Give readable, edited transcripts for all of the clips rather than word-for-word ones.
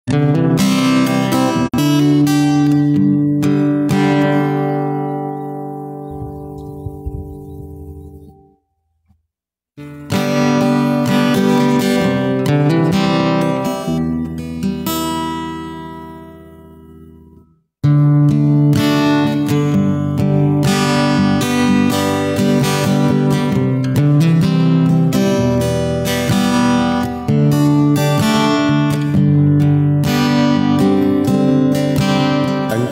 Ang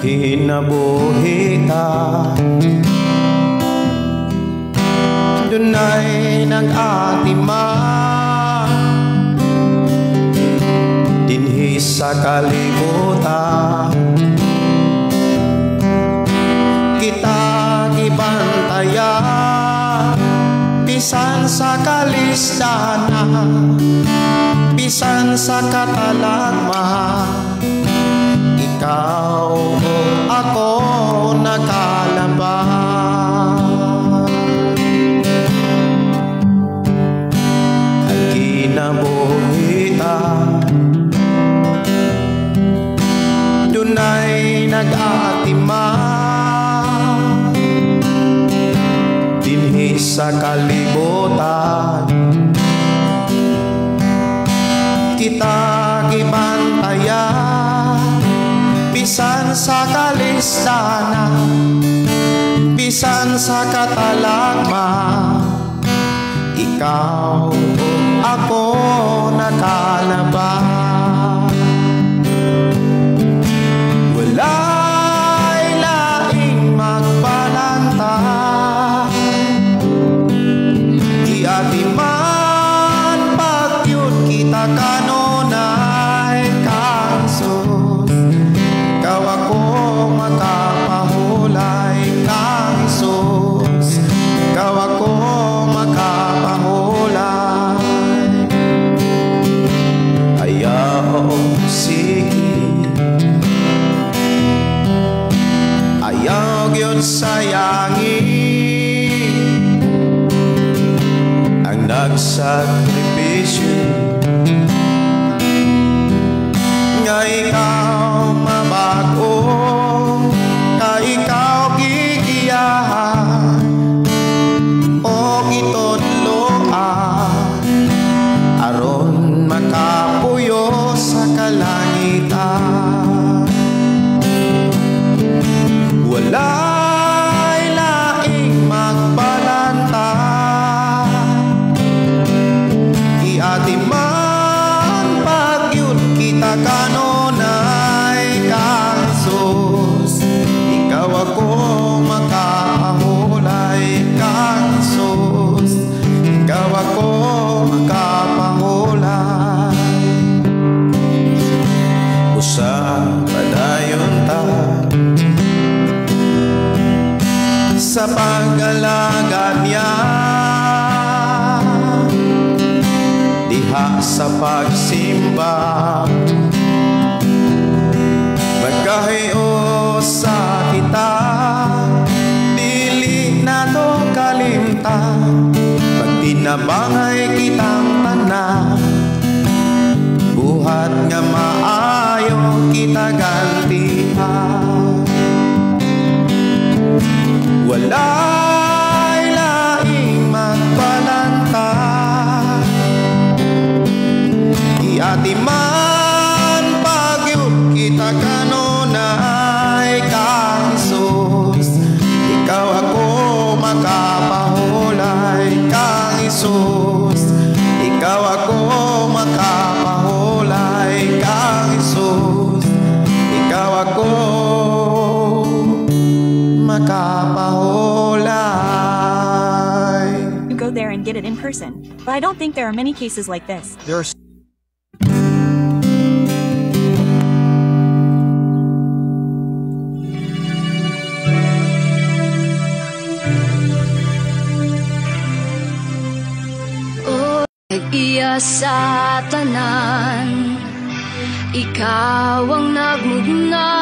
kinabuhi ta dunay nag-atima dinhi sa kalibutan, kita gibantayan bisan sa kalisdana, bisan sa katalagma. Ikaw o ako nakalaban. Ang kinabuhi ta dunay nag-atima dinhi sa kalibutan, kita gibantayan bisan sa kalisdana, bisan sa katalagma. Ikaw o ako nakalaban. Wala'y laing magbalanta, giatiman pagyud kita kanunay kang Sus. Ikaw ako makapahulay kang Sus. Ikaw ako makapahulay. Ayaw sige, ayaw gyud sayangi ang nagsakripisyo nga ikaw mabag-o, ka ikaw gigiyahan o gitudloan aron makapuyo sa kalangitan. Wala'y laing magbalanta, giatiman pagyud kita kanunay kang Sus. Ikaw ako makapahulay kang Sus. Ikaw ako makapahulay. Usa padayon ta sa pag-alaga niya diha sa pagsimba. Magkahiusa kita, dili nato kalimtan, pagtinabangay kitang tanan, buhat nga maayo kita gantihan. Wala'y laing magbalanta, giatiman pagyud kita kanunay kang Sus. Ikaw ako makapahulay kang Sus. Ikaw ako makapahulay kang Sus. Ikaw ako makapahulay. You go there and get it in person, but I don't think there are many cases like this. There are Iya sa tanan, ikaw ang nagmugna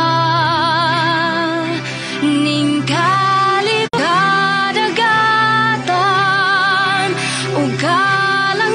ning kalip kadagatan ug kalangitan.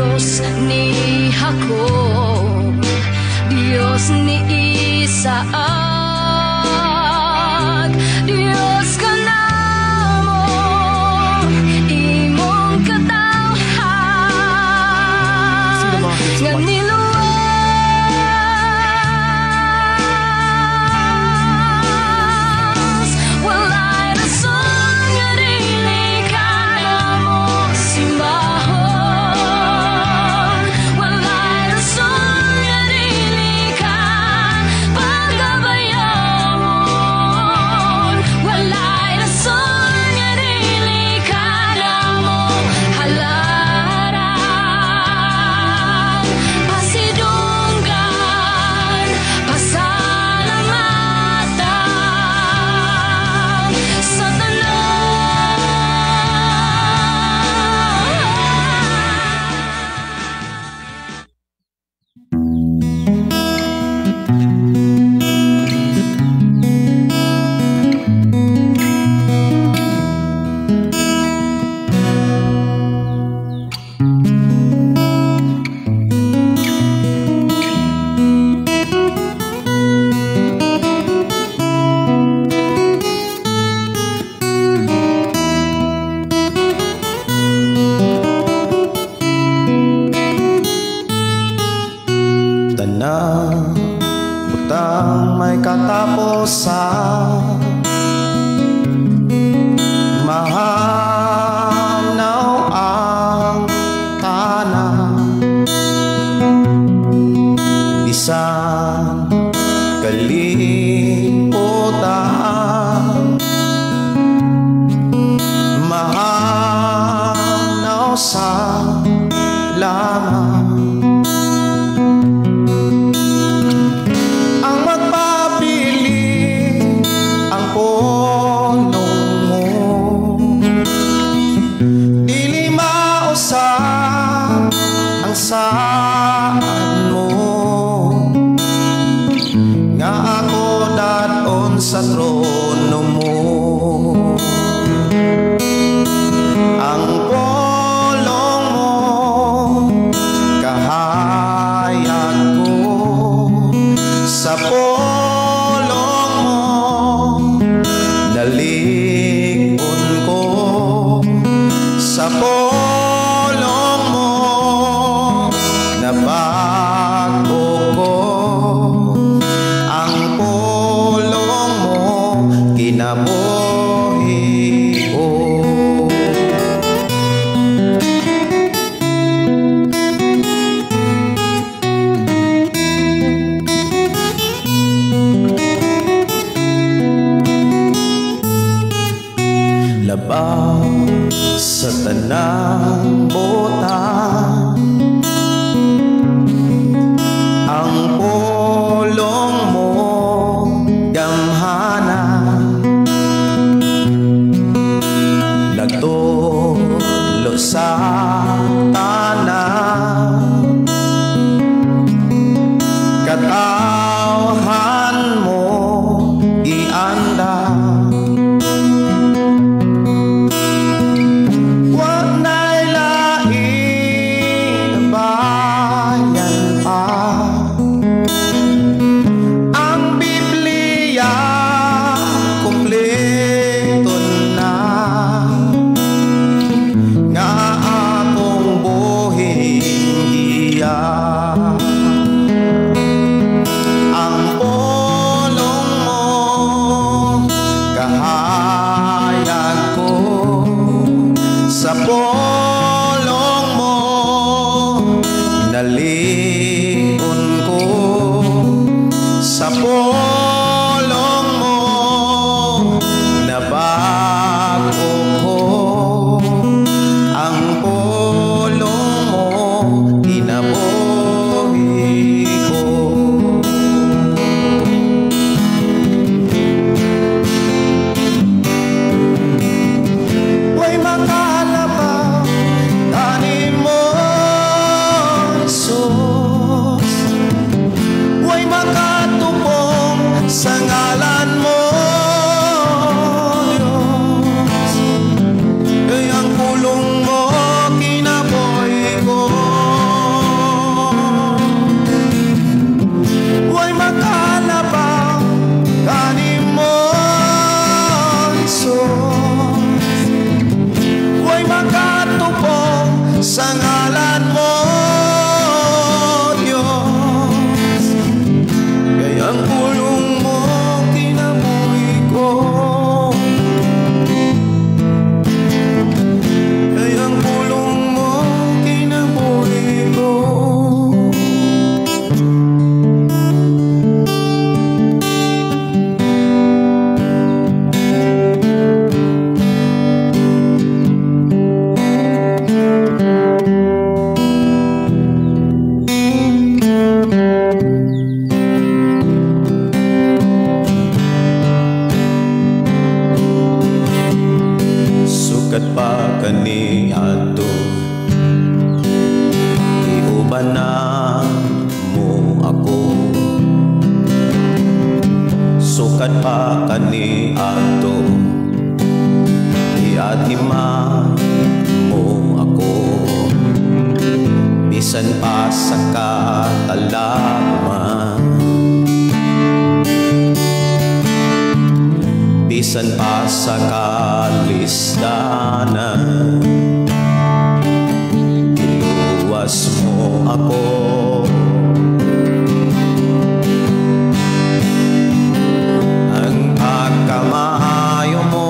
Dios ni Jacob, Dios ni Isaac, Dios kanamo, imong katawhan See the markets nga like niluwas. Walay rason nga dili ka namo simbahon. Walay rason nga dili ka pagabayawon. Walay rason nga dili ka namo halaran, pasidunggan, pasalamatan sa tanan. Tanang butang may katapusan, mahanaw ang tanan, bisan kalibutan, mahanaw sa lamang. Ang magpapili ang pulong mo, dili mausab ang saad mo, nga ako dad-on sa trono mo. Ang pulong mo kahayag ko, sa pulong mo nalig-on ko, sa pulong mo nabago ko, ang pulong mo kinabuhi ko. Labaw sa tanang butang, ang pulong mo gamhana, nagtulo sa tanan, katawhan mo gianda. Wa na'y laing bayan pa, ang Biblia kumpleto na, nga akong Ngalan mo, Diyos, kay ang pulong mo kinabuhi ko. Kay ang pulong mo kinabuhi ko. Sukat pa kaniadto, giuban na mo ako. Sukat pa kaniadto, giatiman mo ako. Bisan pa sa katalagman, bisan pa sa kalisdanan, iluwas mo ako. Ang pagkamaayo mo,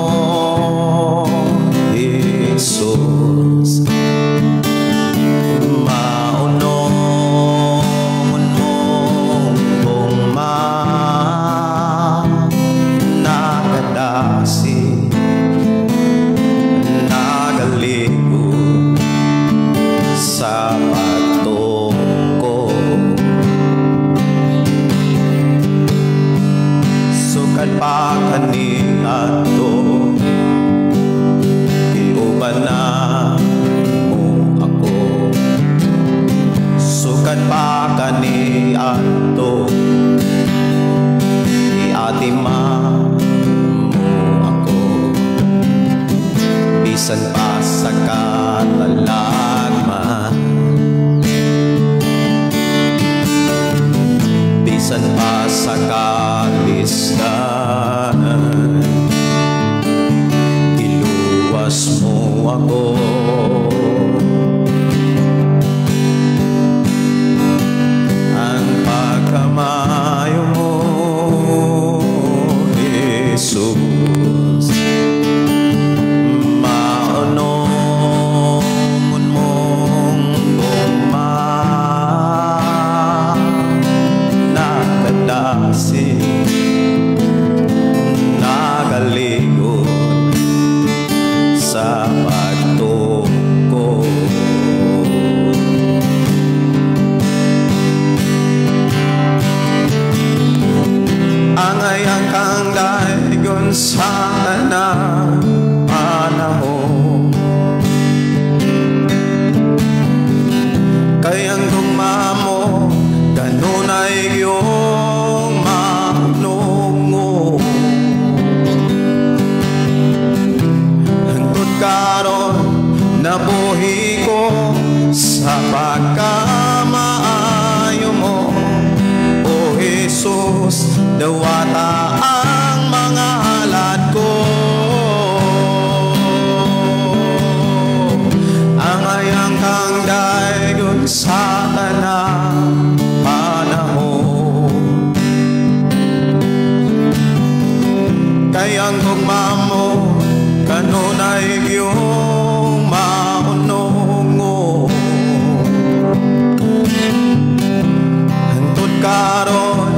Jesus, maunongon mong gugma, nagadasi, nagaligo sa pagtungko. Sukad pa kaniadto, giuban na mo ako. Sukad pa kaniadto, giatiman mo ako. Bisan pa sa katalagman, bisan pa sa kalisdanan, iluwas mo ako. Ang pagkamayo mo, Jesus, maunongon mong gugma, nagadasi, nagaligon sa pagtungko. Angay ang kang daygon sa tanang panahon, kay ang gugma mo kanunay iyong maunongon. Hangtod karon nabuhi ko sa pagkamaayo mo, O Jesus, dawata ang mga halad ko. Angay ang kang daygon sa tanang panahon, kay ang gugma mo kanunay iyong maunongon. Hangtod karon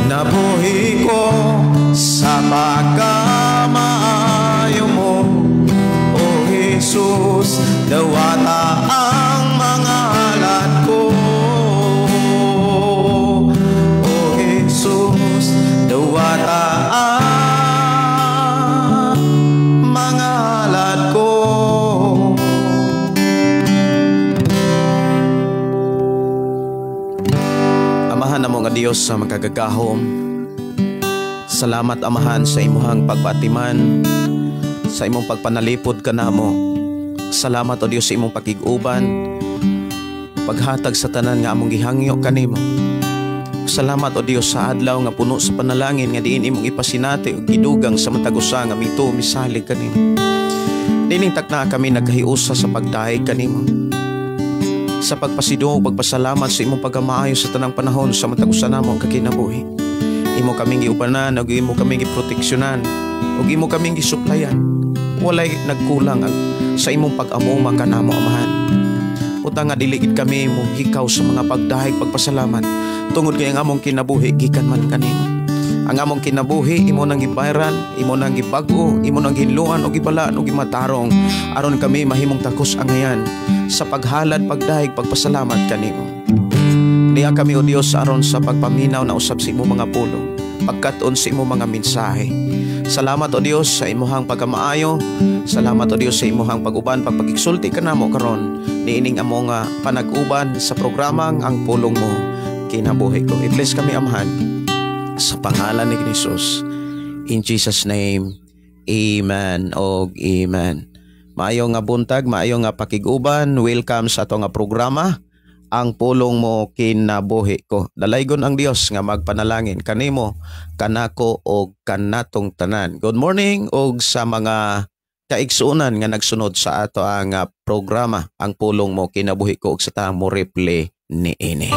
nabuhi ko sa pagkamaayo mo, O Jesus, dawata ang mga halad ko. O Jesus, dawata ang mga halad ko. Amahan namo nga Dios sa makagagahom, salamat Amahan sa imuhang pagpaatiman, sa imong pagpanalipod kanamo. Salamat o Dios sa imong pakig-uban, paghatag sa tanan nga among gihangyo kanimo. Salamat o Dios sa adlaw nga puno sa panalangin nga diin imong ipasinati ug gidugang sa matag usa nga mituo misalig kanimo. Nining takna kami nagkahiusa sa pagdayeg kanimo. Sa pagpasidungog, pagpasalamat sa imong pagkamaayo sa tanang panahon sa matag usa namo kakinabuhi. Imo kaming giubanan, ug imo kaming giproteksyonan, ug imo kaming gisuplayan. Walay nagkulang sa imong pag-amuma kanamo, Amahan. Uta nga dili gid kami mo hikaw sa mga pagdahig pagpasalamat tungod kay ang among kinabuhi gikan man kanimo. Ang among kinabuhi imo nang gibayran, imo nang gibag-o, imo nang gihinluan ug gibalaan ug gimatarong aron kami mahimong takos angayan sa paghalad, pagdahig, pagpasalamat kanimo. Niya kami o Dios aron sa pagpaminaw na usab sa imong mga pulong, pagkat-on sa imong mga mensahe. Salamat o Dios sa imuhang pagkamaayo. Salamat o Dios sa imuhang pag-uban, pagpagigsulti kanamo karon niining among panag-uban sa programang Ang Pulong Mo Kinabuhi Ko. I-bless kami, Amahan, sa pangalan ni Jesus. In Jesus name, amen og amen. Maayo nga buntag, maayo nga pakig-uban. Welcome sa ato nga programa, Ang Pulong Mo Kinabuhi Ko. Dalaygon ang Dios nga magpanalangin kanimo, kanako og kanatong tanan. Good morning og sa mga kaigsuonan nga nagsunod sa ato ang programa Ang Pulong Mo Kinabuhi Ko og sa tanang mo replay niini.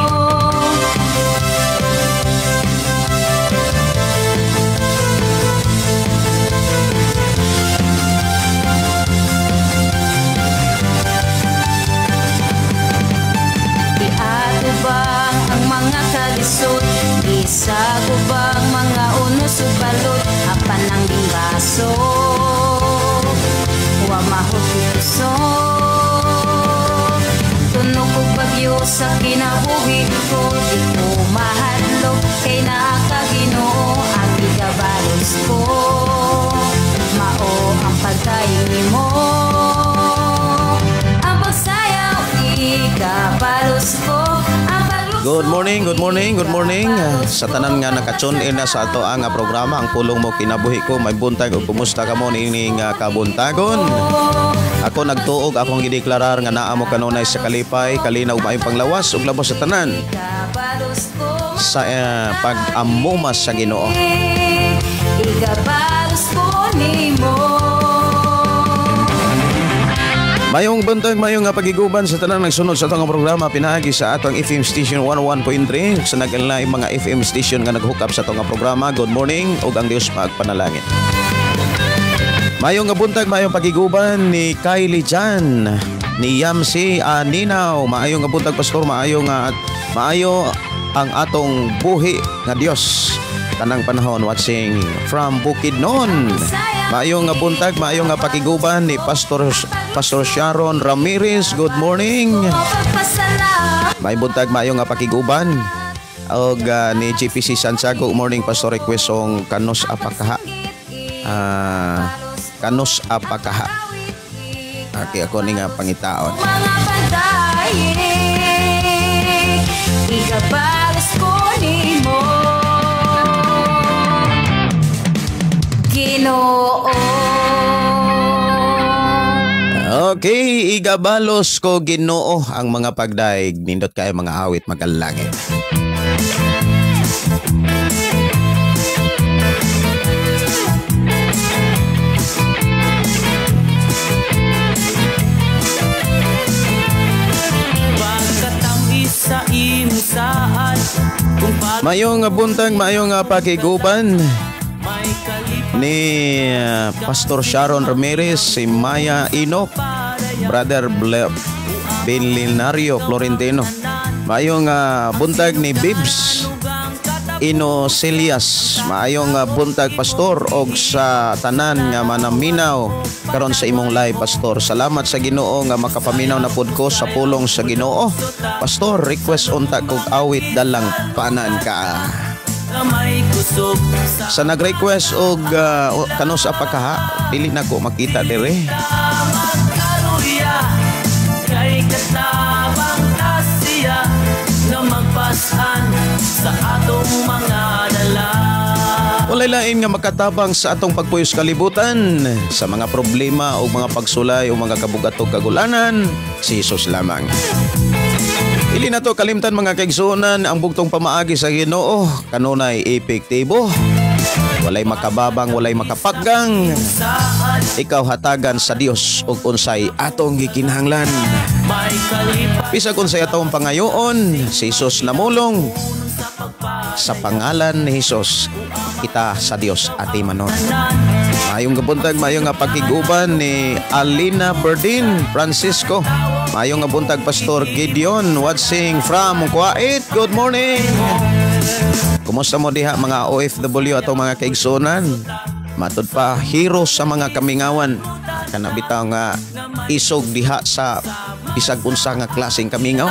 Sa gubang mga unos ug balot, apan ang bimbaso wa mahutuso. Tunog og bagyo sa kinabuhi ko, di ko mahadlok kay naa ka Ginoo. Ang gigabalos ko mao ang pagdaig nimo, ang pagsayaw igabalos ko. Good morning, good morning, good morning. Sa tanan nga naka-tune in na sa ato ang programa Ang Pulong Mo Kinabuhi Ko. May buntag ug kumusta kamo niining kabuntagon. Ako nagtuog, akong gideklarar nga naa mo kanunay sa kalipay, kalinaw maayong panglawas ug labos sa tanan sa pag-amuma sa Ginoo. Igabalos ko nimo. Mayong buntag, mayong nga pagiguban sa tanang nagsunod sa atong programa pinaagi sa atong FM station 101.3 sa naglaing mga FM station nga nag-hook up sa atong programa. Good morning ug ang Dios magpanalangin. Mayong nga buntag, mayong pagiguban ni Kylie Jan, ni Yamsi Aninaw. Maayong nga buntag, pastor, maayo nga maayo ang atong buhi nga Dios tanang panahon, watching from Bukidnon. Maayong nga buntag, maayong nga pakiguban ni Pastor Sharon Ramirez. Good morning. May buntag, maayong nga pakiguban og ni GPC Santiago. Good morning, Pastor. Request song Kanos Apakaha. Kanos Apakaha. Okay, ako ni nga pangitaon. Igabalos ko nimo, Ginoo. Okay, igabalos ko Ginoo ang mga pagdaig. Nindot kayo mga awit magalangit. Pagkatamis sa imong saad, Mayong buntag, mayong pakiguban ni Pastor Sharon Ramirez, si Maya Enoch, Brother Belinario Florentino. Maayong buntag ni Bibs Inocelias. Maayong buntag, Pastor, og sa tanan nga manaminaw karon sa imong live, Pastor. Salamat sa Ginoo nga makapaminaw na pud ko sa pulong sa Ginoo. Pastor, request unta kog awit Dalang Panan Ka. Sa nag-request og Kanos Apakaha, dili na ko makita dire. Kay katabang tasiya nga magpasan sa atong mga dala. Walay lain nga makatabang sa atong pagpuyos kalibutan, sa mga problema o mga pagsulay o mga kabugatog kagulanan, si Jesus lamang. Dili na to kalimtan mga kaigsuonan, ang bugtong pamaagi sa Ginoo kanunay epektibo. Walay makababang, walay makapaggang. Ikaw hatagan sa Dios og unsay atong gikinahanglan. Bisag unsay atong pangayoon, si Jesus namulong sa pangalan ni Jesus, kita sa Dios atimanon. Mayong buntag, mayong nga pakiguban ni Alina Berdin Francisco. Mayong buntag, Pastor Gideon, watching from Kuwait. Good morning. Kumusta mo diha, mga OFW, ato mga kaigsunan? Matud pa hero sa mga kamingawan. Kana bitaw nga isog diha sa bisag unsa nga klaseng kamingaw.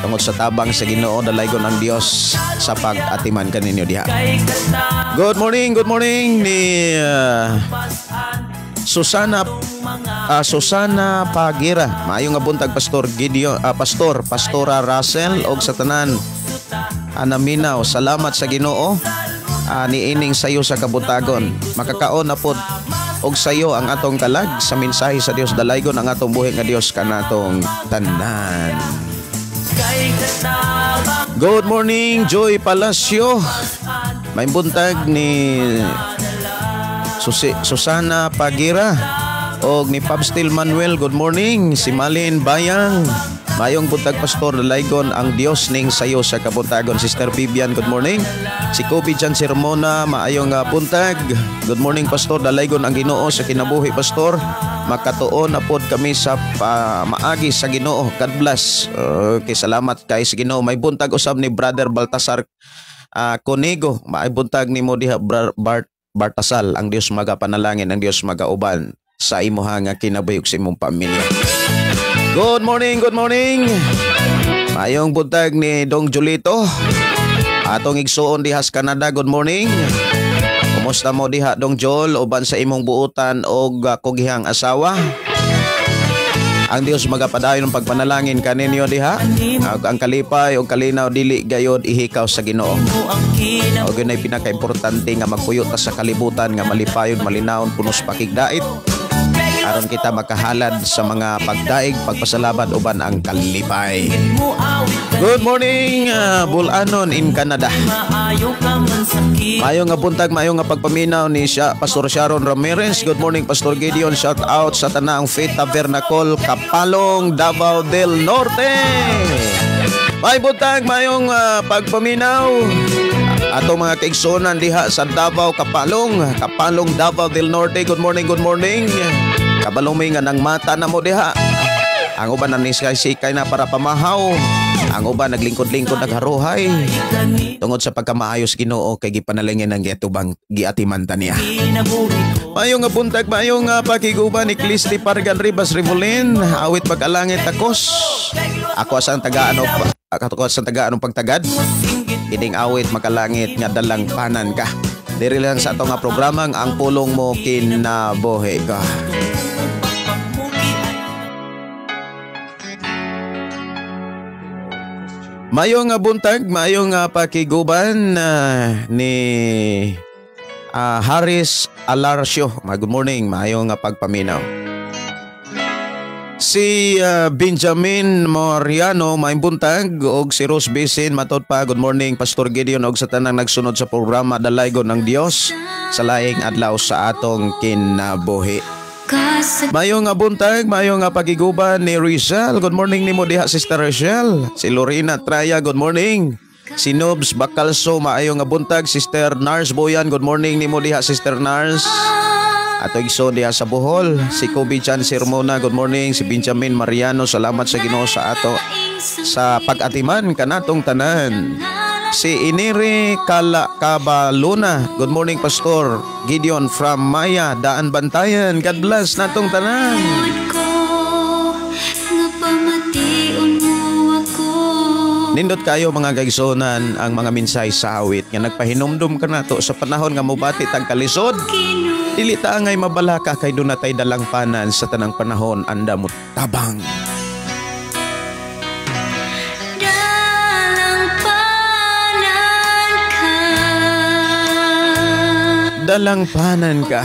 Tungod sa tabang sa Ginoo, dalaygon ang Dios sa pag-atiman kaninyo diha. Good morning ni Susana Susana Pagira. Maayo nga buntag, Pastor Gideon, Pastor Pastora Russell og sa tanan anaminaw. Salamat sa Ginoo niining sayo sa kabuntagon. Makakaon na pod og sayo ang atong kalag sa mensahe sa Dios. Dalaygon ang atong buhi nga Dios kanatong tanan. Good morning, Joy Palacio. May buntag ni Susana Pagira og ni Pabstil Manuel. Good morning. Si Malin Bayang. Mayong buntag, Pastor, dalaygon ang Dios ning sayo sa kabuntagon. Sister Vivian, good morning. Si Kobe Jan Sermona, maayong buntag. Good morning, Pastor, dalaygon ang Ginoo sa kinabuhi, Pastor. Makatuon na pod kami sa maagi sa Ginoo. God bless. Okay, salamat kay sa Ginoo. May buntag usab ni Brother Baltasar Conego. May buntag nimo diha, Bart Bartasal. Ang Dios magapanalangin, ang Dios magauban sa imuha nga kinabuhi ug sa imong pamilya. Good morning, good morning. Mayong buntag ni Dong Julito. Atong igsuon diha sa Canada, good morning. Kumusta mo diha, Dong Jol, uban sa imong buutan og kugihang asawa? Ang Dios magapadayon ng pagpanalangin kaninyo diha. Ang kalipay og kalinaw dili gayod ihikaw sa Ginoo. Og yun ay pinakaimportante nga magpuyo ta sa kalibutan nga malipayon, malinawon, punos pakigdait, aron kita makahalad sa mga pagdaig, pagpasalabad uban ang kalipay. Good morning, Bulanon in Canada. Maayong nga buntag, maayong nga pagpaminaw ni siya, Pastor Sharon Ramirez. Good morning, Pastor Gideon. Shout out sa Tanaang Faith Tabernacle, Kapalong, Davao del Norte. May buntag, maayong pagpaminaw. Atong mga kaigsuonan diha sa Davao, Kapalong, Kapalong, Davao del Norte. Good morning, good morning. Kabalumi nga nang mata na mo diha. Ang uban nanisikay na para pamahaw. Ang uban naglingkod-lingkod, nagharuhay. Tungod sa pagkamaayos Ginoo kay gipanalangin ang giatubang giatiman ta niya. Maayong nga buntag, maayong nga pakiguban ni Clisti Pargan Rivas Rivolin. Awit pag-alangit takos. Ako asang tagaan o ako asang tagaan pagtagad. Ining awit makalangit nga dalang panan ka. Diri lang sa atong nga programang Ang Pulong Mo Kinabuhi Ka. Maayong nga buntag, maayong nga pakiguban ni Haris Alarcio. Good morning, maayong nga pagpaminaw. Si Benjamin Moriano, maayong buntag, og si Rose Bisin, matod pa, good morning, Pastor Gideon, og sa tanang nagsunod sa programa, dalaygon ng Dios sa laing adlaw sa atong kinabuhi. Maayong nga buntag, maayong nga pagiguban ni Rizal. Good morning nimo diha, Sister Rochelle. Si Lorena Traya, good morning. Si Nobs Bacalso, maayong nga buntag. Sister Nars Boyan, good morning nimo diha, Sister Nars. Ato igsoon diha sa Bohol. Si Kobe Chan Sirmona, good morning. Si Benjamin Mariano, salamat sa Ginoo sa ato sa pag-atiman kanatong tanan. Si Iniri Kabaluna, good morning, Pastor Gideon from Maya, Daan Bantayan. God bless natong tanan. Nindot kayo mga kaigsuonan ang mga minsay sa awit nga nagpahinumdum kanato sa panahon nga mobati tag kalisod. Dili ta angay mabalaka kay duna tay dalang panan sa tanang panahon andamot tabang. Dalang panan ka.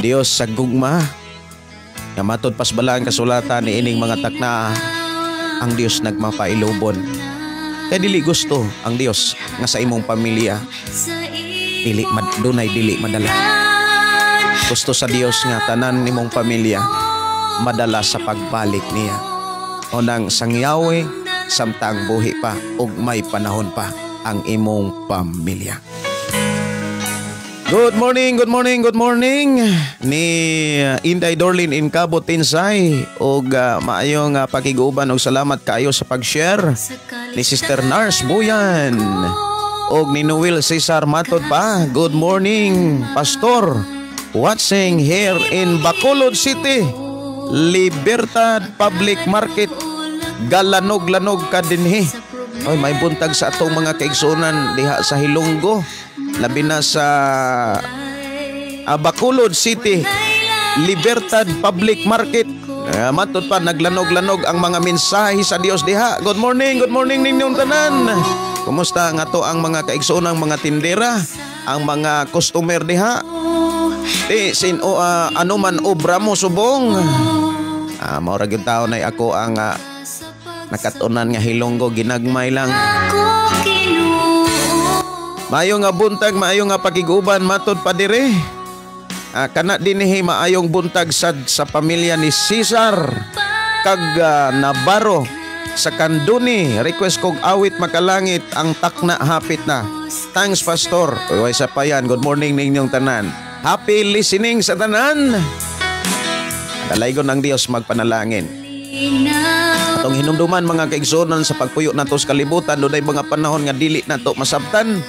Dios sa gugma nga matud pasbalaan kasulatan ni ining mga takna, ang Dios nagmapailubon. Kay dili gusto ang Dios nga sa imong pamilya dili dunay dili madala. Gusto sa Dios nga tanan nimong pamilya madala sa pagbalik niya. O nang sangyawe samtang buhi pa ug may panahon pa ang imong pamilya. Good morning, good morning, good morning ni Inday Dorlin in Cabo Tinsay og maayong pakiguban og salamat kaayo sa pag-share ni Sister Nars Buyan og ni Noel Cesar Matod pa. Good morning, Pastor. Watching here in Bacolod City, Libertad Public Market. Galanog-lanog ka dinhi. Oy, may buntag sa atong mga kaigsuonan diha sa Hilonggo, labi na sa Bacolod City, Libertad Public Market. Matod pa, naglanog-lanog ang mga mensahe sa Dios diha. Good morning ninyong tanan. Kumusta nga to ang mga kaigsuonang mga tindera, ang mga customer diha? Di sin o ano man obra mo subong. Mao ra gyud taon ay ako ang nakatunan nga Hilonggo, ginagmay lang. Maayo nga buntag, maayo nga pakiguban, matod pa dire. Kana dinhi maayong buntag sad sa pamilya ni Cesar kag Navarro sa Kanduni. Request kog awit makalangit ang takna hapit na. Thanks, Pastor. Uy, sa payan. Good morning ninyong tanan. Happy listening sa tanan. Dalaygon ang Dios magpanalangin. Atong hinumduman mga kaigsuonan sa pagpuyo nato sa kalibutan, dunay mga panahon nga dili nato masabtan.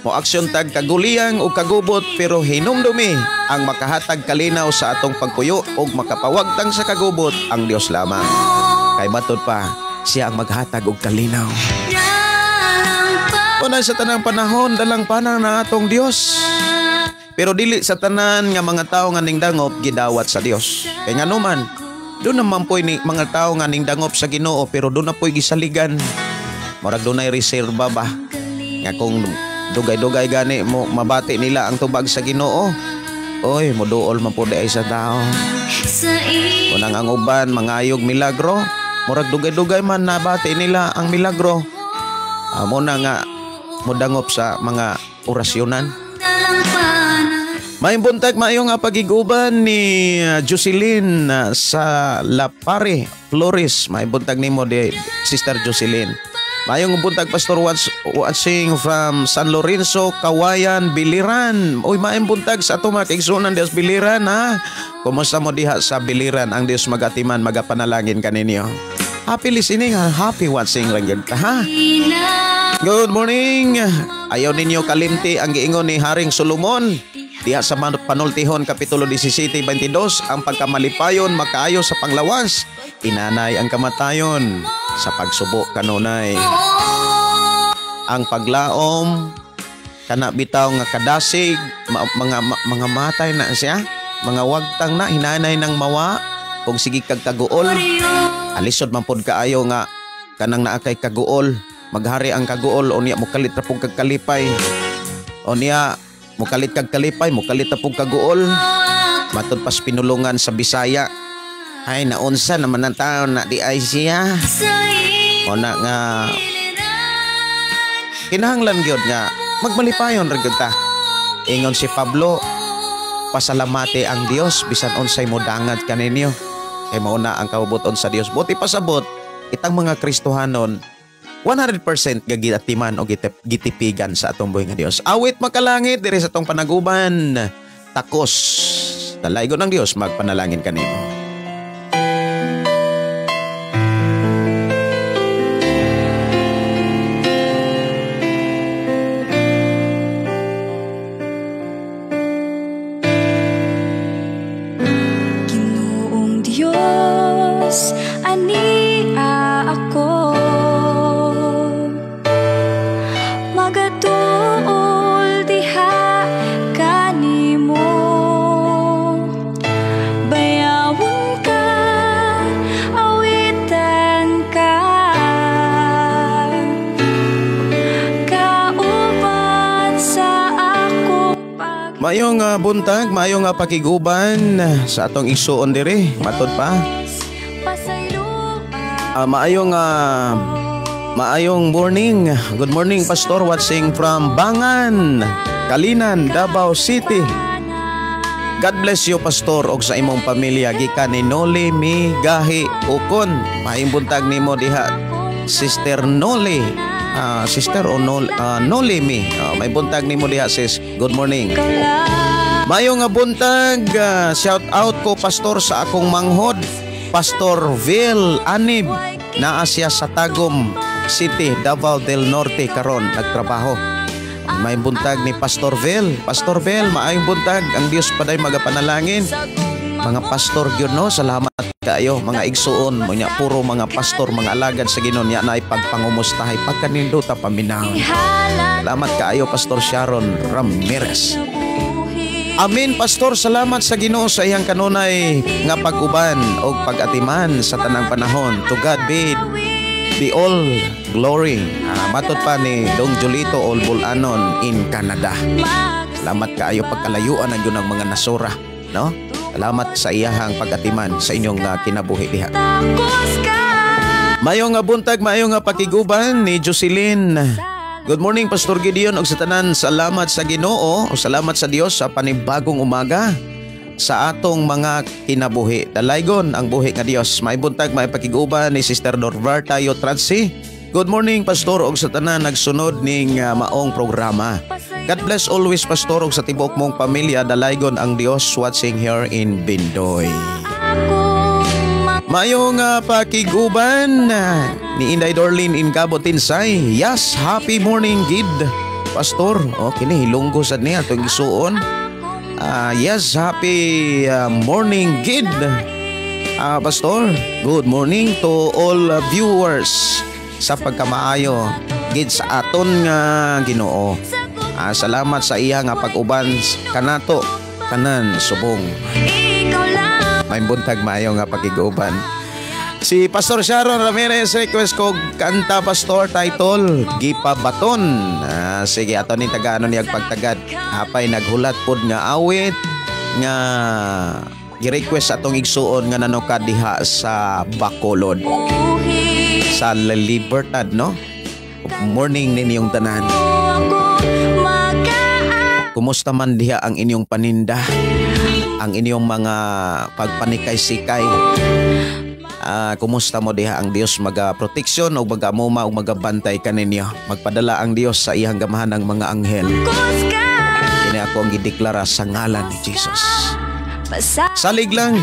Mo aksyon tag kaguliyang o kagubot, pero hinumdumi ang makahatag kalinaw sa atong pagpuyo og makapawagtang sa kagubot ang Dios lamang. Kay matud pa, siya ang maghatag og kalinaw. Unay sa tanang panahon, dalang panang na atong Dios. Pero dili sa tanan nga mga tawo nga ningdangop gidawat sa Dios. Kay nganuman, doon naman po'y ni mga tao nga ningdangop sa Ginoo pero doon na po'y gisaligan. Murag dunay reserba ba? Nga kung dugay-dugay gani mo mabati nila ang tubag sa Ginoo. Oy, moduol man po di ay sa tao. Unang ang uban mangayog milagro, murag dugay-dugay man nabati nila ang milagro. Amo na nga modangop sa mga orasyonan. Maayong buntag, maayong nga pagiguban ni Jocelyn sa Lapare, Flores. Maayong buntag nimo di Sister Jocelyn. Maayong buntag, Pastor, watching from San Lorenzo, Kawayan, Biliran. Uy, maayong buntag sa ato mga kaigsuonan diha sa Biliran, ha. Kumusta mo diha sa Biliran? Ang Dios magatiman, magapanalangin kaninyo. Happy listening, ha? Happy watching lang yun, ha? Good morning. Ayaw ninyo kalimti ang giingon ni Haring Solomon. Diha sa Panultihon, Kapitulo 17:22, ang pagkamalipayon makaayo sa panglawas, inanay ang kamatayon sa pagsubo kanunay. Ang paglaom kana bitaw nga kadasig, mga matay na siya, mga wagtang na hinanay ng mawa kung sige kag kaguol. Alisod man pod kaayo nga kanang naa kay kaguol, maghari ang kaguol unya mokalit ra pug kag kalipay. Unya mukalit kag kalipay, mukalit na pug kaguol. Matod pas pinulungan sa Bisaya. Ay, naunsa naman ang tao na di ay siya. O na nga, kinahanglan gyud nga magmalipayon ra gyud ta. Ingon si Pablo, pasalamati ang Dios bisan unsay modangat kaninyo. Kay mao na ang kaubuton sa Dios. Buti pasabot, itang mga Kristohanon, 100% gagitiman o gitipigan sa atong buhi nga Dios. Awit makalangit diri sa atong panaguban. Takos. Dalaygon ang Dios magpanalangin kanimo. Ginoong Dios, ania ako. Magatuol diha kanimo, bayawon ka, awitan ka, kauban sa akong pag. Maayong buntag, maayong pakiguban sa atong igsuon diri, matod pa. Maayong Maayong morning. Good morning, Pastor, watching from Bangan, Kalinan, Davao City. God bless you, Pastor, og sa imong pamilya, gikan ni Noli Migahi Ukon. Maayong buntag nimo diha, Sister Noli. Sister o Nol, Noli Mi. May buntag nimo diha, sis. Good morning. Maayong nga buntag, shout out ko, Pastor, sa akong manghod, Pastor Vil Anib. Naa siya sa Tagum City, Davao del Norte karon nagtrabaho. May buntag ni Pastor Vil. Pastor Vil, maayong buntag. Ang Dios paday magapanalangin. Mga pastor gyud, no, salamat kaayo, mga igsuon mo nya, puro mga pastor, mga alagad sa Ginoo nya naay pagpangumustahay pagkanindot paminaw. Salamat kaayo, Pastor Sharon Ramirez. Amen, Pastor, salamat sa Ginoo sa iyang kanunay nga pag-uban og pag-atiman sa tanang panahon. To God be all glory. Matod pa ni Dong Julito Olbulanon in Canada. Salamat kaayo, pagkalayuan ang yun ang mga nasura, no? Salamat sa iyahang pag-atiman sa inyong kinabuhi diha. Maayong nga buntag, maayong nga pakiguban ni Jocelyn. Good morning, Pastor Gideon ug sa tanan. Salamat sa Ginoo o salamat sa Dios sa panibagong umaga sa atong mga kinabuhi. Dalaygon ang buhi nga Dios. May buntag, may pakiguban ni Sister Norberta Yotransi. Good morning, Pastor, ug sa tanan nagsunod ning maong programa. God bless always, Pastor, ug sa tibuok mong pamilya. Dalaygon ang Dios, watching here in Bindoy. Maayong pakiguban ni Inday Dorlin in Cabo Tinsay. Yes, happy morning gid, Pastor. O kini Hilonggo sad niya atong igsuon. Yes, happy morning gid. Pastor, good morning to all viewers sa pagkamaayo gid sa aton nga Ginoo. Salamat sa iya nga pag-uban kanato tanan subong. May buntag, maayo nga pakiguban. Si Pastor Sharon Ramirez, request ko kanta, Pastor, title Gipabaton. Sige, ato ni taga-ano niya pagtagad. Apay naghulat pod nga awit nga gi-request atong igsuon nga nanukad diha sa Bacolod. Sa La Libertad, no? Morning ninyong tanan. Kumusta man diha ang inyong paninda? Ang inyong mga pagpanikay-sikay? Kumusta mo diha? Ang Dios maga-proteksyon o magamuma o magabantay kaninyo. Magpadala ang Dios sa iyang gamahan ng mga anghel. Kini ako ang gideklara sa ngalan ni Jesus. Salig lang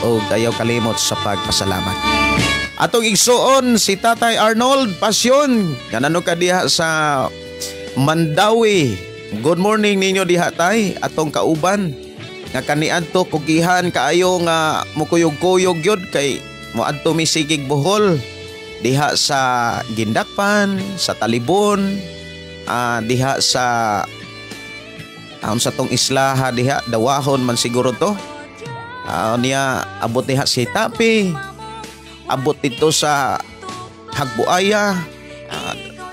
o ayaw kalimot sa pagpasalamat. Atong igsuon si Tatay Arnold Pasyon nga ka diha sa Mandawi. Good morning ninyo diha, tay, atong kauban nga kaniadto kugihan kaayo nga mukuyog-kuyog gyud kay moadto mi sigig Bohol diha sa Gindakpan, sa Talibon, diha sa sa tong islaha diha, Dawahon man siguro to. Niya abot diha si Tapi, abot dito sa Hagbuaya.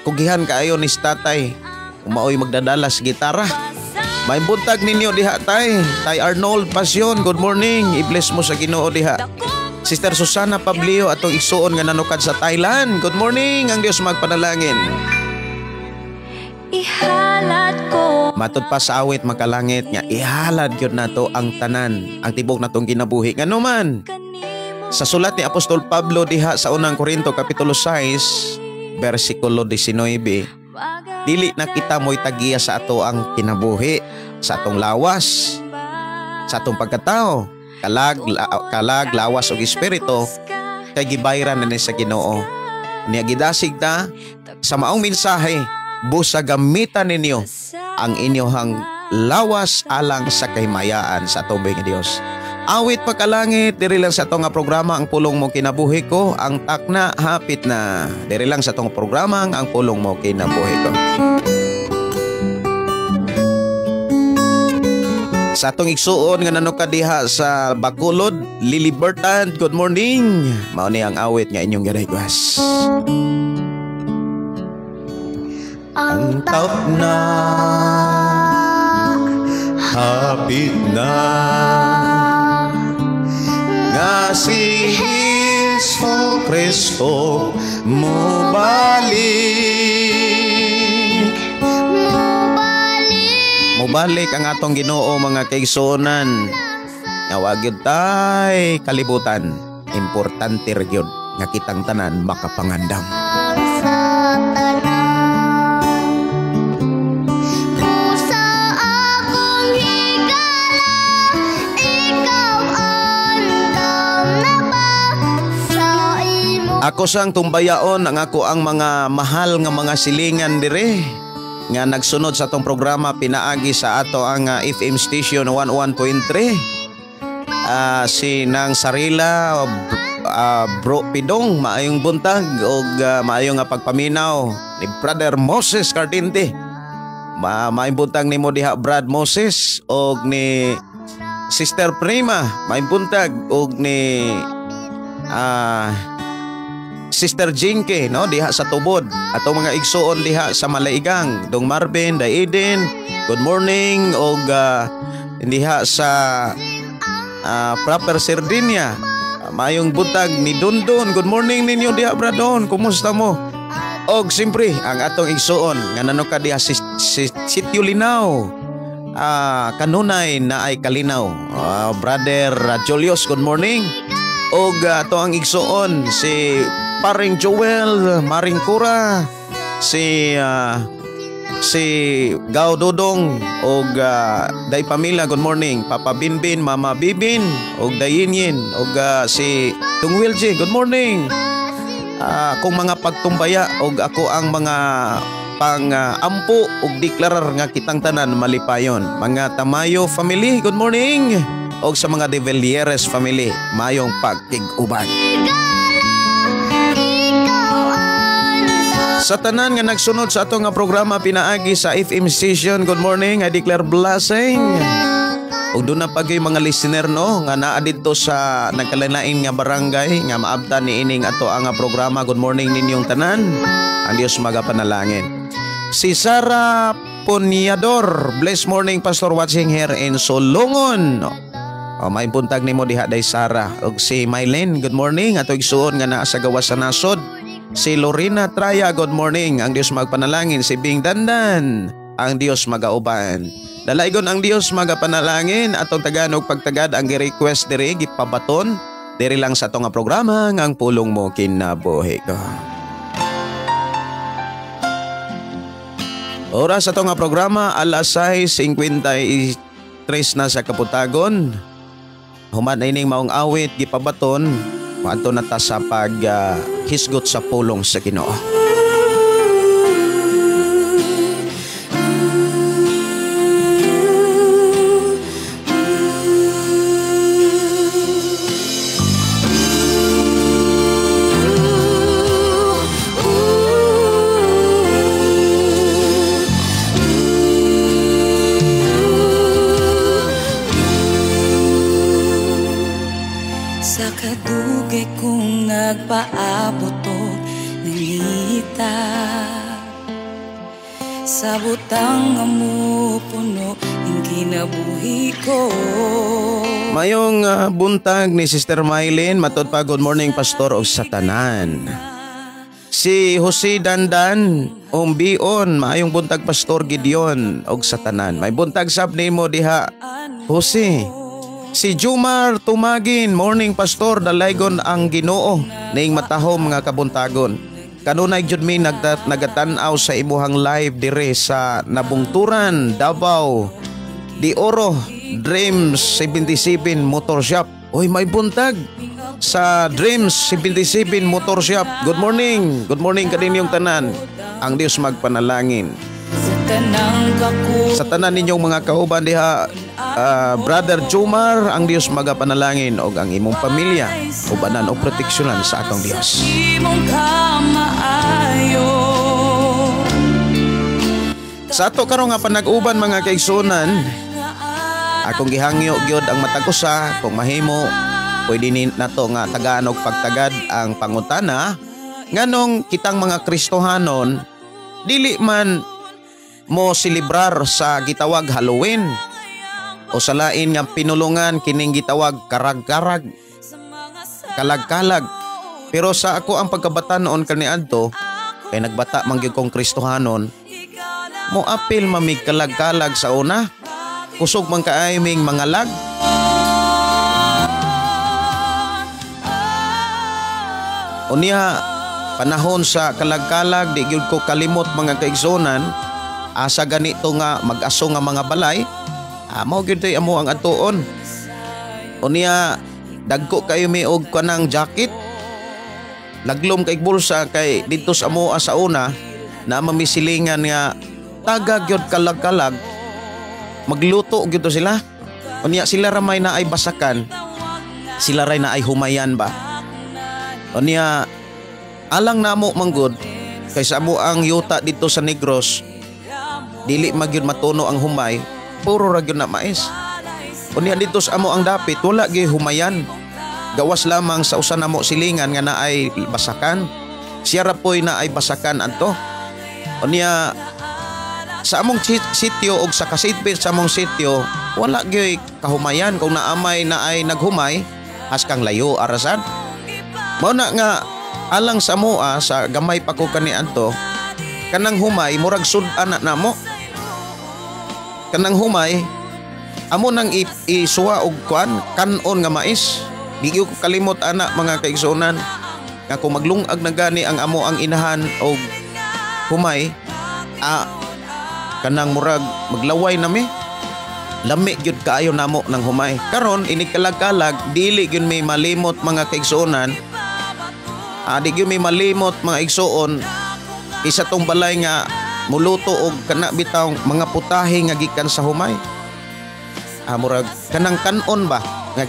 Kugihan kaayo ni tatay. Umaoy magdadala sa gitara. May buntag ninyo diha, tay. Tay Arnold Pasyon, good morning. I-bless mo sa Ginoo diha. Sister Susana Pablio, atong igsuon nga nanukad sa Thailand. Good morning, ang Dios magpanalangin. Ihalad ko. Matod pa sa awit makalangit nga ihalad gyud nato ang tanan, ang tibok natong kinabuhi. Ngano man, sa sulat ni Apostol Pablo diha sa Unang Korinto kapitulo 6 bersikulo 19, dili na kita mo'y tagiya sa ato ang kinabuhi, sa atong lawas, sa atong pagkatao, kalag, kalag, lawas ug espiritu, kay gibayran na ni sa Ginoo. Niya gidasig ta sa maong mensahe, busa gamitan ninyo ang inyong lawas alang sa kahimayaan sa atong nga Dios. Awit pagkalangit, diri lang sa atong nga programa Ang Pulong Mo Kinabuhi Ko, ang takna hapit na. Diri lang sa atong programa Ang Pulong Mo Kinabuhi Ko. Sa atong igsuon nga nanuka diha sa Bacolod, Lily Bertan, good morning. Mao ni ang awit nga inyong gi-request. Ang takna hapit na nga si Jesu Kristo Kristo mubalik. Mubalik ang atong Ginoo mga kaigsuonan. Nga wa gyud tay kalibutan, importante ra gyud nga kitang tanan makapangandam. Ako sang tumbayaon ang ako ang mga mahal nga mga silingan dire nga nagsunod sa atong programa pinaagi sa ato ang FM station 101.3. Si Nang Sarila, Bro Pidong, maayong buntag og maayong nga pagpaminaw ni Brother Moses Cardinte. Maayong buntag nimo diha Brad Moses, og ni Sister Prima, maayong buntag, og ni Sister Jinke, no, diha sa Tubod. Atong mga igsuon diha sa Malaigang, Dong Marvin, Daiden, good morning, og diha sa Proper Sardinia. Mayong buntag ni Dundon. Good morning ninyo diha Bradon. Kumusta mo? Og siyempre ang atong igsuon nga nanuka diha si Sitio Linaw. Kanunay na ay kalinaw. Brother Julius, good morning. Og ato ang igsuon si Paring Joel Maring Cura, si Gao Dodong og Day Pamila, good morning. Papa Binbin, Mama Bibin og Dayinyin og si Tung Wilji, good morning. Akong mga pagtumbaya og ako ang mga pang-ampo og deklarar nga kitang tanan malipayon. Mga Tamayo family, good morning. Og sa mga De Villieres family, mayong pagtig-uban. Sa tanan nga nagsunod sa atong nga programa pinaagi sa FM station, good morning, I declare blessing. Ug doon na pagyoy mga listener no nga naa didto sa nagkalain nga barangay nga maabtan niining ato ang programa. Good morning ninyong tanan. Ang Dios magapanalangin. Si Sara Poniador, blessed morning Pastor, watching here in Solongon. O, may buntag nimo diha day Sara. Ug si Mylene, good morning, ato igsuon nga naa sa gawas sa nasod. Si Lorena Traya, good morning. Ang Dios magpanalangin. Si Bing Dandan, ang Dios magauban. Dalaygon ang Dios magapanalangin. Atong taganog pagtagad ang gi-request diri gipabaton diri lang sa atong nga programa nga ang pulong mo kinabuhi ko. Oras sa atong nga programa alas 6:53 na sa Kaputagon. Human ining maong awit gipabaton maadto na ta sa pag hisgot sa pulong sa Ginoo. Sa kadugay kong nagpaabot og nangita, sa butang nga mupuno ning kinabuhi ko. Mayong buntag ni Sister Mylene, matod pa good morning Pastor og sa tanan. Si Jose Dandan Umbion, maayong buntag Pastor Gideon og sa tanan. May buntag sab nimo diha Jose. Si Jumar Tumagin, morning Pastor, dalaygon ang Ginoo ning matahom nga kabuntagon. Kanunay jud mi nagatan-aw sa imuhang live dire sa Nabungturan, Davao de Oro, Dreams 77 Motor Shop. Oy, may buntag sa Dreams 77 Motor Shop. Good morning. Good morning kaninyong tanan. Ang Dios magpanalangin. Sa tanan ninyong mga kauban diha, Brother Jumar, ang Dios magapanalangin og ang imong pamilya ubanan og proteksyonan sa atong Dios. Sa ato karon nga panag-uban mga kaigsuonan, akong gihangyo gyud ang matag usa kung mahimo pwede ni nato nga tagaan og pagtagad ang pangutana nganong kitang mga Kristohanon dili man mo selebrar sa gitawag Halloween o sa lain nga pinulungan kining gitawag karag-karag, kalag-kalag. Pero sa ako ang pagkabata noon kaniadto, kay nagbata man gyud kong Kristohanon, moapil mamig kalag-kalag sa una. Kusog man kaay ming mangalag. Unya panahon sa kalag-kalag di gyud ko kalimot mga kaigsuonan, asa ganito nga mag-aso nga mga balay, mao gyud tay amo ang atuon. Unya dagko kayo mi og kanang jacket. Laglom kay bulsa kay didto sa amoa sa una na mamisilingan nga taga gyud kalag-kalag, magluto gyud to sila. Unya sila ramay na ay basakan, sila ray na ay humayan ba. Unya alang namo manggod kay sa amo ang yuta didto sa Negros dili magyud matuno ang humay, puro ra gyud na mais. Unya didto sa amo ang dapit wala gyud humayan. Gawas lamang sa usa namo silingan nga naay basakan. Siya ra poy naay basakan adto. Unya sa among sitio og sa kasitbit sa among sitio wala gyud kahumayan. Kung naamay naay naghumay haskang layo arasan. Mao na nga alang sa amoa sa gamay pa ko kaniadto, kanang humay murag sud-an na namo. Kanang humay amo nang isuwa og kuan kanon nga mais. Di ko kalimot ana mga kaigsuonan nga kung maglungag na gani ang amo ang inahan og humay, kanang murag maglaway nami. Lami gyud kaayo namo ng humay. Karon inig kalag-kalag dili gyud may malimot mga kaigsuonan. Di gyud may malimot mga igsuon isa tong balay nga muluto og kana bitaw mga putahe nga gikan sa humay. Murag kanang kanon ba nga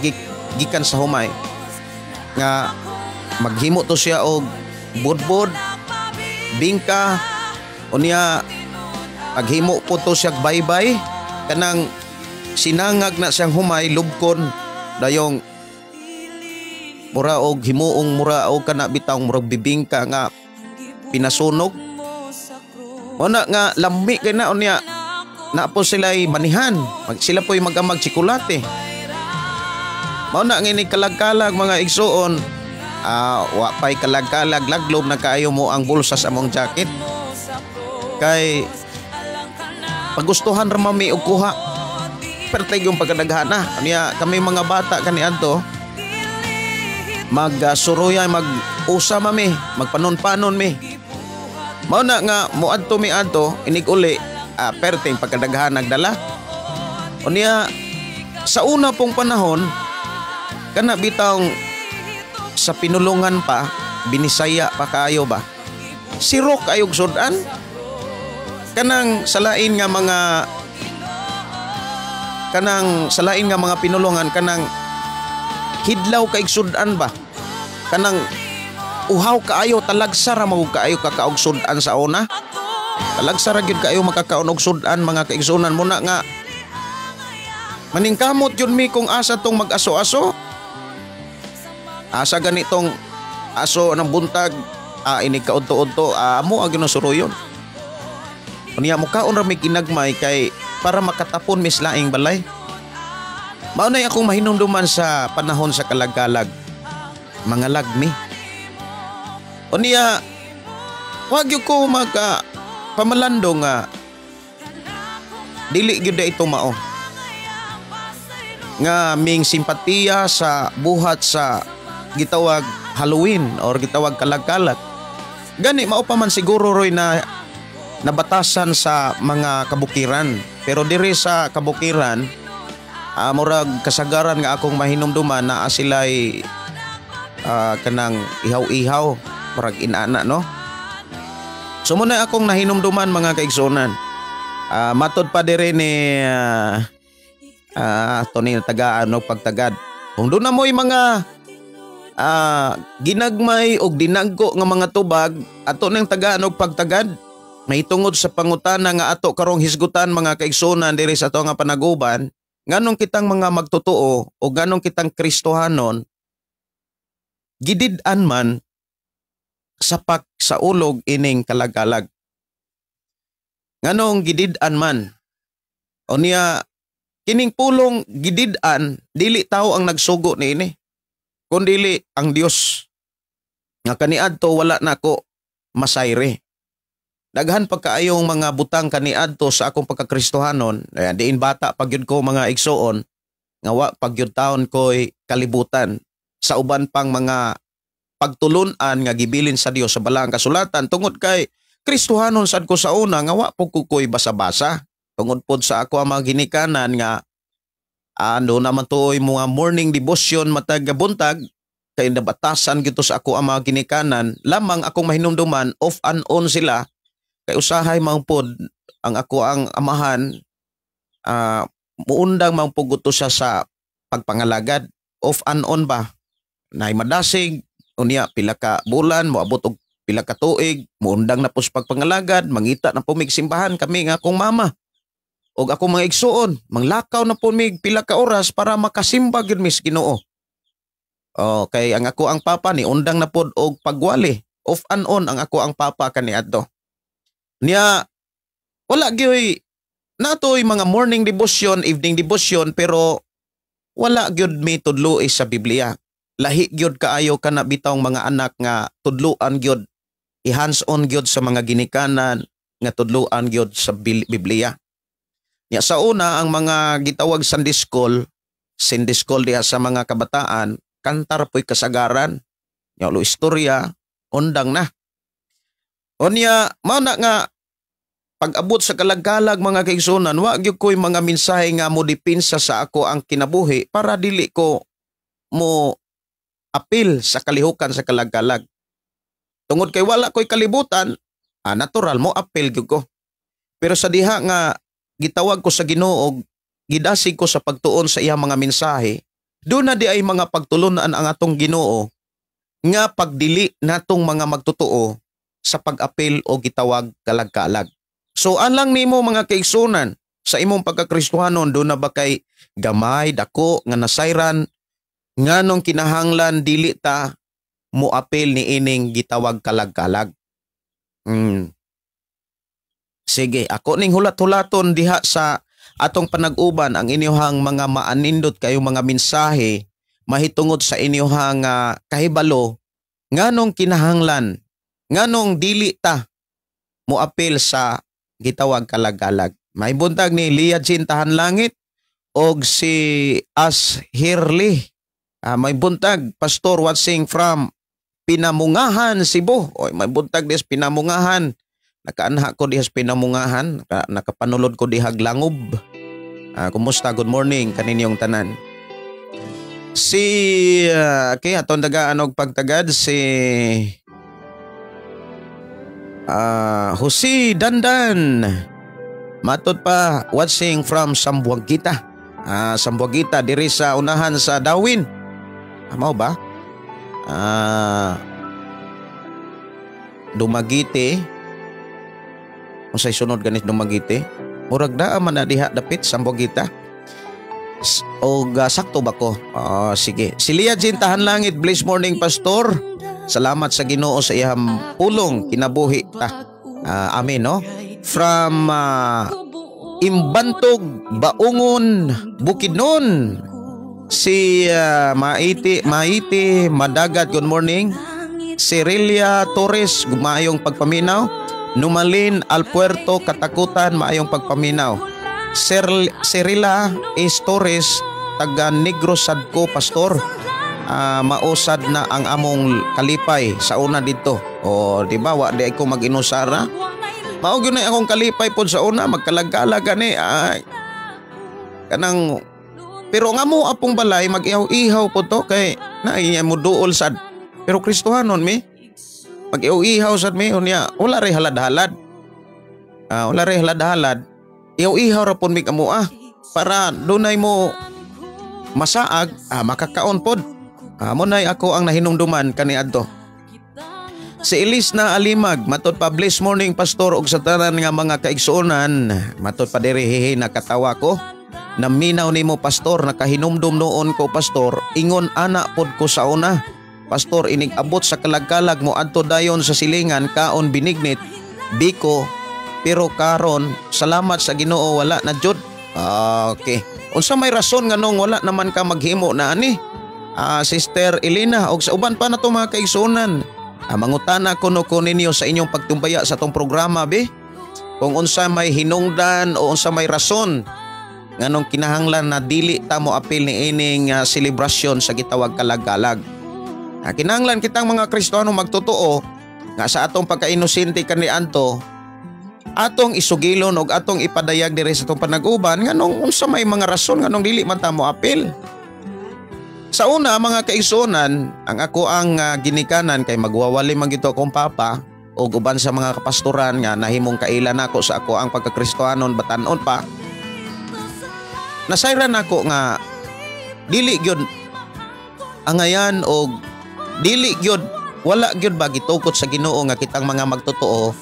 gikan sa humay nga maghimo to siya og budbud, bingka, unya maghimo po to siya baybay, kanang sinangag na siyang humay lubkon dayong mura og himuong mura og kana bitaw murag bibingka nga pinasunog. Una nga lami kay na unya na po sila'y manihan, sila po'y magamag tsokolate. Mao na nga ini kalag-kalag mga igsuon, wa pay kalag-kalag laglob na kaayo mo ang bulsa sa among jacket. Kay pagustuhan ra mami og kuha. Pertay yung pagkadaghana. Kanya kami mga bata kaniadto mag-suruya, mag-usa mami, magpanon-panon mi. Mao na nga moadto mi adto inig uli, perteng pagkadaghan nagdala. Unya sa una pong panahon kana bitawng sa pinulungan pa, binisaya pa kaayo ba. Sirok ayog sudan. Kanang salain nga mga kanang salain nga mga pinulungan kanang hidlaw kay sudan ba. Kanang uhaw kaayo, talagsa ra magud kaayo kakaog sudan sa una. Talagsa ra gyud kaayo makakaon og sudan mga kaigsunan. Muna nga maningkamot yun mi kung asa tong mag-aso-aso. Asa ganitong aso ng buntag, inig kaudto-udto, amo ang ginusuruyon. Unya mukaon ra mi ginagmay kay para makatapon mis laing balay. Mao nay akong mahinumduman sa panahon sa kalag-kalag. Mga lagmi. Unya wag gyud ko maka pamalando nga dili gyud ito mao. Nga ming simpatiya sa buhat sa gitawag Halloween or gitawag kalag-kalag. Gani mao pa man siguro roy na nabatasan sa mga kabukiran. Pero diri sa kabukiran, murag kasagaran nga akong mahinumduman naa sila'y kanang ihaw-ihaw, murag inana, no? So muna akong nahinumduman mga kaigsuonan. Matod pa diri ni Tony tagaan og pagtagad. Kung doon na mo'y mga ginagmay og dinagko nga mga tubag, ato nang tagaan og pagtagad. Mahitungod sa pangutana nga ato karong hisgutan mga kaigsuonan diri sa ato nga panaguban, nganong kitang mga magtotoo o nganong kitang Kristohanon gidid-an man sapak sa ulog ining kalagalag. Nganong gidid-an man? O niya kining pulong gidid-an, dili tao ang nagsugo niini, kundili ang Dios. Nga kaniadto wala na ko masayre. Daghan pagkaayong mga butang kaniadto sa akong pagkakristohanon, ayan, diin bata pagyud ko, mga igsuon, nga wa pagyud taon ko'y kalibutan sa uban pang mga pagtulunan nga gibilin sa Dios sa Balaang Kasulatan, tungod kay Kristohanon sad ko sa una nga wa po ko ko'y basa-basa tungod pod sa ako ang mga ginikanan nga ano naman tuoy mga morning devotion matag buntag, kay nabatasan gito sa ako ang mga ginikanan. Lamang akong mahinumduman, off and on sila, kay usahay man pod ang ako ang amahan, muundang man pud to siya sa pagpangalagad, off and on ba, nay madasig unya pila ka bulan, moabot og pila ka tuig, muundang na po sa pagpangalagad. Mangita na po mig simbahan kami nga akong mama og akong mga igsuon, manglakaw na po mig pila ka oras para makasimba gyud mis Ginoo. Oh, kay ang ako ang papa ni undang na pod og pagwali, off and on ang ako ang papa kaniadto. Niya wala gyoy natoy mga morning devotion, evening devotion, pero wala gyud mi tudloi sa Biblia. Lahi gyud kaayo kana bitawng mga anak nga tudluan gyud, i-hands on gyud sa mga ginikanan nga tudluan gyud sa Biblia. Nya sa una, ang mga gitawag Sunday school, Sunday school diha sa mga kabataan, kantar po'y kasagaran. Nya ulo istorya, undang na. Unya, mao na nga pag-abot sa kalagkalag, mga kaigsunan, wa gyud ko'y mga mensahe nga mo depensa sa ako ang kinabuhi para dili ko mo apil sa kalihukan sa kalagkalag. Tungod kay wala ko'y kalibutan, natural mo apil gyud ko. Pero sa diha nga gitawag ko sa Ginoo, gidasig ko sa pagtuon sa iyang mga mensahe, doon na di ay mga pagtulunan ang atong Ginoo nga pagdili natong mga magtotoo sa pag-apil o gitawag kalagkalag. So alang nimo, mga kaigsunan, sa imong pagkakristohanon, doon na ba kay gamay, dako nga nasayran nganong kinahanglan dili ta mo apil ni ining gitawag kalagkalag? Sige, ako ning hulat-hulaton diha sa atong panag-uban ang inyuhang mga maanindot kayong mga mensahe mahitungod sa inyuhang kahibalo nganong kinahanglan, nganong dili ta mo apil sa gitawag kalagkalag. May buntag ni Lia Jean Tahan Langit og si As Hirli. May buntag, Pastor, watching from Pinamungahan, Cebu. Oy, may buntag des Pinamungahan. Nakaanha ko dihas Pinamungahan, nakapanulod ko dihag Langob. Kumusta? Good morning kaninyong tanan. Si okay, aton dagaan og pagtagad si Jose Dandan. Matod pa, watching from Zamboanguita. Zamboanguita diri sa unahan sa Dawin. Mao ba? Dumaguete. Unsay sunod ganit Dumaguete? Murag naa man na diha dapit Zamboanguita. Og sakto ba ko? Sige. Si Lia Jean Tahan Langit, bless morning, Pastor. Salamat sa Ginoo sa iyang pulong kinabuhi ta. Amen, no? From Imbantog, Baungon, Bukidnon. Si Maiti, Maiti Madagat, good morning. Cerilia Torres, maayong pagpaminaw. Numalin Alpuerto Katakutan, maayong pagpaminaw. Cerila S. Torres, taga Negros Sadko, Pastor. Mausad na ang among kalipay sa una dito. O, di ba, wa di ko mag-inusara. Mao gyud na akong kalipay pod sa una, magkalagkalag gani. Ay, kanang pero nga mo apong balay mag-ihaw-ihaw po to kay na mo duol sad. Pero Kristohanon mi. Mag-ihaw-ihaw sad mi, unya wala ray halad-halad. Wala ray halad-halad. Ihaw-ihaw ra pud mi kamo para dunay mo masaag, makakaon pod. Mo nay ako ang nahinumduman kaniadto. Si Elis na Alimag, matod pa, bless morning, Pastor, ug sa tanan nga mga kaigsuonan. Matod pa diri, hihi, nakatawa ko. Naminaw nimo, Pastor, nakahinumdum noon ko, Pastor, ingon ana pod ko sa una. Pastor, inig abot sa kalagkalag mo adto dayon sa silingan, kaon binignit, biko, pero karon salamat sa Ginoo, wala na jud. Okay. Unsa may rason nganong wala naman ka maghimo na ani? Sister Elena og sa uban pa na to, mga kaigsuonan. Mangutana kuno ko ninyo sa inyong pagtumbaya sa atong programa be. Kung unsa may hinungdan o unsa may rason nganong kinahanglan na dili ta mo apil ni ining selebrasyon sa gitawag kalag-kalag. Kinahanglan kitang mga Kristiyano magtotoo nga sa atong pagka-inosente kaniadto, atong isugilon og atong ipadayag diri sa atong panag-uban nganong unsa may mga rason nganong dili man ta mo apil. Sa una, mga kaigsuonan, ang ako ang ginikanan kay magwawali man gito akong papa og uban sa mga kapastoran nga nahimong kaila nako sa ako ang pagkakristohanon batan-on pa. Nasayran nako nga dili gyud angayan og dili gyud, wala gyud ba gitukot sa Ginoo nga kitang mga magtotoo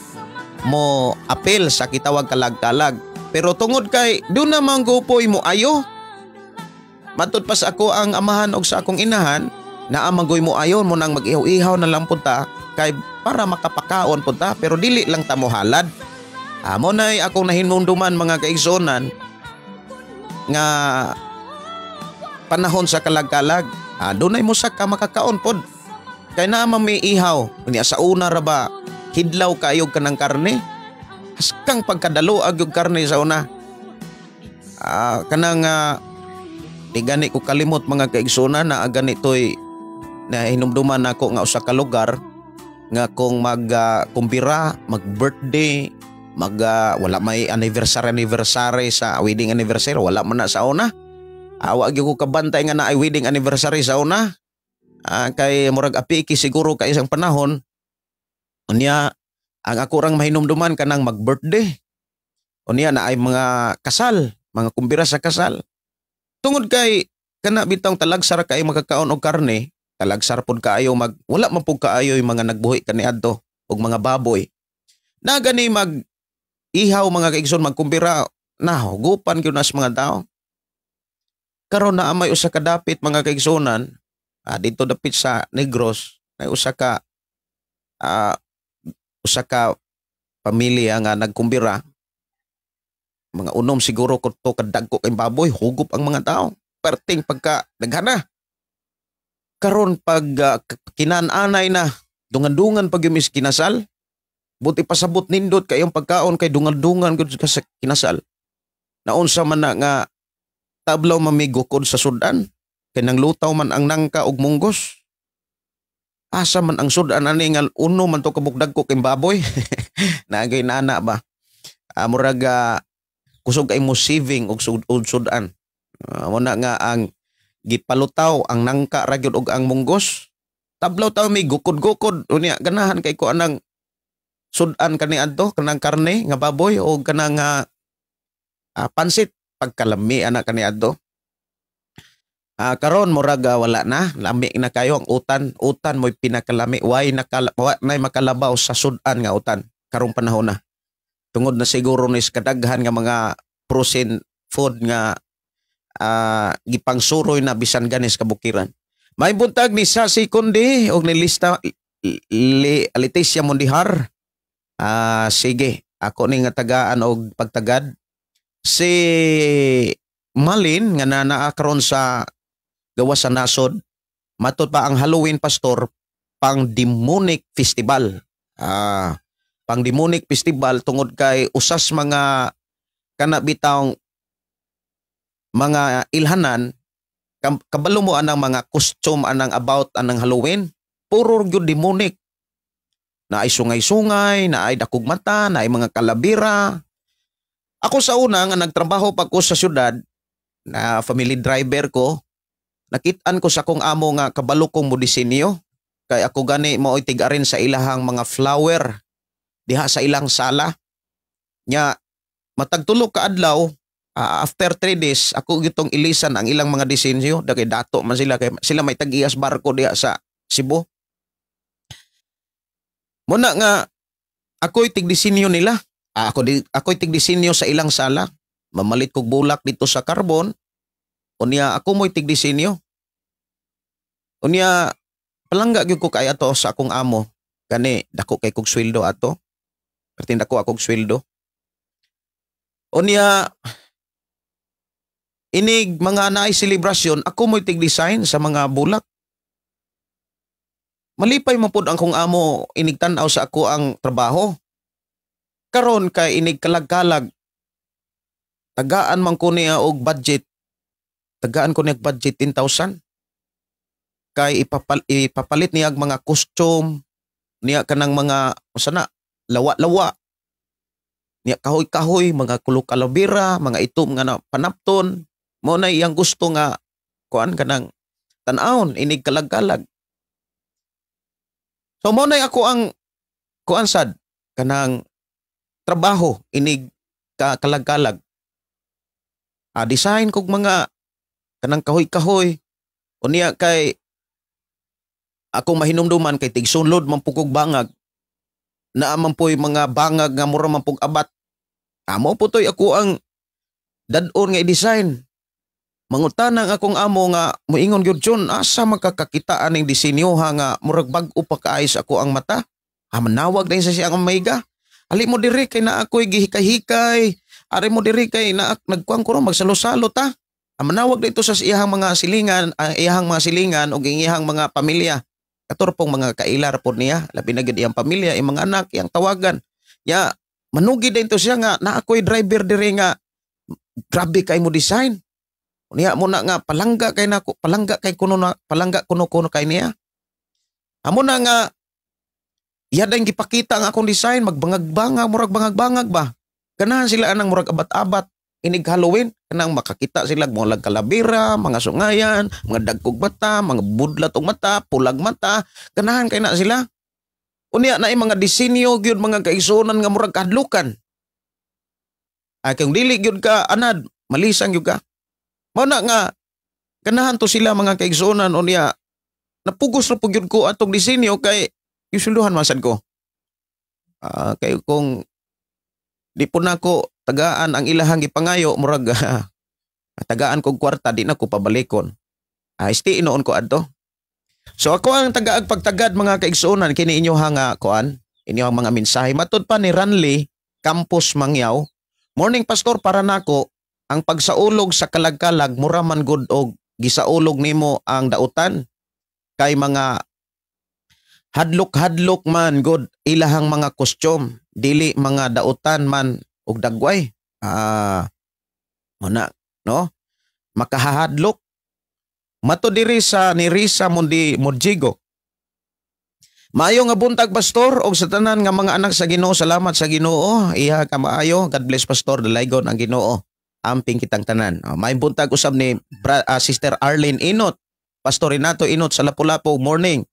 mo apel sa kitawag kalag-kalag. Pero tungod kay do na man gupoy mo ayo, matud pa sa ako ang amahan og sa akong inahan, naa man goy mo ayo mo nang mag-ihaw-ihaw na lang punta kay para makapakaon punta, pero dili lang ta mo halad. Amo nay akong nahinumduman, mga kaigsuonan, nga panahon sa kalag-kalag, dunay mo sa ka makakaon pod. Kay naa man may ihaw, unya sa una ra ba hidlaw kayo kanang karne. Haskang pagkadalo ag yung karne sa una. Kanang di gani ko kalimot, mga kaigsuonan, na ganito'y nahinumduman nako nga usa ka lugar nga kung mag kumbira, mag birthday, mag wala may anniversary anniversary sa wedding anniversary, wala man na sa una. Awa gyud ko kabantay nga naay wedding anniversary sa una. Kay murag apiki siguro kay isang panahon. Unya ang ako rang mahinumduman kanang mag birthday. Unya na ay mga kasal, mga kumbira sa kasal. Tungod kay kana bitong talagsar kay makakaon og karne, talagsar pod kaayo mag wala man pud kaayo yung mga nagbuhi kaniadto og mga baboy. Na gani mag ihaw, mga kaigsoon, magkumbira na hugupan gyud nas mga tao. Karon na may usa ka dapit, mga kaigsuonan, dito dapit sa Negros, may usa ka pamilya nga nagkumbira, mga unom siguro ko to kadagko kay baboy, hugup ang mga tao. Perting pagka daghana. Karon pag kinananay na, dungan-dungan pag yung kinasal, buti pasabot nindot kayong pagkaon kay dungan-dungan gud sa kinasal. Naunsa man na nga tablaw mamigukod sa sudan kay nang lutaw man ang nangka og munggos. Asa man ang sudan ani nga uno man to kabuk dagko kay baboy? Naagay nana ba? Murag kusog kay mo saving og sudan. Mo na nga ang gipalutaw ang nangka ra gyud og ang munggos. Tablaw taw may gukod-gukod, unya ganahan kay ko anang sudan kani adto kanang karne nga baboy o kanang pansit, pagkalami ana kani adto. Karon murag wala na, lami na kayo ang utan, utan mo'y pinakalami, way nakala, wa nay makalabaw sa sudan nga utan karong panahon na. Tungod na siguro ni kadaghan nga mga frozen food nga gipangsuroy na bisan ganis kabukiran. May buntag ni Sasi Kundi og ni Lista li, Leticia Mondihar. Sige, ako ni nga tagaan og pagtagad. Si Malin nga na naa karon sa gawas sa nasod, matud pa ang Halloween, pastor, pang demonic festival. Pang demonic festival tungod kay usas mga kana bitawng mga ilhanan, kabalo mo anang mga costume anang about anang Halloween, puro gyud demonic. Naay sungay-sungay, naay dakog mata, naay mga kalabira. Ako sa una nga nagtrabaho pa ko sa syudad na family driver ko, nakitaan ko sa akong amo nga kabalo kong mo disenyo. Kay ako gani mo tig-arin sa ilahang mga flower diha sa ilang sala. Nya matag tulo ka adlaw, after 3 days ako gitong ilisan ang ilang mga disenyo kay dato man sila, kay sila may tag-iyas barko diha sa Cebu. Muna nga ako'y tigdisenyo nila. Ako'y tigdisenyo sa ilang sala. Mamalit kog bulak dito sa Carbon. Unya ako mo'y tigdisenyo. Unya palangga gyud ko kay ato sa akong amo. Gani dako kay kog sweldo ato. Perting dako akong sweldo. Unya inig mga naay selebrasyon, ako mo'y tig-design sa mga bulak. Malipay man pud ang kong amo inig tan-aw sa ako ang trabaho. Karon kay inig kalag-kalag, tagaan man ko niya og budget. Tagaan ko niya og budget 10,000. Kay ipapalit niya ang mga costume niya, kanang mga usa na lawa-lawa niya, kahoy-kahoy, mga kulok kalabera, mga itom nga na panapton. Mo na iyang gusto nga kuan, kanang tan-awon inig kalag-kalag. So mo na ako ang kuan sad, kanang trabaho inig ka kalag-kalag. Design kog mga kanang kahoy-kahoy. Unya kay akong mahinumduman kay tigsunlod man pud kog bangag. Naa man po'y mga bangag nga mura man pug abat. Amo po to'y ako ang dad-on nga i-design. Mangutana ang akong amo nga moingon gyud, "John, asa makakakita aning disenyo ha nga murag bag-o pa kaayo sa ako ang mata?" Ah, manawag din sa siya ang maiga. "Ali mo diri kay naa ko'y gihikay-hikay. Ari mo diri kay na nagkuan ko ron, magsalo-salo ta." Ah, manawag dito sa iyahang mga silingan, ang iyahang mga silingan o iyahang mga pamilya. Katorpong mga kaila ra pod niya, labi na gyud iyang pamilya, iyang mga anak, iyang tawagan. Ya, manugi din to siya nga naa ko'y driver diri nga grabe kay mo design. Niya mo na nga palangga kay nako, palangga kay kuno na, palangga kuno kuno kay niya. Amo na nga iya dayong gipakita ang akong design, magbangag-bangag, murag bangag-bangag ba. Ganahan sila anang murag abat-abat inig Halloween, kanang makakita sila mga kalabira, mga sungayan, mga dagkog mata, mga budlat og mata, pulag mata, ganahan kay na sila. Unya na mga disenyo gyud, mga kaigsuonan, nga murag kahadlukan. Ay, kung dili gyud ka anad, malisang gyud ka. Mao na nga ganahan to sila, mga kaigsuonan. Unya napugos ra pud gyud ko atong disenyo kay isulduhan man sad ko. Kay kung di po nako tagaan ang ilahang gipangayo, murag tagaan kog kwarta, di na ko pabalikon. Isti inoon ko adto. So ako ang tagaag pagtagad, mga kaigsuonan, kini inyo nga kuan, inyo ang mga mensahe. Matud pa ni Ranley Campos Mangyaw, "Morning, Pastor, para nako ang pagsaulog sa kalagkalag mura man gud og gisaulog nimo ang dautan kay mga hadlok-hadlok man gud ilahang mga costume, dili mga dautan man og dagway." Muna no makahahadlok. Mato diri sa ni Risa Mundi Murjigo, "Maayo nga buntag, Pastor, og sa tanan nga mga anak sa Ginoo. Salamat sa Ginoo. Iha ka maayo. God bless, Pastor. Dalaygon ang Ginoo. Amping kitang tanan." Oh, maayong buntag usab ni Sister Arlene Inot. Pastor Renato Inot sa Lapu-Lapu, morning.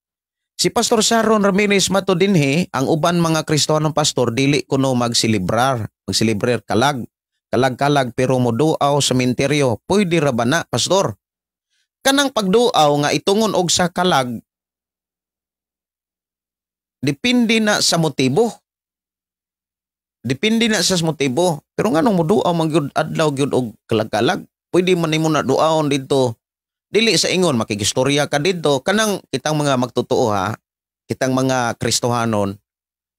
Si Pastor Sharon Ramirez, mato dinhi, "Ang uban mga Kristohanong pastor dili kuno magselebrar, magselebrar kalag kalag pero moduaw sa minteryo. Pwede ra ba na, Pastor?" Kanang pagduaw nga itungon og sa kalag, depende na sa motibo. Depende na sa motibo. Pero nganong moduaw man gyud adlaw gyud og kalag-kalag? Pwede man nimo na duawon dito. Dili sa ingon makigistorya ka dito, kanang kitang mga magtotoo ha, kitang mga Kristohanon,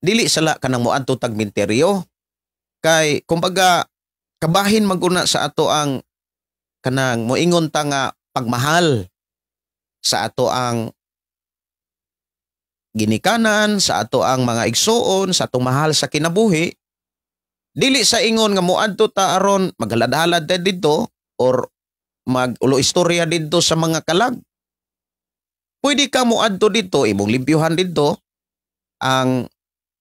dili sala kanang moadto tag minteryo. Kay kumbaga kabahin maguna sa ato ang kanang moingon ta nga pagmahal sa ato ang ginikanan, sa ato ang mga igsuon, sa atong mahal sa kinabuhi. Dili sa ingon nga moadto ta aron maghalad-halad ta didto or mag-ulo istorya didto sa mga kalag. Pwede ka moadto didto, imong limpyuhan didto ang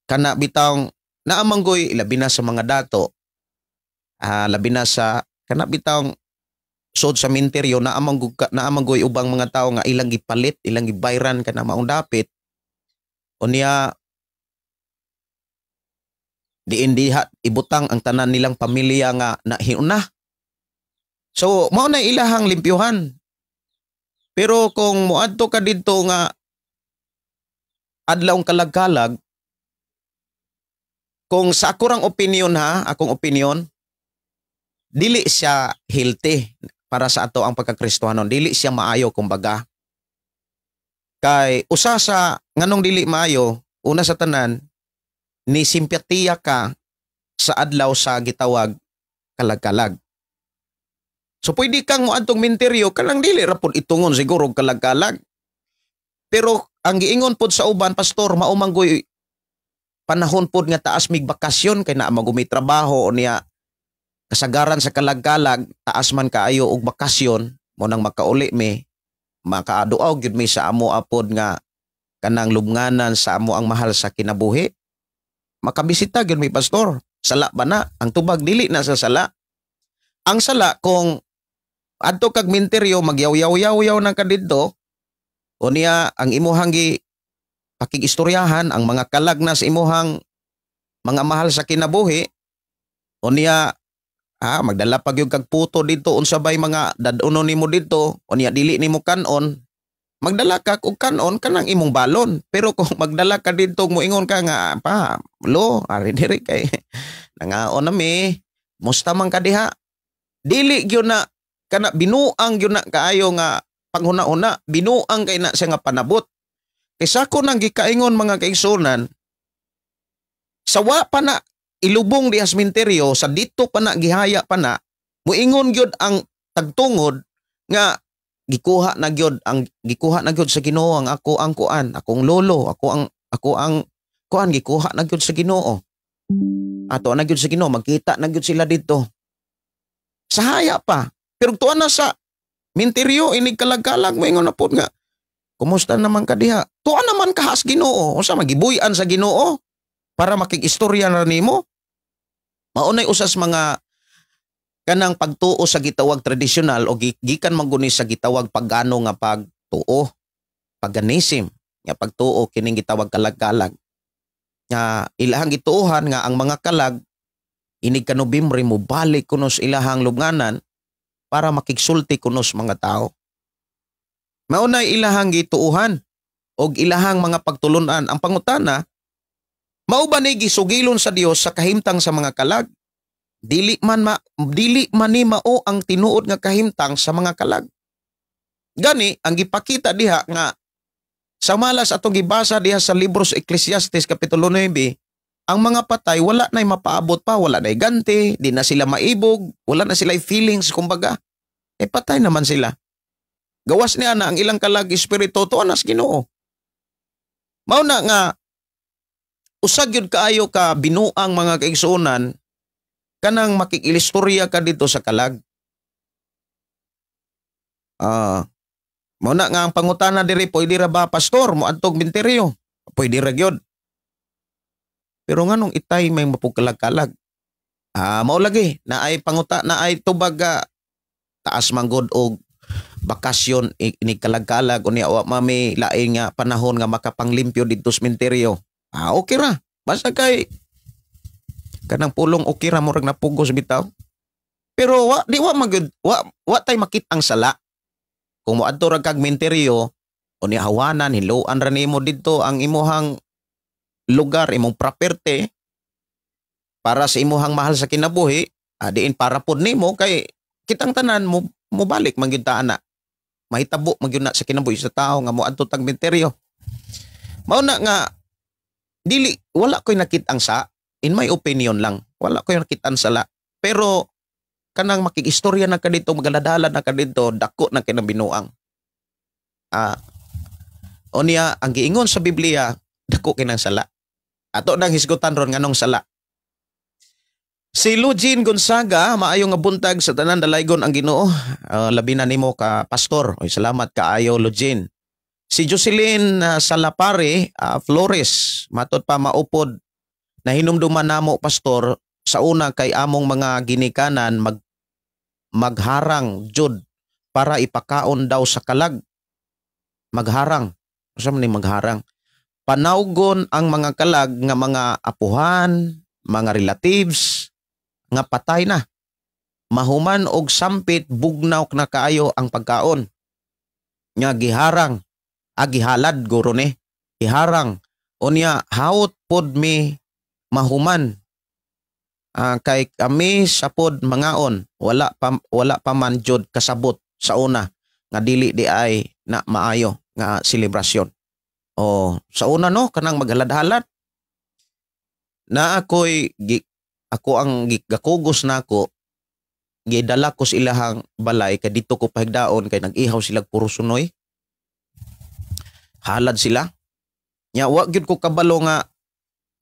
kana bitawng naamanggoy, labi na sa mga dato. Labi na sa kana bitawng sod sa minteryo, naamanggoy ubang mga tao nga ilang gipalit, ilang gibayran kana maong dapit. Unya diin diha ibutang ang tanan nilang pamilya nga nahiuna. So mao na ilahang limpyuhan. Pero kung moadto ka didto nga adlawng kalag-kalag, kung sa ako rang opinion ha, akong opinion, dili siya healthy para sa ato ang pagkakristohanon. Dili siya maayo kumbaga. Kay usa sa nganong dili maayo, una sa tanan, ni simpatiya ka sa adlaw sa gitawag kalag-kalag. So pwede kang moadtong minteryo kanang dili ra pud itungon siguro og kalag-kalag. Pero ang giingon pod sa uban, "Pastor, mao man goy panahon pod nga taas mig bakasyon kay naa man may trabaho." Niya kasagaran sa kalag-kalag taas man kaayo og bakasyon mo, nang makauli mi, makaaduaw gyud mi sa amo apod nga kanang lubnganan sa amo ang mahal sa kinabuhi, makabisita gyud mi, pastor. Sala ba na? Ang tubag, dili na sa sala. Ang sala kung adto kag minteryo, magyaw-yaw-yaw na ka didto, unya ang imuhang gi pakigistoryahan ang mga kalag na sa imuhang mga mahal sa kinabuhi, unya magdala pa gyud kag puto didto, unsa bay mga dad-uno nimo didto, unya dili nimo kanon, magdala ka og kanon kanang imong balon. Pero kung magdala ka didto, moingon ka nga, "Pa, lo, ari diri kay nangaon na mi, musta man ka diha?" Dili gyud na kana, binuang gyud na kaayo nga panghuna-una, binuang kay na siya nga panabot. Kay sa ako nang gikaingon, mga kaigsunan, sa wa pa na ilubong di sementeryo, sa dito pa na gihaya pa na, muingon gyud ang tagtungod nga gikuha na gyud sa Ginoo ang ako ang kuan, akong lolo, ako ang kuan, gikuha na gyud sa Ginoo. Ato na gyud sa Ginoo, magkita na gyud sila dito. Sa haya pa. Pero tuwa na sa minteryo, inig kalag-kalag, moingon na pod nga, "Kumusta naman ka diha?" Tuwa naman ka has Ginoo. Unsa magibuy-an sa Ginoo para makig-istorya na nimo? Maunay usas mga kanang pagtuo sa gitawag tradisyonal o gikan man guni sa gitawag pagano nga pagtuo, paganism nga pagtuo, kining gitawag kalag-kalag nga ilahang gituohan nga ang mga kalag inig ka Nobyembre mo balik kuno sa ilahang lubnganan para makigsulti kuno sa mga tao. Maunay ilahang gituohan og ilahang mga pagtulunan. Ang pangutana, mao ba ni gisugilon sa Dios sa kahimtang sa mga kalag? Dili man ni mao ang tinuod nga kahimtang sa mga kalag. Gani ang gipakita diha nga sa malas atong gibasa diha sa libro sa Ecclesiastes kapitulo 9, ang mga patay wala na'y mapaabot pa, wala na'y ganti, di na sila maibog, wala na sila feelings kumbaga. Eh patay naman sila. Gawas niya na ang ilang kalag espiritu tuwa nas Ginoo. Mao na nga usag yun kaayo ka binuang, mga kaigsuonan, kanang makikilistorya ka dito sa kalag. Mao na nga ang pangutana diri, pwede ra ba, pastor, mo adtog minteryo? Pwede ra gyud. Pero nganong itay may mapugkalag-kalag? Mao lagi na ay panguta na ay tubag, taas manggod og bakasyon inig kalag-kalag, unya wa mami lain nga panahon nga makapanglimpyo didto sa minteryo. Okay ra. Basta kay kanang pulong okay ra, murag napugos bitaw. Pero wa di wa magud wa wa tay makit-ang sala. Kung moadto ra kag minteryo, unya hawanan, hiluan ra nimo didto ang imuhang lugar, imong property para sa imuhang mahal sa kinabuhi, diin para pod nimo kay kitang tanan mo mobalik man gyud ta ana. Mahitabo man gyud na sa kinabuhi sa tao nga moadto tag minteryo. Mao na nga dili, wala ko'y nakit-ang sa, in my opinion lang, wala ko'y nakit-ang sala. Pero kanang makig-istorya na ka dito, magaladala na ka dito, dako na kay binuang. Unya ang giingon sa Biblia, dako kay nang sala. Ato nang hisgutan ron nganong sala. Si Lugin Gonzaga, maayo nga buntag sa tanan, dalaygon ang Ginoo. Labi na nimo ka, pastor. Oy, salamat kaayo, Lugin. Si Jocelyn Salapare Flores, matod pa maupod na hinumduman namo, pastor, sa una kay among mga ginikanan magharang jud para ipakaon daw sa kalag. Magharang. Unsa man ni magharang? Panawgon ang mga kalag nga mga apuhan, mga relatives nga patay na. Mahuman og sampit, bugnaw na kaayo ang pagkaon. Nga giharang, gihalad guro ni. Giharang. Unya hawot pod mi mahuman. Kay kami sa pod mangaon, wala pa man jud kasabot sa una nga dili di ay na maayo nga selebrasyon. O sa una no, kanang maghalad-halad na ako ang gakugos nako, gidala ko sa ilahang balay kay dito ko pahigdaon kay nag-ihaw sila puro sunoy. Halad sila. Nya wa gyud ko kabalo nga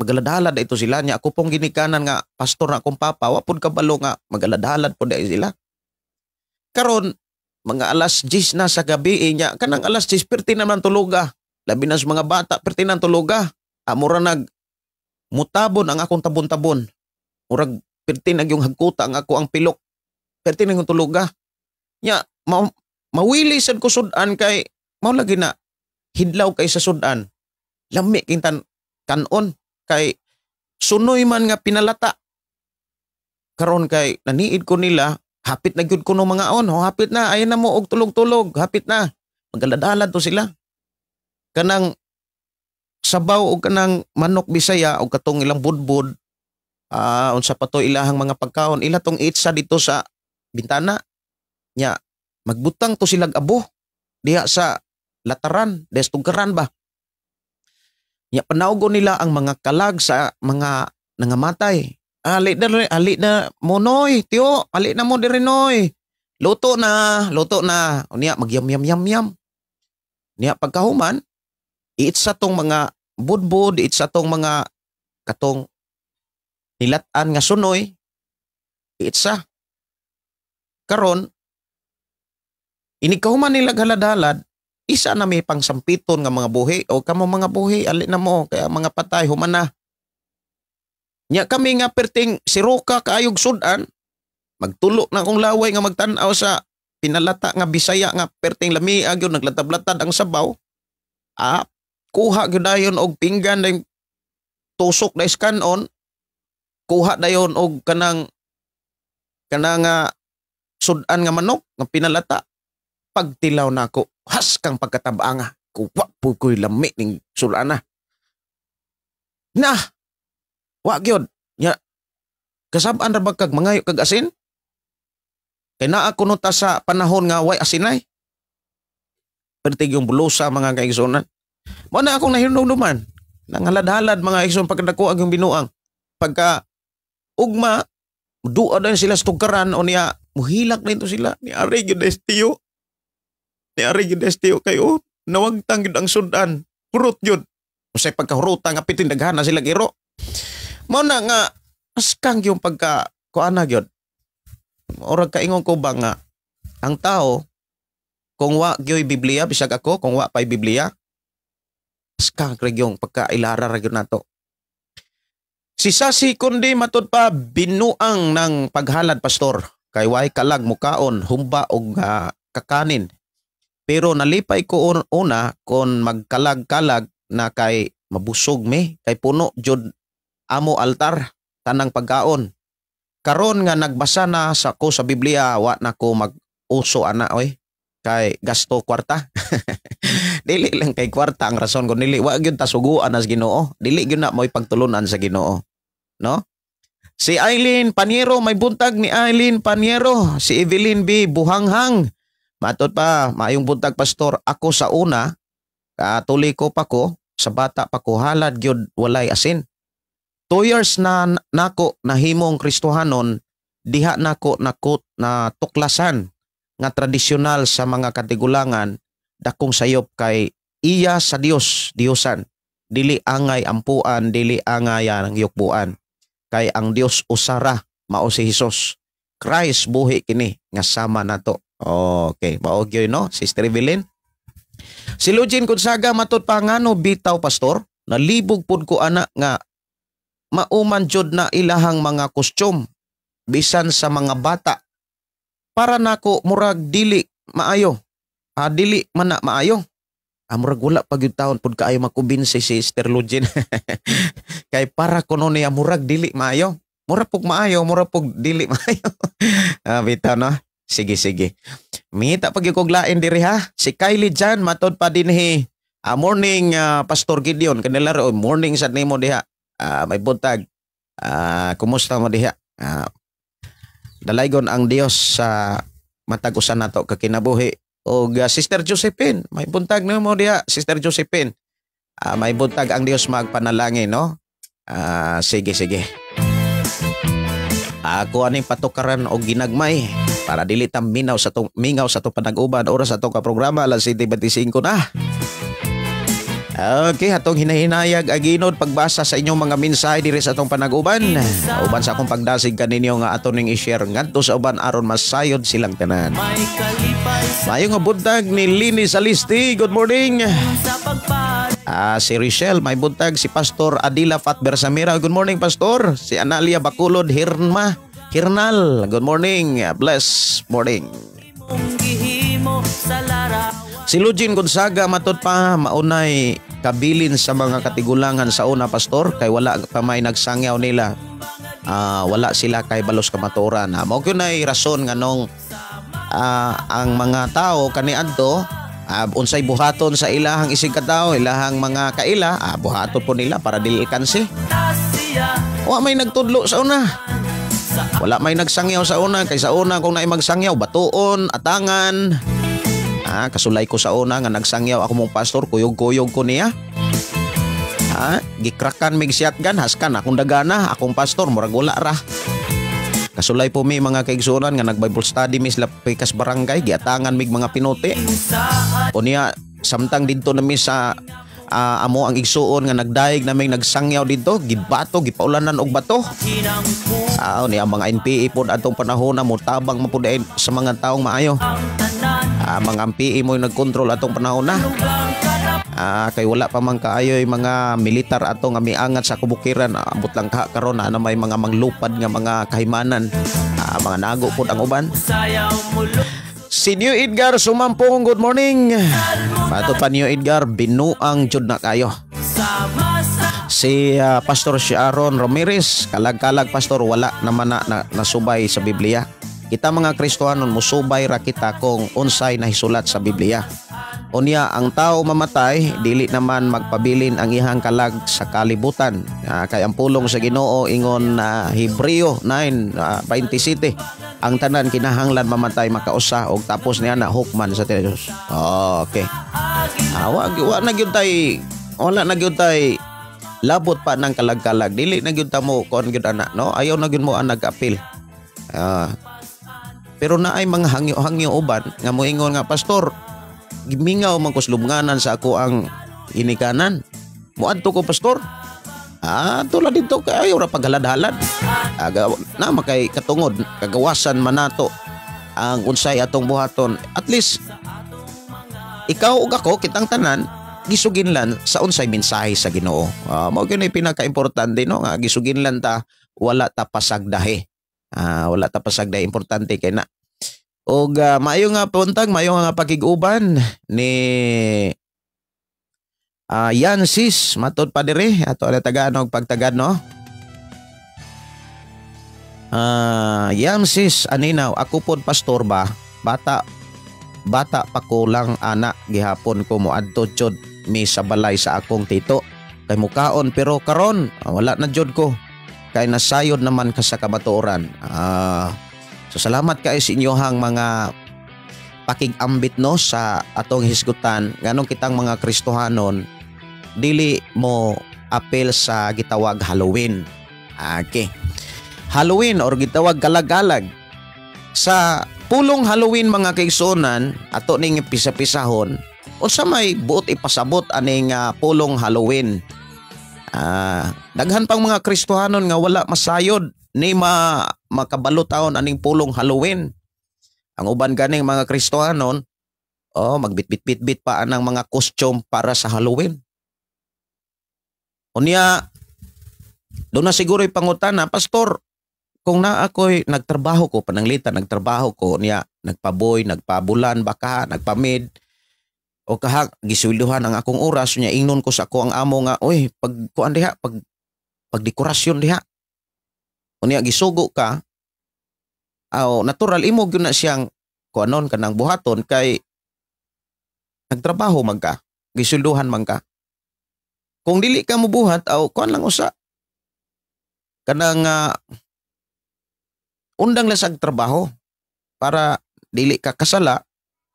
magaladhalad ito sila. Nya ako pong ginikanan nga pastor na akong papa, wa pud kabalo nga magaladhalad pud dai sila. Karon mga alas 10 na sa gabi, nya kanang alas 10 perti naman tuluga. Labi na sa mga bata perti na tuluga. Mura nag mutabon ang akong tabon-tabon. Murag perti nag yung hagkuta ang ako ang pilok. Perti na yung tuluga. Nya mawili sad ko sudan kay mao lagi na hidlaw kay sa sudan. Lami kintan kanon kay sunoy man nga pinalata. Karon kay naniid ko nila, hapit na gyud kuno mga on, ho, hapit na, ayan na mo og tulog-tulog, hapit na. Magaladalad to sila. Kanang sabaw og kanang manok Bisaya og katong ilang budbud, unsa pa to ilahang mga pagkaon, ila tong itsa dito sa bintana. Nya magbutang to silag abo diha sa lataran, destugaran ba. Nya panawgo nila ang mga kalag sa mga nangamatay. Ali na, ali na mo noy, tiyo, ali na mo diri noy. Luto na, luto na. Unya magyam yam yam yam. Niya pagkahuman, iitsa tong mga budbud, iitsa tong mga katong nilatan nga sunoy, iitsa. Karon, inikahuman nila halad-halad, isa na may pangsampiton nga mga buhi o kamo mga buhi, ali na mo, kaya mga patay, human na. Nya kami nga perting siroka kaayog sudan, magtulo na akong laway nga magtan-aw sa pinalata nga Bisaya nga perting lamiag yun, naglatab-latad ang sabaw. Kuha gyud dayon og pinggan dayon tusok na iskanon, kuha dayon og kanang kanang sudan nga manok nga pinalata. Pagtilaw nako, haskang pagkatabanga, kuwa po ko'y lami ning sudan na. Nah, wa gyud. Nya kasab-an ra ba kag mangayo kag asin? Kay naa kuno ta sa panahon nga way asinay. Pertig yung bulusa mga kaigsunan. Mao na akong nahinumduman. Nangaladhalad mga igsoon pagkadako ang yung binuang. Pagka ugma, dua dayon sila sa tugkaran o niya muhilak na ito sila. Ni ari gyud estiyo. Ni ari gyud estiyo kayo. Nawagtang gyud ang sudan. Hurot gyud. Usay pagkahuruta nga pitin daghan na sila giro. Mao na nga askang yung pagka kuana gyud. Orag kaingon ko ba nga ang tao kung wa gyoy Biblia, bisag ako kung wa pay Biblia, askang ra yung pagkailara ra gyud nato. Si Sasi kundi matud pa binuang ng paghalad pastor kay way kalag mukaon humba og kakanin. Pero nalipay ko una kon magkalag-kalag na kay mabusog mi kay puno jud amo altar tanang pagkaon. Karon nga nagbasa na sa ko sa Biblia, wa na ko mag-uso ana oy kay gasto kwarta. Dili lang kay kwarta ang rason ko dili wa gyud tasuguan as Ginoo. Dili gyud na mo'y pagtulunan sa Ginoo, no? Si Eileen Paniero, may buntag ni Eileen Paniero. Si Evelyn B Buhanghang. Matod pa, maayong buntag pastor. Ako sa una, katuli ko pa ko, sa bata pa ko halad gyud walay asin. 2 years na nako nahimong Kristohanon, diha nako nakot na tuklasan nga tradisyonal sa mga katigulangan, dakong sayop kay iya sa Dios, Diosan. Dili angay ampuan, dili angay ang yukbuan. Kay ang Dios usara, mao si Hesus. Christ buhi kini nga sama nato. Okay, mao gyud no, Sister Evelyn. Si Lujin Gonzaga matud pa ngano bitaw pastor, nalibog pud ko ana nga mauman jud na ilahang mga kostyum bisan sa mga bata. Para nako murag dili maayo. Dili man na maayo. Murag wala pa gyud taon pud kaayo makumbinsi si Sister Lujin. Kay para kuno niya murag dili maayo. Murag pug maayo, murag pug dili maayo. Bitaw no. Sige sige. Mita pag kog lain diri ha. Si Kylie Jan matod pa dinhi. Morning Pastor Gideon kanila ro morning sad nimo diha. May buntag. Kumusta mo diha? Dalaygon ang Dios sa matag usa nato ka kinabuhi. Og Sister Josephine, may buntag nimo diha, Sister Josephine. May buntag ang Dios magpanalangin, no? Sige sige. Ako aning patukaran og ginagmay para dili ta minaw sa tong mingaw sa tong panag-uban oras sa tong ka programa alas 7:25 na. Okay, atong hinahinayag aginod pagbasa sa inyong mga mensahe diri sa atong panaguban. Uban sa akong pagdasig kaninyo nga ato ning i-share ngadto sa uban aron masayod silang tanan. Maayong nga buntag ni Lini Salisti. Good morning. Si Richelle, may buntag. Si Pastor Adila Fat Bersamira. Good morning, Pastor. Si Analia Bakulod Hirma Hirnal. Good morning. Bless morning. Si Lujin Gonzaga, matod pa maunay kabilin sa mga katigulangan sa una, Pastor, kay wala pa may nagsangyaw nila. Wala sila kay balos kamatuoran. Mao gyud nay rason nganong ang mga tao kaniadto, unsay buhaton sa ilahang isig katawo, ilahang mga kaila, buhaton po nila para dili alkansi. Wa may nagtudlo sa una. Wala may nagsangyaw sa una, kay sa una kung naay magsangyaw, batuon, atangan. Kasulay ko sa una nga nagsangyaw ako mong pastor, kuyog-kuyog ko niya. Gikrakan mig shotgun, haskan akong dagana, akong pastor murag wala ra. Kasulay po mi mga kaigsuonan nga nag-Bible study mi sa Pikas Barangay, giatangan mig mga pinote. O niya samtang didto na mi sa amo ang igsuon nga nagdaig naming nagsangyaw didto, gibato, gipaulanan og bato. Niya mga NPA pod atong panahon na motabang mapud sa mga taong maayo. Mga NPA mo nagkontrol atong panahon na. Kay wala pa man kaayoy mga militar ato nga miangat sa kubukiran, ambot lang ka karon na may mga manglupad nga mga kahimanan. Mga nago pod ang uban. Si New Edgar Sumampong, good morning. Pato pa New Edgar, binuang jud na kayo. Si Pastor Sharon Ramirez, kalag-kalag Pastor, wala naman na nasubay sa Biblia. Kita mga Kristohanon, musubay ra kita kung unsay nahisulat sa Biblia. Unya, ang tao mamatay, dili naman magpabilin ang ihang kalag sa kalibutan. Kay ang pulong sa Ginoo ingon na Hebreo 9:27, ang tanan kinahanglan mamatay makausa og tapos niya na hukman sa Dios. Okay. Wa na gyud tay, wala na gyud tay labot pa ng kalag-kalag. Dili na gyud ta mo kuan gyud ana, no? Ayaw na gyud mo ang nag-appeal. Pero naay mga hangyo-hangyo uban nga moingon nga, Pastor, gimingaw man ko slubnganan sa ako ang ginikanan. Muadto ko, Pastor. Tula dito kay ayaw ra paghalad-halad. Na makay katungod kagawasan man nato ang unsay atong buhaton. At least ikaw ug ako kitang tanan gisuginlan sa unsay mensahe sa Ginoo. Mao gyud ni pinakaimportante, no, nga gisuginlan ta, wala ta pasagdahi. Wala ta pasagdahi, importante kay na. Og maayo nga puntag, maayo nga pakig-uban ni yan sis, matod pa diri ato na taganog pagtagad, no. Yan sis aninaw, ako pod Pastor ba, bata bata pa ko lang ana gihapon ko moadto jud mi sa balay sa akong tito kay mukaon, pero karon wala na jud ko kay nasayod naman ka sa kamatuoran. So salamat kay sa inyohang mga pakigambit, no, sa atong hisgutan nganong kitang mga Kristohanon dili mo apel sa gitawag Halloween. Okay. Halloween or gitawag kalag-kalag. Sa pulong Halloween mga kaigsuonan, ato ning pisa-pisahon unsa may buot ipasabot aning pulong Halloween. Daghan pang mga Kristohanon nga wala masayod ni makabalo taon aning pulong Halloween. Ang uban ganing mga Kristohanon, oh, magbitbit-bitbit pa anang mga costume para sa Halloween. Unya, doon na siguro ipangutana, Pastor, kung na ako'y nagtrabaho ko, pananglitan, nagtrabaho ko, niya, nagpaboy, nagpabulan, baka, nagpamid, o kaha, gisweldohan ang akong oras, niya, ingnon ko sa ako ang amo nga, oy, pag, kuan diha, pag, pagdekorasyon diha. Unya, gisugo ka, aw, natural, imo gyud na siyang, kuanon, kanang buhaton, kay, nagtrabaho man ka, gisweldohan man ka. Kung dili ka mobuhat, aw, kuan lang usa, kanang, undang lasag trabaho para dili ka kasala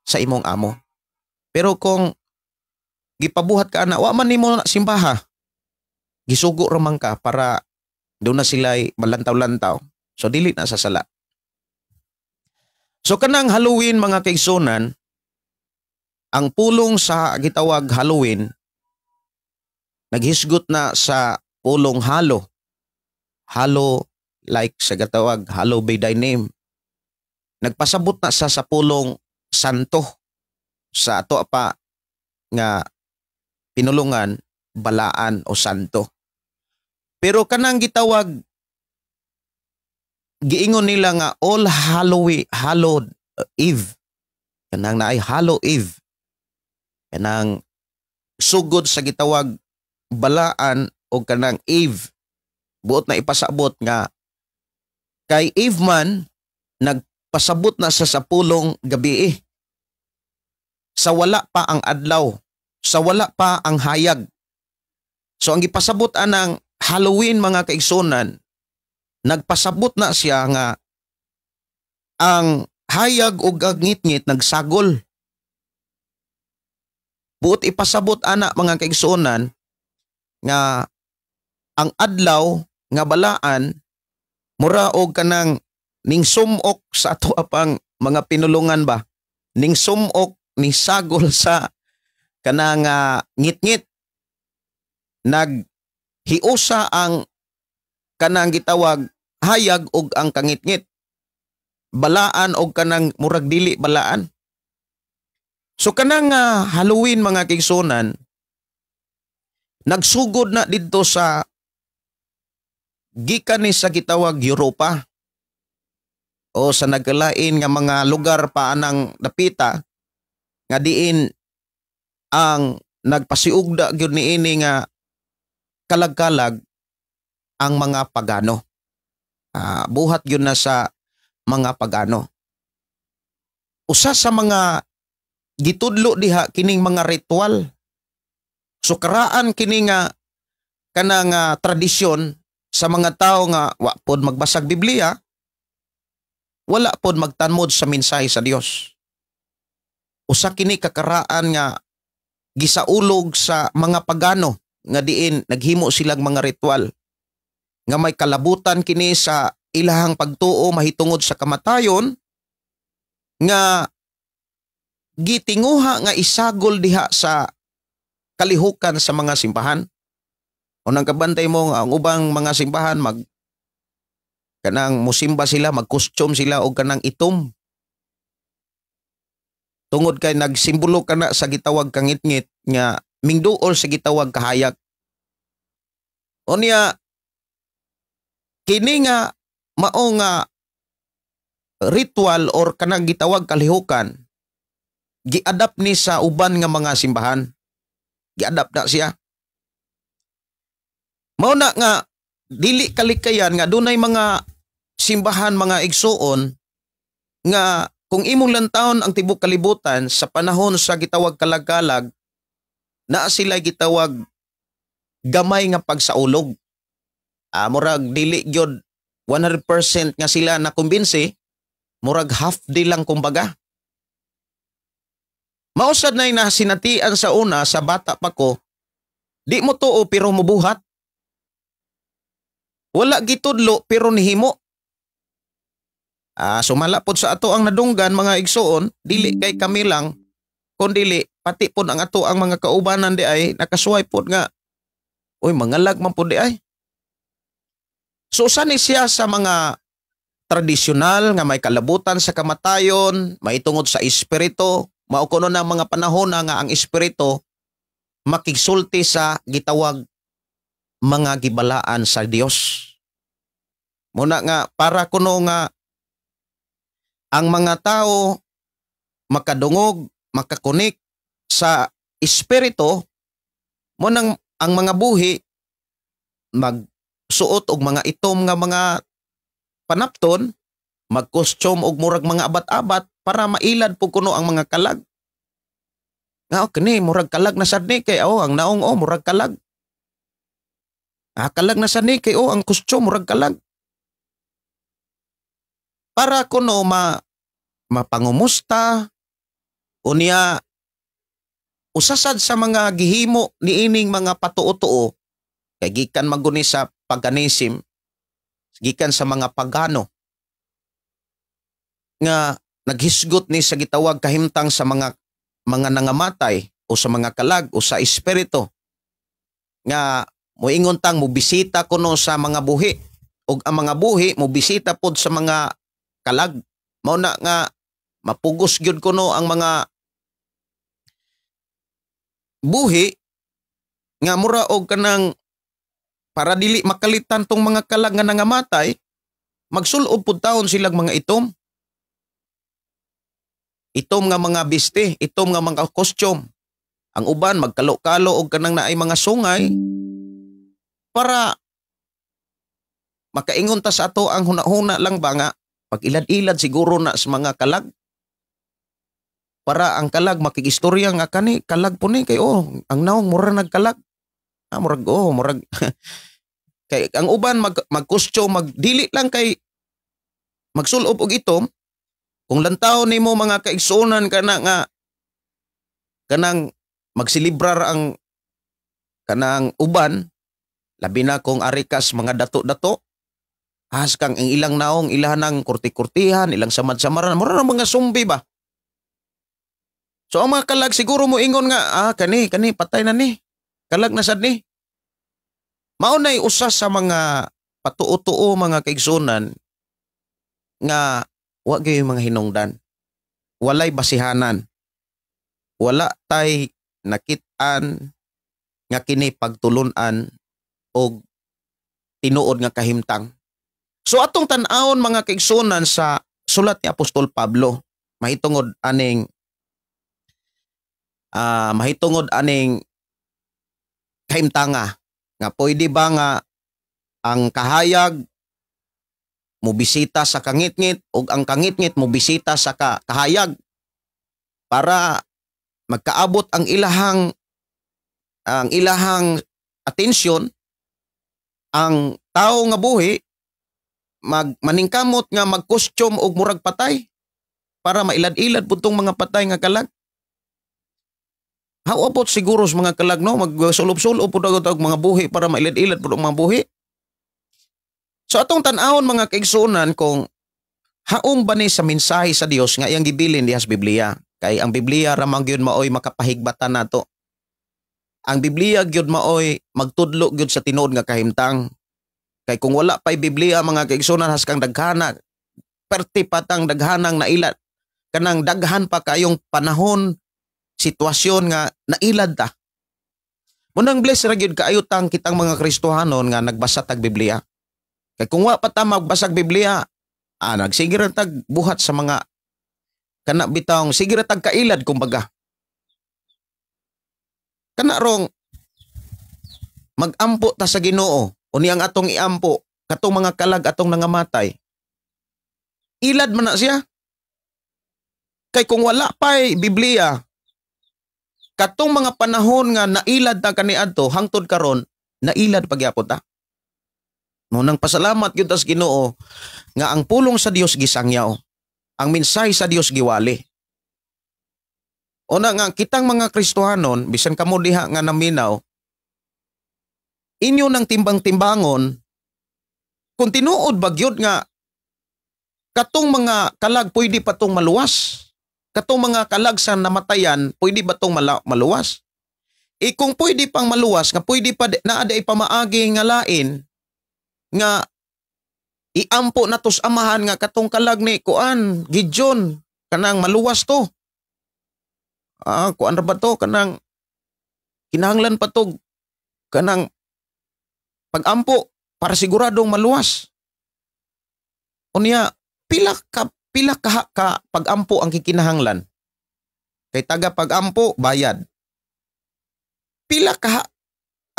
sa imong amo. Pero kung gipabuhat ka ana, wa man nimo simbaha, gisugo ra man ka para doon na sila'y malantaw-lantaw. So dili na sa sala. So kanang Halloween mga kaigsunan, ang pulong sa gitawag Halloween Naghisgot na sa pulong hallow. Hallow, like sa gatawag, "Hallow be thy name." Nagpasabot na sa pulong santo sa ato pa nga pinulungan, balaan o santo. Pero kanang gitawag, giingon nila nga All Halloween, Hallowed Eve. Kanang naay Hallow Eve. Kanang sugod sa gitawag balaan o kanang Eve. Buot na ipasabot nga kay Eve man, nagpasabot na sa pulong gabi eh. Sa wala pa ang adlaw, sa wala pa ang hayag. So ang gipasabot anang Halloween, mga kaigsunan, nagpasabot na siya nga ang hayag ug ang ngitngit nagsagol. Buot ipasabot ana, mga kaigsuonan, nga ang adlaw nga balaan mura og kanang ning sumok sa ato apang mga pinulungan ba, ning sumok ni sagol sa kanang ngitngit, nag hiusa ang kanang gitawag hayag og ang kangitngit, balaan og kanang murag dili balaan. So kanang Halloween, mga kaigsuonan, nagsugod na didto sa gikan ni sa gitawag Europa o sa nagkalain nga mga lugar pa anang dapita nga diin ang nagpasiugda gyud niini nga kalag-kalag ang mga pagano. Buhat gyud na sa mga pagano. Usa sa mga gitudlo diha kining mga ritual. So karaan kini nga kanang tradisyon sa mga tao nga wa pod magbasag Biblia, wala pod magtanmod sa mensahe sa Dios. Usa kini kakaraan nga gisaulog sa mga pagano nga diin naghimo silang mga ritual nga may kalabutan kini sa ilahang pagtuo mahitungod sa kamatayon nga gitinguha nga isagol diha sa kalihukan sa mga simbahan. O nang kabantay mo nga ang ubang mga simbahan, mag kanang musimba sila, magkostume sila og kanang itom. Tungod kay nagsimbolo kana sa gitawag kangitngit nga mingduol sa gitawag kahayag. Unya kini nga mao nga ritual or kanang gitawag kalihukan, giadapt ni sa uban nga mga simbahan. Giadapt na siya. Mao na nga dili kalikayan nga dunay mga simbahan, mga igsuon, nga kung imong lantawon ang tibok kalibutan sa panahon sa gitawag kalag-kalag, naa sila gitawag gamay nga pagsaulog. Murag dili gyud 100% nga sila na kumbinsi, murag half di lang kumbaga. Mausad na sinatian sa una sa bata pa ko, di mo tuo pero mubuhat. Wala gitudlo pero nihimo. Sumala pod sa ato ang nadunggan, mga igsuon, dili kay kami lang, kun dili pati pod ang ato ang mga kaubanan di ay nakasuway pod nga uy, mangalag man pod di ay. So usa ni siya sa mga tradisyonal nga may kalabutan sa kamatayon, maitungod sa espiritu, mao kuno na mga panahon na nga ang espiritu makigsulti sa gitawag mga gibalaan sa Dios. Muna nga para kuno nga ang mga tao makadungog, makakonek sa espiritu mo nang ang mga buhi magsuot og mga itom nga mga panapton, magkostume og murag mga abat-abat para mailad po kuno ang mga kalag. Nga oh, kini murag kalag na sad ni kay oh, ang naong oh, murag kalag. Ah, kalag na sad ni kay oh, ang costume murag kalag. Para kuno mapangumusta unya. Usasad sa mga gihimo niining mga patuo-tuo kay gikan maguni sa paganism, gikan sa mga pagano nga naghisgot ni sa gitawag kahimtang sa mga nangamatay o sa mga kalag o sa espiritu. Nga moingon tang mobisita kuno sa mga buhi ug ang mga buhi mobisita pod sa mga kalag. Mao na nga mapugos gyud kuno ang mga buhi nga mura og kanang para dili makalitan tong mga kalag nga nangamatay, magsulob pud taon silang mga itom. Itom nga mga biste, itom nga mga costume. Ang uban magkalo-kalo og kanang naay mga sungay para makaingon ta sa ato ang huna-huna lang ba nga pag-ilad-ilad siguro na sa mga kalag. Para ang kalag makigistorya nga kani kalag po ni kay oh ang naong mura nagkalag. Ah, murag oh murag kay ang uban mag-costume magdili lang kay magsulob og itom. Kung lantaw nimo mga kaigsuonan kana nga kanang magsilibrar ang kanang uban, labi na kung arikas mga dato-dato, has kang ang ilang naong ilahan ng kurti-kurtihan, ilang samad-samaran, mura ng mga sumbi ba? So ang mga kalag siguro mo ingon nga, ah, kani, kani, patay na ni. Kalag na sad ni. Mao na'y usa sa mga patuo-tuo mga kaigsuonan nga wa gyud mga hinungdan. Walay basihanan. Wala tay nakit-an nga kini pagtulun-an og tinuod nga kahimtang. So atong tan-awon mga kaigsuonan sa sulat ni Apostol Pablo mahitungod aning kahimtanga nga pwede ba nga ang kahayag mobisita sa kangitngit o ang kangitngit mobisita sa kahayag para magkaabot ang ilahang atensyon, ang tao nga buhi maningkamot nga magkostyum og murag patay para mailad-ilad pud tong mga patay nga kalag. How about siguro sa mga kalag, no, magsulob-sulob pud og mga buhi para mailad-ilad pud ang mga buhi? So atong tan-awon mga kaigsuonan kung haom ba ni sa mensahe sa Dios nga iyang gibilin diha sa Biblia. Kay ang Biblia ra man gyud maoy makapahigbatan nato. Ang Biblia gyud maoy magtudlo gyud sa tinuod nga kahimtang. Kay kung wala pa'y Biblia mga kaigsuonan, haskang daghana, perti patang daghanang nailad, kanang daghan pa kayong panahon, sitwasyon nga nailad ta. Munang bless ra gyud kaayo tang kitang mga Kristohanon nga nagbasa tag Biblia. Kay kung wa pa ta magbasag Biblia, nagsige ra tag buhat sa mga kana bitawng sige ra tag kailad kumbaga. Kana rong magampo ta sa Ginoo, unya ang atong iampo katong mga kalag atong nangamatay. Ilad man na siya. Kay kung wala pa'y Biblia, katong mga panahon nga nailad ta kaniadto hangtod karon, nailad pagyapon ta. Mo nang pasalamat gyud tas Ginoo nga ang pulong sa Dios gisangyaw. Ang mensahe sa Dios giwali. Una nga kitang mga Kristohanon, bisan kamo diha nga naminaw, inyo nang timbang-timbangon kung tinuod ba gyud nga katong mga kalag pwede pa tong maluwas. Katong mga kalag sa namatayan, pwede ba tong maluwas? E kung pwede pang maluwas, nga pwede pa naa day pamaagi nga lain, nga iampo na tos amahan nga katong kalag ni kuan, Gideon, kanang maluwas to. Ah, kuan ra ba to, kanang kinahanglan pa to kanang pagampo para siguradong maluwas. Unya, pila ka pagampo ang kikinahanglan? Kay taga pagampo bayad. Pila ka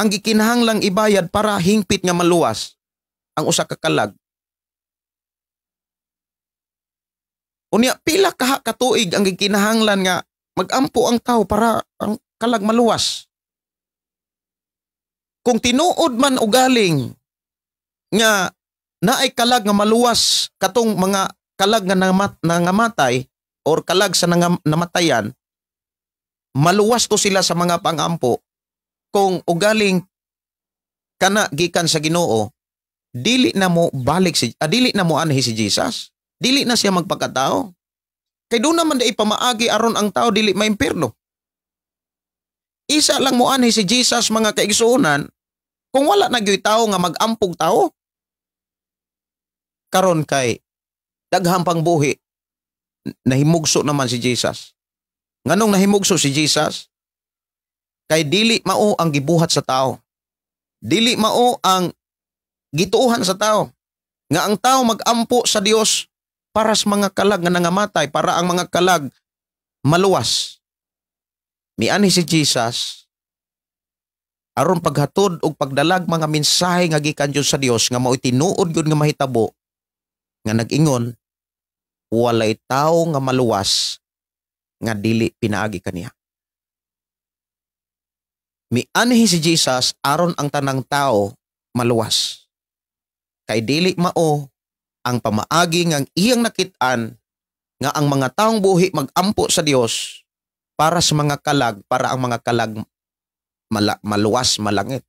ang gikinahanglang ibayad para hingpit nga maluwas ang usa ka kalag? Unya, pila ka katuig ang gikinahanglan nga magampo ang tao para ang kalag maluwas? Kung tinuod man ugaling nga naay kalag nga maluwas katong mga kalag nga nangamatay or kalag sa namatayan, maluwas to sila sa mga pangampo, kung ugaling kana gikan sa Ginoo, dili na mo balik si dili na mo anhi si Jesus. Dili na siya magpakatao. Kay doon naman dai pamaagi aron ang tao dili maimpirno. Isa lang mo anhi si Jesus mga kaigsuonan Kung wala na gyud tao nga mag-ampog tao. Karon kay daghang pang buhi, nahimugso naman si Jesus. Nganong nahimugso si Jesus? Kay dili mao ang gibuhat sa tao. Dili mao ang gituohan sa tao. Nga ang tao mag-ampo sa Dios para sa mga kalag nga nangamatay, para ang mga kalag maluwas. Mianhi si Jesus aron paghatod og pagdalag mga mensahe nga gikan jud sa Dios nga mao'y tinuod gyud nga mahitabo, nga nag-ingon walay tawo nga maluwas nga dili pinaagi kaniya. Mianhi si Jesus aron ang tanang tao maluwas. Kay dili mao ang pamaagi nga iyang nakit-an nga ang mga taong buhi magampo sa Dios para sa mga kalag, para ang mga kalag maluwas malangit.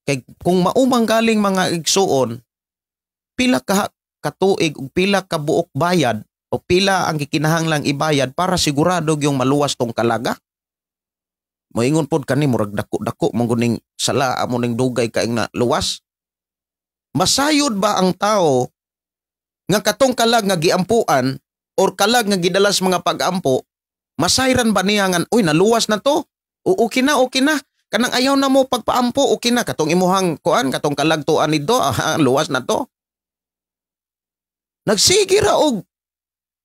Kay kung maumang galing mga igsuon, pila ka katuig ug pila ka buok bayad o pila ang gikinahanglang ibayad para sigurado yung maluwas tong kalaga. Moingon pod kani murag dako-dako mong guning sala amo ning dugay kaing na luwas. Masayod ba ang tao nga katong kalag nga giampuan or kalag nga gidalas mga pag-ampo, masayran ba niya nga uy naluwas na to? O okay na, okay na. Kanang ayaw na mo pagpaampo, okay na katong imuhang kuan, katong kalag tuan nito, luwas na to. Nagsige ra og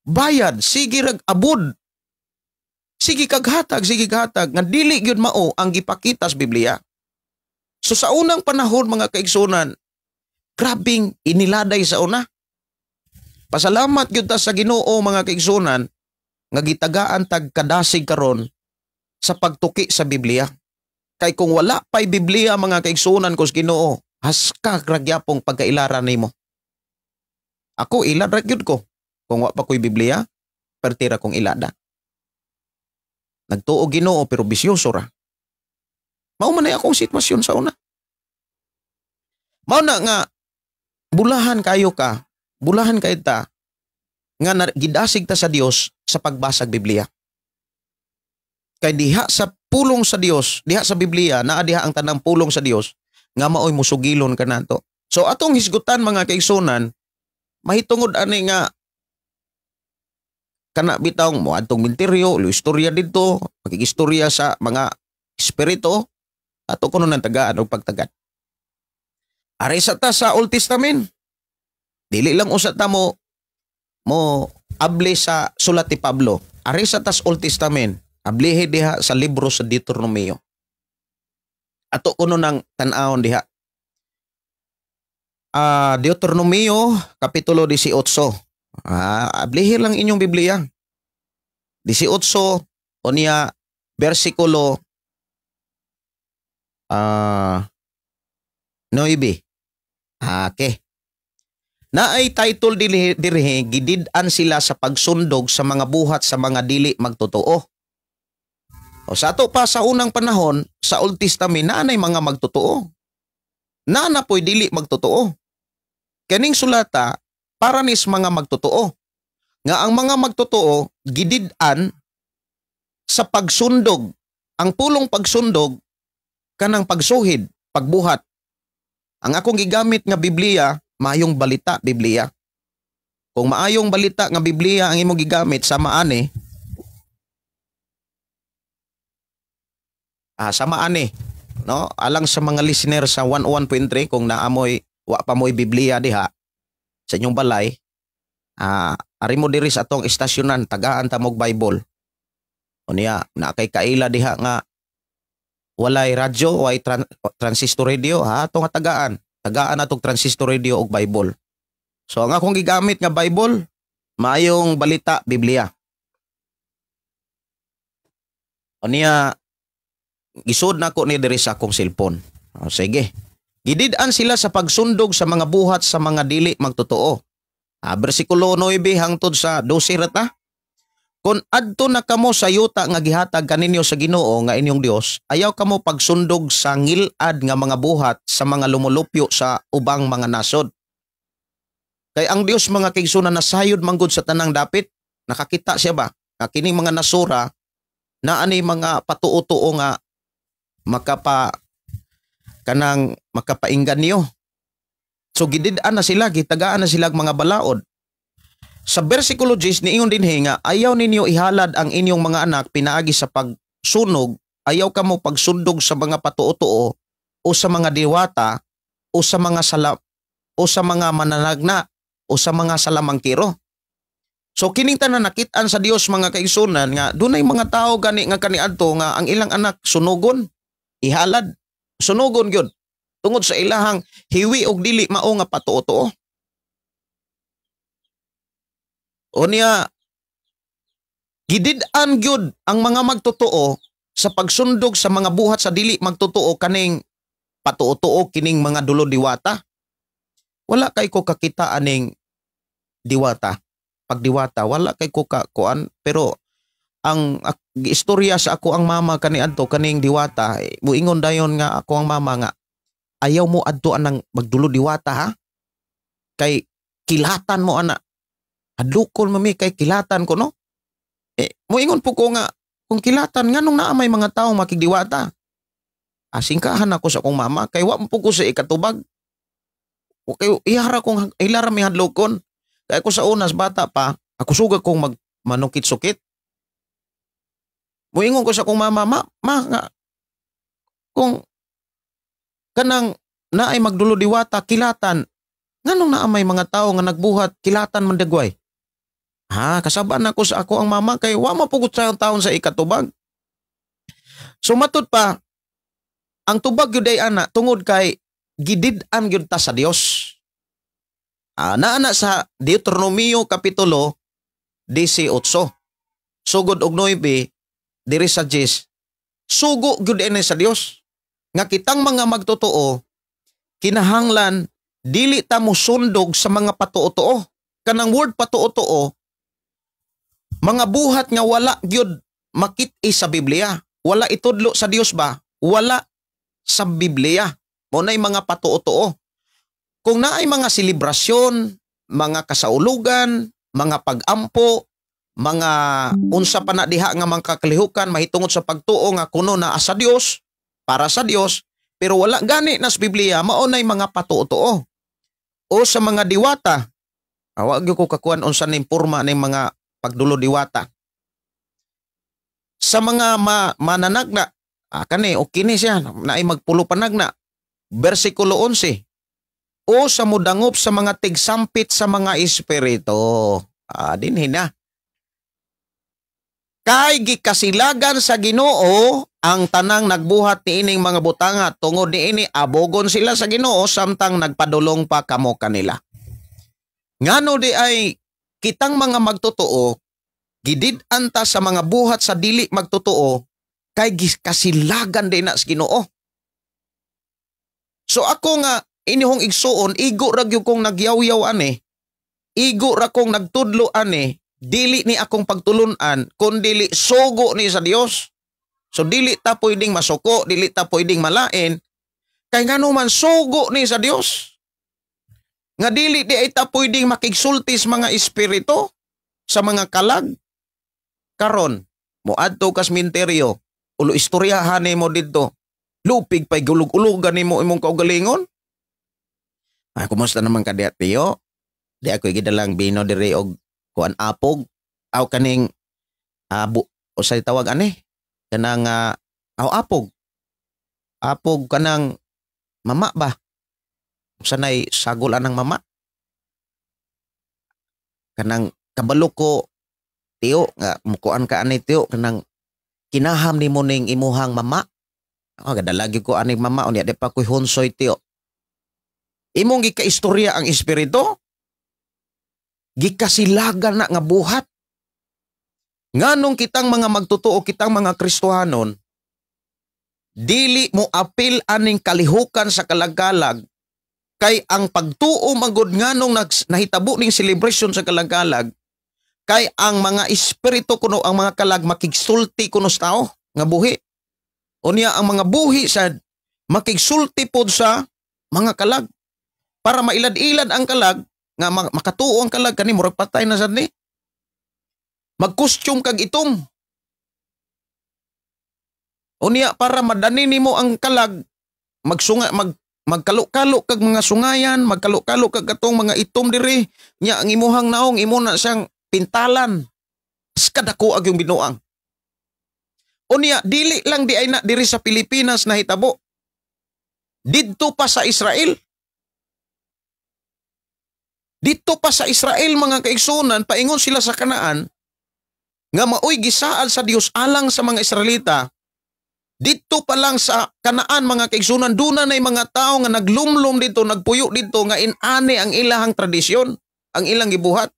bayad, sige rag abod. Sige kag hatag, sige hatag nga dili gyud mao ang gipakita sa Biblia. So sa unang panahon mga kaigsunan, grabing iniladay sa una. Pasalamat gyud ta sa Ginoo mga kaigsunan nga gitagaan tag kadasig karon sa pagtuki sa Biblia. Kay kung wala pa'y Biblia mga kaigsunan ko sa Ginoo, haska ra gyapong pagkailaran nimo. Ako ilad ra gyud ko. Kung wa pa ko'y Biblia, pertira kong ilada. Nagtuo Ginoo pero bisyoso ra. Mao man ay akong sitwasyon sa una. Mao na nga bulahan kayo ka, bulahan kayo ta nga gidasig ta sa Dios sa pagbasag Biblia. Kay diha sa pulong sa Dios, diha sa Biblia, naa diha ang tanang pulong sa Dios nga maoy musugilon kanato. So atong hisgutan mga kaigsunan, mahitungod ani nga kana bitawng mo adtong minteryo, istorya didto, makigistorya sa mga espiritu, ato kuno nang tagaan og pagtagad. Ari sa ta sa Old Testament. Dili lang usa ta mo abli sa sulat ni Pablo. Ari sa tas Old Testament, ablihe diha sa libro sa Deuteronomio. Ato kuno nang tan-awon diha. Deuteronomio kapitulo 18. Ablihe lang inyong Biblia. 18 o niya bersikulo 9. Okay. Naay title dirihe, gidid-an sila sa pagsundog sa mga buhat sa mga dili magtotoo. O sa ato pa sa unang panahon, sa Old Testament, naanay mga magtotoo. Naana po'y dili magtotoo. Kaning sulata, para nis mga magtotoo. Nga ang mga magtotoo, gidid-an sa pagsundog. Ang pulong pagsundog, kanang pagsuhid, pagbuhat. Ang akong gigamit nga Biblia, maayong balita Biblia. Kung maayong balita nga Biblia ang imong gigamit sama ani. Sama ani, no? Alang sa mga listener sa 101.3, kung naamoy wa pa moy Biblia diha sa inyong balay, ari mo diri sa atong estasyonan, tagaan ta mog Bible. O niya, na kay kaila diha nga walay radyo, walay transistor radio, ha, atong tagaan. Tagaan atong transistor radio og Bible. So ang akong gigamit nga Bible, maayong balita Biblia. O niya, gisod na ko ni diri sa akong cellphone. O sige. Gidid-an sila sa pagsundog sa mga buhat sa mga dili magtotoo. Bersikulo 9 hangtod sa 12 rata. Kung adto na kamo sa yuta nga gihatag kaninyo sa Ginoo nga inyong Dios, ayaw kamo pagsundog sa ngilad nga mga buhat sa mga lumulupyo sa ubang mga nasod. Kay ang Dios mga kaigsunan nasayod manggod sa tanang dapit, nakakita siya ba nga kining mga nasura na ani mga patuo-tuo nga makapa Kanang makapainggan niyo. So gidid-an na sila, gitagaan na sila mga balaod. Sa versikulo 10 niingon dinhi nga ayaw ninyo ihalad ang inyong mga anak pinaagi sa pagsunog, ayaw kamo pagsundog sa mga patuo-tuo o sa mga diwata o sa mga sala o sa mga mananagna o sa mga salamangkiro. So kining tanan nakit-an sa Dios, mga kaigsunan, nga dunay mga tawo gani nga kaniadto nga ang ilang anak sunugon, ihalad, sunugon gyud tungod sa ilahang hiwi og dili mao nga patuo-tuo. Unya gidid-an gyud ang mga magtotoo sa pagsundog sa mga buhat sa dili magtotoo, kaning patuo-tuo, kining mga dulo diwata. Wala kay ko kakita aning diwata. Pagdiwata wala kay ko kakuan, pero ang istorya sa ako ang mama kaniadto kaning diwata, eh, muingon dayon nga ako ang mama nga ayaw mo adto anang magdulo diwata ha, kay kilatan mo ana, hadlokon mami kay kilatan ko no. Eh, muingon po ko nga kung kilatan, nganong naa may mga tawo makigdiwata? Asingkahan ako sa akong mama kay wa po ko sa ikatubag. Okay, ihara kong ilara mi hadlokon. Kaya ko sa unas bata pa, ako suga kong mag manukit-sukit. Muingon ko sa akong mama, ma, ma nga, kung kanang naay magdulo diwata, kilatan, nganong naa may mga tao nga nagbuhat, kilatan man dagway? Ha, kasaban ako sa ako ang mama kay wa mapugot sa taon sa ikatubag. So matud pa, ang tubag gyud ay ana tungod kay gidid-an gyud ta sa Dios. Naa na sa Deuteronomio kapitulo 18. Sugod og 9 diri sa 10. Sugo gyud ini sa Dios nga kitang mga magtotoo kinahanglan dili ta mosundog sa mga patuo-tuo. Kanang word patuo-tuo, mga buhat nga wala gyud makit-i sa Biblia. Wala itudlo sa Dios ba? Wala sa Biblia. Mao nay mga patuo-tuo. Kung naay mga selebrasyon, mga kasaulugan, mga pag-ampo, mga unsa pa na diha nga mga kakalihukan mahitungod sa pagtuo nga kuno naa sa Dios, para sa Dios, pero wala gani nas Biblia, mao nay mga patuo-tuo. O sa mga diwata, wa gyud ko kakuan unsa ning porma ning mga pagdulo diwata. Sa mga mananagna, kani okay ni siya, naay magpulo panagna. Bersikulo 11. O sa mudangop sa mga tigsampit sa mga espiritu. Dinhi na. Kay gikasilagan sa Ginoo ang tanang nagbuhat niining mga butanga, tungod niini abogon sila sa Ginoo samtang nagpadulong pa kamo kanila. Ngano di ay kitang mga magtotoo gidid-an ta sa mga buhat sa dili magtotoo kay gikasilagan din na sa Ginoo. So ako nga inihong igsuon, igo ra gyud kong nagyaw-yaw ani, igo ra kong nagtudlo ani, dili ni akong pagtulun-an kun dili sugo ni sa Dios. So dili ta pwedeng masuko, dili ta pwedeng malain, kay ngano man sugo ni sa Dios. Nga dili di ay ta pwedeng makigsulti sa mga espiritu, sa mga kalag. Karon, moadto kas minteryo, ulo istoryahan nimo didto. Lupig pa'y gulog-ulugan nimo imong kaugalingon. Ay, kumusta naman ka diha, Tiyo? Di ako gidalang bino diri og kuan apog. Aw kaning o sa tawag ani? Kanang aw apog. Apog kanang mama ba? Sanay sagol anang mama. Kanang kabalo ko, Tiyo, nga mukuan ka ani, Tiyo, kanang kinaham nimo ning imuhang mama. Oh, gadalagi ko ani mama, unya di pa ko'y honsoy, Tiyo. Imong gikaistorya ang espiritu, gikasilagan na nga buhat. Nganong kitang mga magtotoo, kitang mga Kristohanon, dili mo apil aning kalihukan sa kalagkalag, kay ang pagtuo magod nganong nahitabo ning celebration sa kalagkalag, kay ang mga espiritu kuno, ang mga kalag makigsulti kuno sa tao nga buhi. Unya ang mga buhi sad makigsulti pod sa mga kalag para mailad-ilad ang kalag nga makatuo ang kalag kani murag patay na sad ni. Magkostyum kag itom. Unya para madani nimo ang kalag magsunga magkalo-kalo kag mga sungayan, magkalo-kalo kag katong mga itom diri, nya ang imuhang naong imo na siyang pintalan. Kadako ag yung binuang. Unya dili lang di ay na diri sa Pilipinas nahitabo. Didto pa sa Israel. Dito pa sa Israel, mga kaigsunan, paingon sila sa Kanaan nga maoy gisaad sa Dios alang sa mga Israelita. Dito pa lang sa Kanaan, mga kaigsunan, duna na mga tao nga naglumlum dito, nagpuyo dito nga inani ang ilahang tradisyon, ang ilang gibuhat.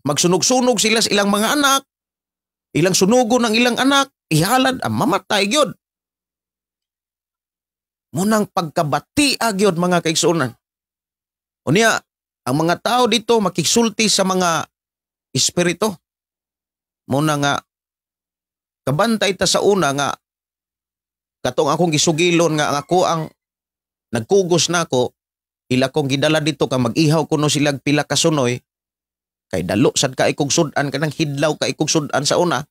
Magsunog-sunog sila sa ilang mga anak, ilang sunugon ang ilang anak, ihalad ang mamatay gyud. Munang pagkabati agyod, mga kaigsunan. Unya, ang mga tao dito makigsulti sa mga espiritu. Muna nga kabantay ta sa una nga katong akong gisugilon nga ang ako ang nagkugos nako, ila kong gidala dito ka mag-ihaw kuno sila pila ka sunoy kay dalo sad ka ikog sud-an, kanang hidlaw ka ikog sud-an sa una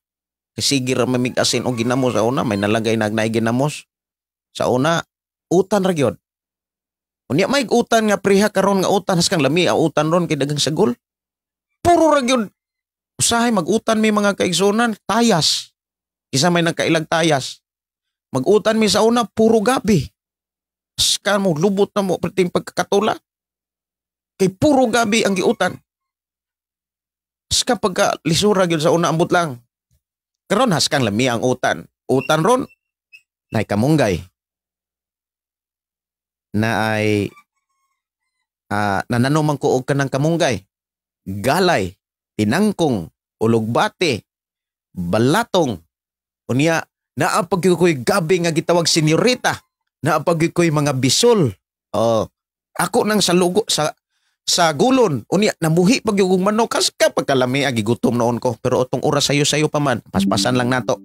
kay sige ra mamig asin o ginamos sa una, may nalagay nagnay ginamos sa una, utan ra gyud. Unya may utan nga preha karon nga utan, haskang lami ang utan ron kay daghang sagol, puro ra gyud. Usahay mag-utan mi, mga kaigsunan, tayas. Isa may nagkailag tayas. Mag-utan mi sa una, puro gabi. Ska mo, lubot na mo, perting pagkakatula. Kay puro gabi ang giutan. Ska pagka lisura gyud sa una, ambot lang. Karon haskang lami ang utan. Utan ron, nay kamunggay. Na ay nananomang ko og kanang kamunggay. Galay, tinangkong, ulugbate, balatong. Unya, naa pag ko'y gabi nga gitawag senyorita. Naa pag ko'y mga bisol. Oh, ako nang sa lugo sa gulon. Unya, namuhi pag yung manok. Kas ka pagkalami, agi gutom noon ko. Pero otong oras sayo-sayo pa man. Paspasan lang nato.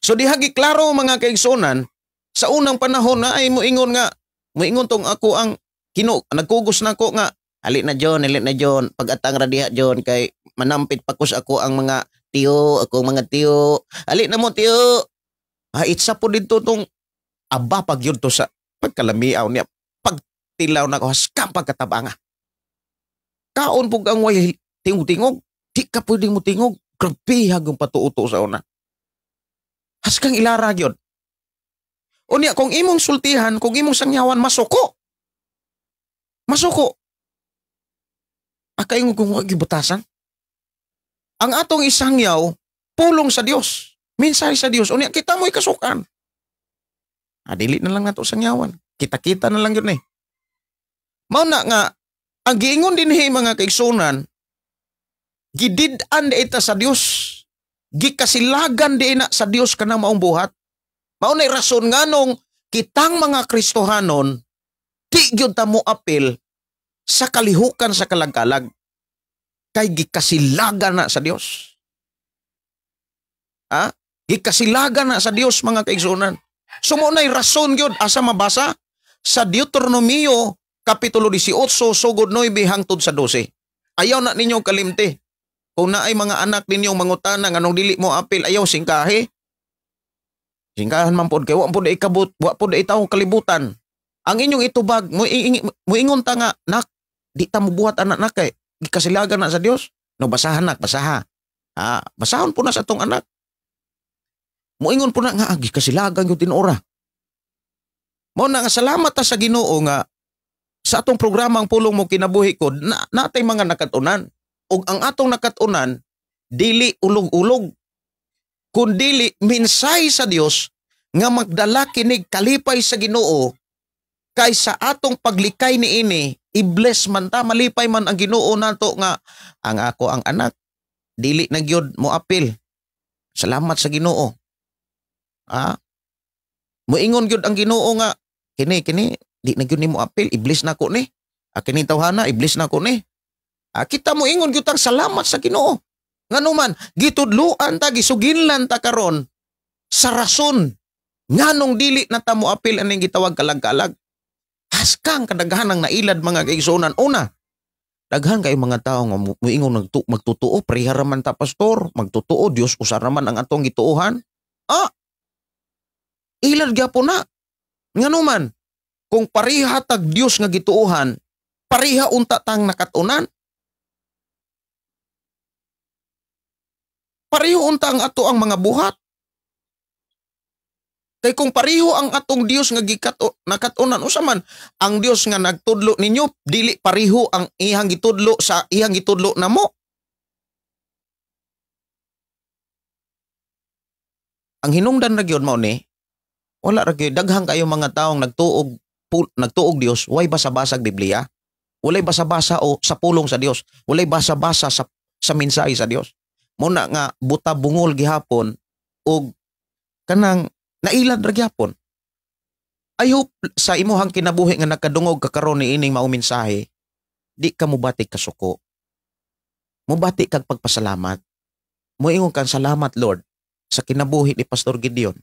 So dihagi klaro, mga kaigsunan, sa unang panahon na ay muingon nga, muingon tong ako ang kino, nagkugos na ko nga, "Hali na John, hali na John, pagatang ra diha John kay manampit pa kus ako ang mga tiyo, ako ang mga tiyo. Hali na mo tiyo." Ah, itsa po dito tong aba pag yun to sa pagkalamiaw niya. Pagtilaw na ko, haskang pagkatabanga. Kaon po ang way tingog-tingog. Di ka pwedeng mo tingog. Grabe hagang patuuto sa una. Haskang ilara gyud. Unya, kung imong sultihan, kung imong sangyawan, masuko. Masuko. Akay kung wag batasan. Ang atong isangyaw, pulong sa Dios. Mensahe sa Dios. Unya, kita mo'y kasukan. Ah, dili na lang nato sangyawan. Kita-kita na lang yun eh. Mao na nga, ang giingon dinhi, mga kaigsunan, gidid-an di ita sa Dios. Gikasilagan di na sa Dios kanang maong buhat. Mao na rason nganong kitang mga Kristohanon di gyud ta mo apil sa kalihukan sa kalagkalag. Kay gikasilagan na sa Dios. Ha? Gikasilagan na sa Dios, mga kaigsunan. So mao na'y rason gyud asa mabasa sa Deuteronomio kapitulo 18 sugod 9 hangtod sa 12. Ayaw na ninyo kalimti. Kung naay mga anak ninyong mangutana nganong dili mo apil, ayaw singkahi. Singkahan man pod kay wa pod ikabot, wa pod itaw kalibutan. Ang inyong itubag, mo muingon ta nga, "Nak, di ta mo buhat anak nak kay gikasilagan na sa Dios." No, basahan nak, basaha. Ah, basahon po na sa atong anak. Moingon po na nga, ah, gikasilagan gyud tinuora. Mao na nga salamat ta sa Ginoo nga sa atong programa ang Pulong Mo Kinabuhi Ko na natay mga nakatunan. Ug ang atong nakatunan dili ulog-ulog kundili mensahe sa Dios nga magdala kinig kalipay sa Ginoo kay sa atong paglikay niini i-bless man ta, malipay man ang Ginoo nato nga ang ako ang anak dili na gyud mo apil. Salamat sa Ginoo. Ah, moingon gyud ang Ginoo nga kini kini di na gyud nimo apil, i-bless na ko ni. Ah, kini tawhana, i-bless na ko ni. Ah, kita mo ingon gyud tang salamat sa Ginoo. Ngano man gitudluan ta, gisuginlan ta karon sa rason nganong dili na ta mo apil aning gitawag kalag-kalag. Haskang kadaghan ang nailad, mga kaigsuonan. Una, daghan kay mga tao nga muingon magtutuo, preha ra man ta pastor, magtutuo Dios usa ra man ang atong gituohan. Ah, ilad gyapon na. Ngano man, kung pareha tag Dios nga gituohan, pareha unta tang nakatunan. Pareho unta ang ato ang mga buhat. Kay kung pareho ang atong Dios nga nakatunan, usa man ang Dios nga nagtudlo ninyo, dili pareho ang iyang gitudlo sa iyang gitudlo namo. Ang hinungdan ra gyud mao ni, wala ra gyud daghang kayo mga taong nagtuog Dios, way basa-basag Biblia, walay basa-basa o sa pulong sa Dios, walay basa-basa sa mensahe sa Dios. Muna nga buta bungol gihapon og kanang nailad ra gihapon. I hope sa imuhang kinabuhi nga nakadungog ka karon niining mao mensahe, di ka mobati kasuko. Mobati kag pagpasalamat. Moingon kang salamat Lord sa kinabuhi ni Pastor Gideon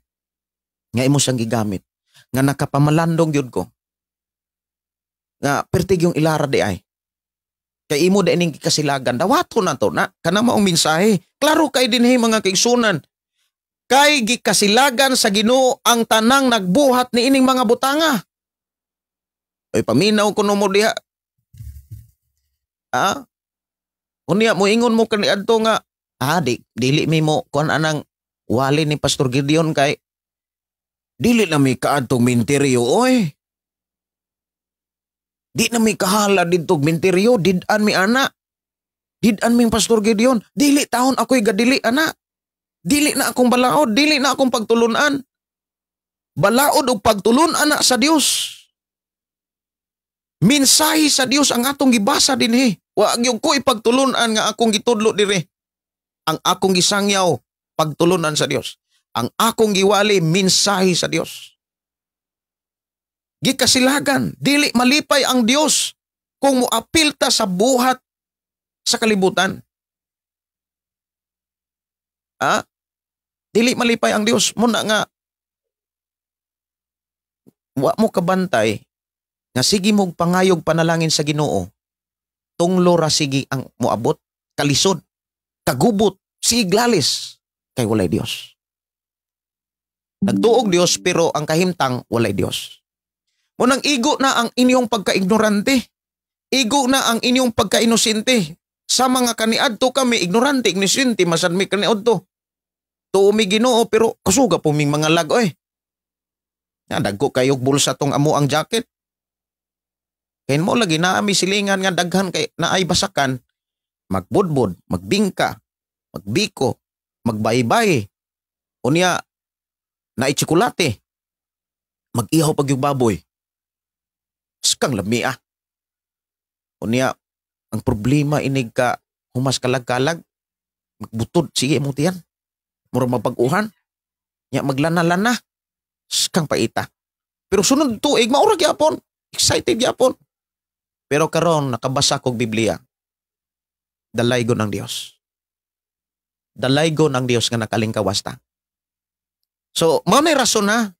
nga imo siyang gigamit, nga nakapamalandong gyud ko, nga pertig yung ilara di ay kay imo da ining gikasilagan, dawato na to na kanang maong mensahe. Klaro kay dinhi mga kaigsunan, kay gikasilagan sa Ginoo ang tanang nagbuhat niining mga butanga. Oy, paminaw kuno mo diha. Ah? Unya moingon mo kaniadto nga dili mi mo kuan anang wali ni Pastor Gideon kay dili na mi kaadtong minteryo oy. Di na mi kahala didtong minteryo, did-an mi ana. Did-an mi Pastor Gideon, dili taon ako'y gadili ana. Dili na akong balaod, dili na akong pagtulunan. Balaod og pagtulunan na sa Dios. Mensahe sa Dios ang atong gibasa dinhi. Wa gyud ko ipagtulunan nga akong gitudlo diri. Ang akong gisangyaw, pagtulunan sa Dios. Ang akong giwali, mensahe sa Dios. Gikasilagan, dili malipay ang Dios kung moapil ta sa buhat sa kalibutan. Ah? Dili malipay ang Dios. Muna nga wa mo kabantay nga sige mong pangayog panalangin sa Ginoo. Tunglo ra sige ang moabot, kalisod, kagubot, siglalis kay walay Dios. Nagtuog Dios pero ang kahimtang walay Dios. Munang igo na ang inyong pagkaignorante. Igo na ang inyong pagkainosente. Sa mga kaniadto kami, ignorante, ignosente, masan mi kaniadto. Tuo mi Ginoo pero kusuga po ming mga lag oy. Nga dagko kayog bulsa tong amo ang jacket. Kay mo lagi naa mi silingan nga daghan kay naay basakan, magbudbud, magbingka, magbiko, magbaybay. Unya naay tsokolate. Mag-ihaw pag yung baboy. Skang lami ah. Unya ang problema inig ka humas kalag-kalag, magbutod sige mo tiyan. Mura mapag-uhan. Nya maglana-lana. Skang paita. Pero sunod tuig maura gyapon. Excited gyapon. Pero karon nakabasa kog Biblia. Dalaygon ang Dios. Dalaygon ang Dios nga nakalingkawas ta. So, mao nay rason na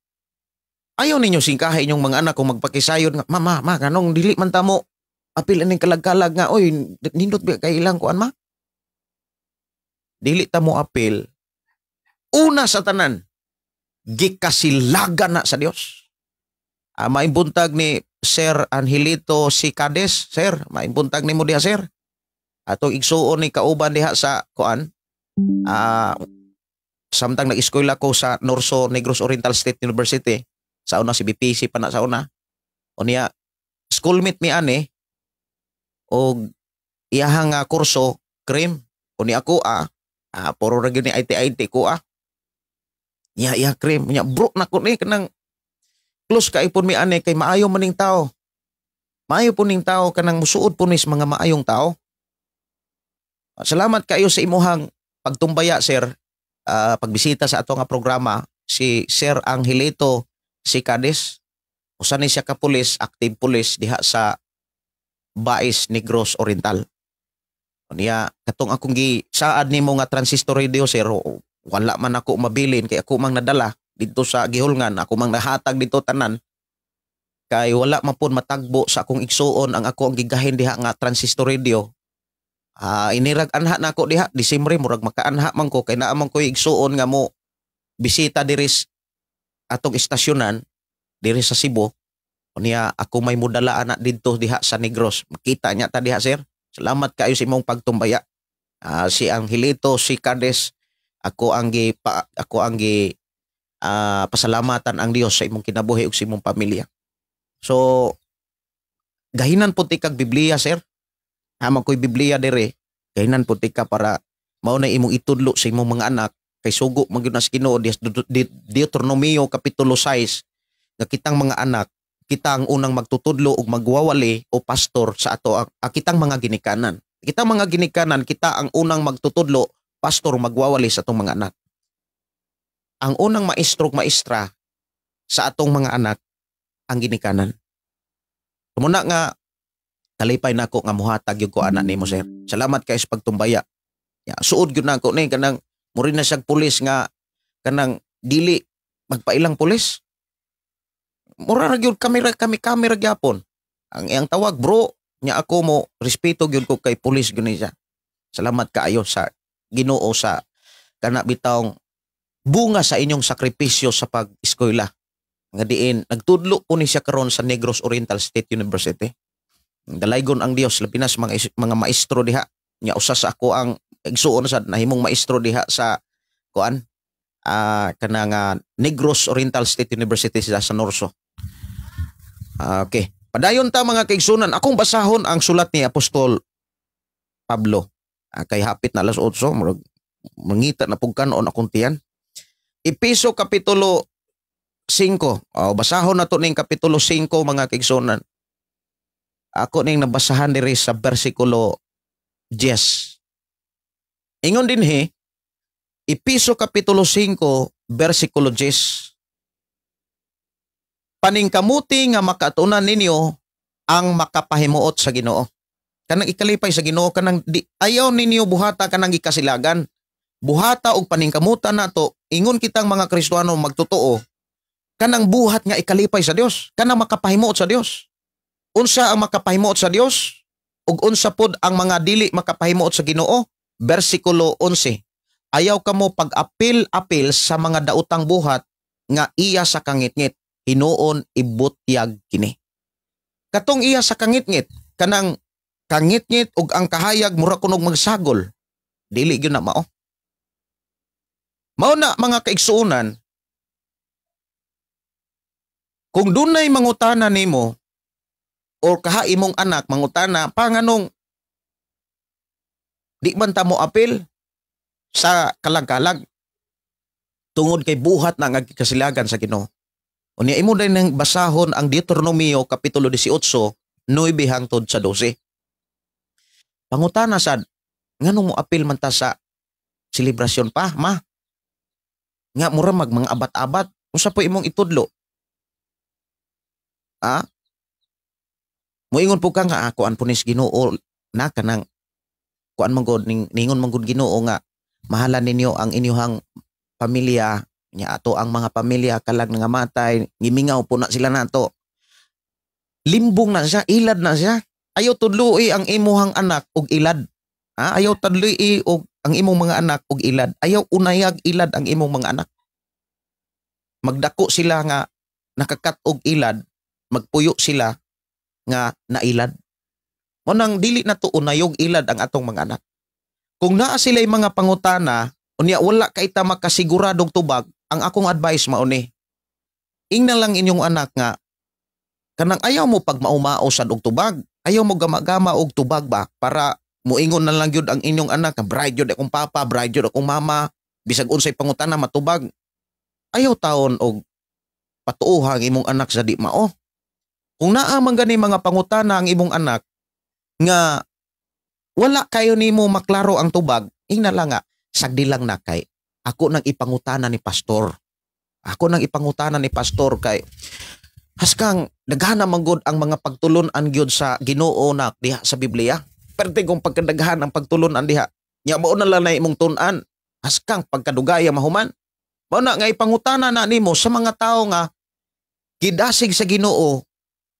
ayaw ninyo singkahay inyong mga anak kung magpakisayod nga, mama, ma, kanong dili man tamo apil ining kalag-kalag nga, oy, nindot ba kay ilang kuan ma? Dili ta mo apil. Una sa tanan, gikasilagan na sa Dios. Maimbuntag ni Sir Angelito Sicades, sir, maimbuntag nimo diha sir. Atong igsuon ni kauban diha sa kuan. Samtang nag-eskwela ko sa Norso Negros Oriental State University, sa una si BPC pa na sa una. Unya schoolmate mi ani og iyahang kurso cream. Unya ako puro ra gyud ni IT ko ah. Iya iya cream. Unya bro na ko ni kanang close kay pud mi ani kay maayo maning tao. Maayo pud ning tao kanang musuod pud ni sa mga maayong tao. Salamat kayo sa imuhang pagtumbaya sir, pagbisita sa ato nga programa si Sir Angelito Sicades. Usa ni siya ka pulis, active pulis diha sa Bais Negros Oriental. Unya katong akong gisaad nimo nga transistor radio sir, wala man ako mabilin kay ako mang nadala didto sa gihulngan, ako mang nahatag didto tanan. Kay wala man pud matagbo sa akong igsuon ang ako ang gigahin diha nga transistor radio. Inirag anha na ako diha Disembre, murag makaanha man ko kay naa man koy igsuon nga mo bisita diri atong istasyonan. diri sa Cebu. Unya ako may mudala ana didto diha sa Negros. Makita niya ta diha, sir. Salamat kaayo sa imong pagtumbaya. Si Angelito, si Cades, ako ang gi pasalamatan ang Dios sa imong kinabuhi ug sa imong pamilya. So gahinan pud ti kag Biblia, sir. Hama ko'y Biblia dire. Gahinan pud ti ka para mao na imong itudlo sa imong mga anak kay sugo man gyud na sa Ginoo Deuteronomio kapitulo 6 nga kitang mga anak, kita ang unang magtutudlo ug magwawali o pastor sa ato ang kitang mga ginikanan. Kitang mga ginikanan, kita ang unang magtutudlo, pastor, magwawali sa atong mga anak. Ang unang maestro ug maestra sa atong mga anak ang ginikanan. Muna nga kalipay nako nga muhatag gyud ko ana nimo, sir. Salamat kay sa pagtumbaya. Ya, suod gyud nako ni kanang muri na siyang pulis nga kanang dili magpailang pulis. Mura ra gyud kami kami kami ra gyapon. Ang iyang tawag bro nya, ako mo respeto gyud ko kay pulis gyud ni siya. Salamat kaayo sa Ginoo sa kana bitawng bunga sa inyong sakripisyo sa pag-eskwela. Nga diin nagtudlo po ni siya karon sa Negros Oriental State University. Dalaygon ang Dios labi na sa mga maestro diha. Nya usa sa ako ang igsuon sad nahimong maestro diha sa kuan kanang Negros Oriental State University sa Norso. Okay. Padayon ta, mga kaigsunan. Akong basahon ang sulat ni Apostol Pablo. Kay hapit na alas 8, murag mangita na pug kanon akong tiyan. Epeso kapitulo 5. Oh, basahon na to ning kapitulo 5, mga kaigsunan. Ako ning nabasahan diri sa bersikulo 10. Ingon dinhi, Epeso kapitulo 5 bersikulo 10. Paningkamuti nga makatunan ninyo ang makapahimuot sa Ginoo. Kanang ikalipay sa Ginoo, kanang di, ayaw ninyo buhata kanang gikasilagan. Buhata og paningkamutan nato, ingon kitang mga Kristohano magtotoo, kanang buhat nga ikalipay sa Dios, kanang makapahimuot sa Dios. Unsa ang makapahimuot sa Dios? Ug unsa pod ang mga dili makapahimuot sa Ginoo? Bersikulo 11. Ayaw kamo pag-apil-apil sa mga daotang buhat nga iya sa kangitngit. Hinuon ibutyag kini. Katong iya sa kangitngit, kanang kangitngit ug ang kahayag mura kunog magsagol. Dili gyud na mao. Mao na, mga kaigsuonan, kung dunay mangutana nimo or kaha imong anak mangutana panganong di man ta mo apil sa kalag-kalag, tungod kay buhat na nga kasilagan sa Ginoo. Unya imo din nang basahon ang Deuteronomio kapitulo 18, 9 hangtod sa 12. Pangutana sad, nganong mo apil man ta sa selebrasyon pa, ma? Nga mura mag mga abat-abat, unsa po imong itudlo? Ah? Moingon po ka nga ako an punis Ginoo na kanang kuan man gud ning ningon man gud Ginoo nga mahalan ninyo ang inyuhang pamilya, nya ato ang mga pamilya kalag nga matay gimingaw po na sila nato, limbong na siya, ilad na siya. Ayaw tudloi ang imuhang anak og ilad, ha? Ayaw tudloi og ang imong mga anak og ilad. Ayaw unayag ilad ang imong mga anak. Magdako sila nga nakakat-og ilad, magpuyo sila nga nailad. Mo nang dili na to unayog ilad ang atong mga anak. Kung naa sila mga pangutana, unya wala kay ta makasiguradong tubag, ang akong advice mao ni. Ingnan lang inyong anak nga kanang ayaw mo pag maumao sad og tubag, ayaw mo gama-gama og tubag ba para muingon na lang gyud ang inyong anak nga bride gyud akong papa, bride gyud akong mama, bisag unsay pangutana matubag. Ayaw taon og patuoha ang imong anak sa di mao. Kung naa man gani mga pangutana ang imong anak nga wala kayo nimo maklaro ang tubag, ingna lang nga sagdi lang na kay ako nang ipangutana ni pastor. Ako nang ipangutana ni pastor kay haskang daghan man gud ang mga pagtulon-an gyud sa Ginoo na diha sa Biblia. Perte kung pagkadaghan ang pagtulon-an diha. Nya mao na lang na imong tun-an. Haskang pagkadugaya mahuman. Mao na nga ipangutana na nimo sa mga tawo nga gidasig sa Ginoo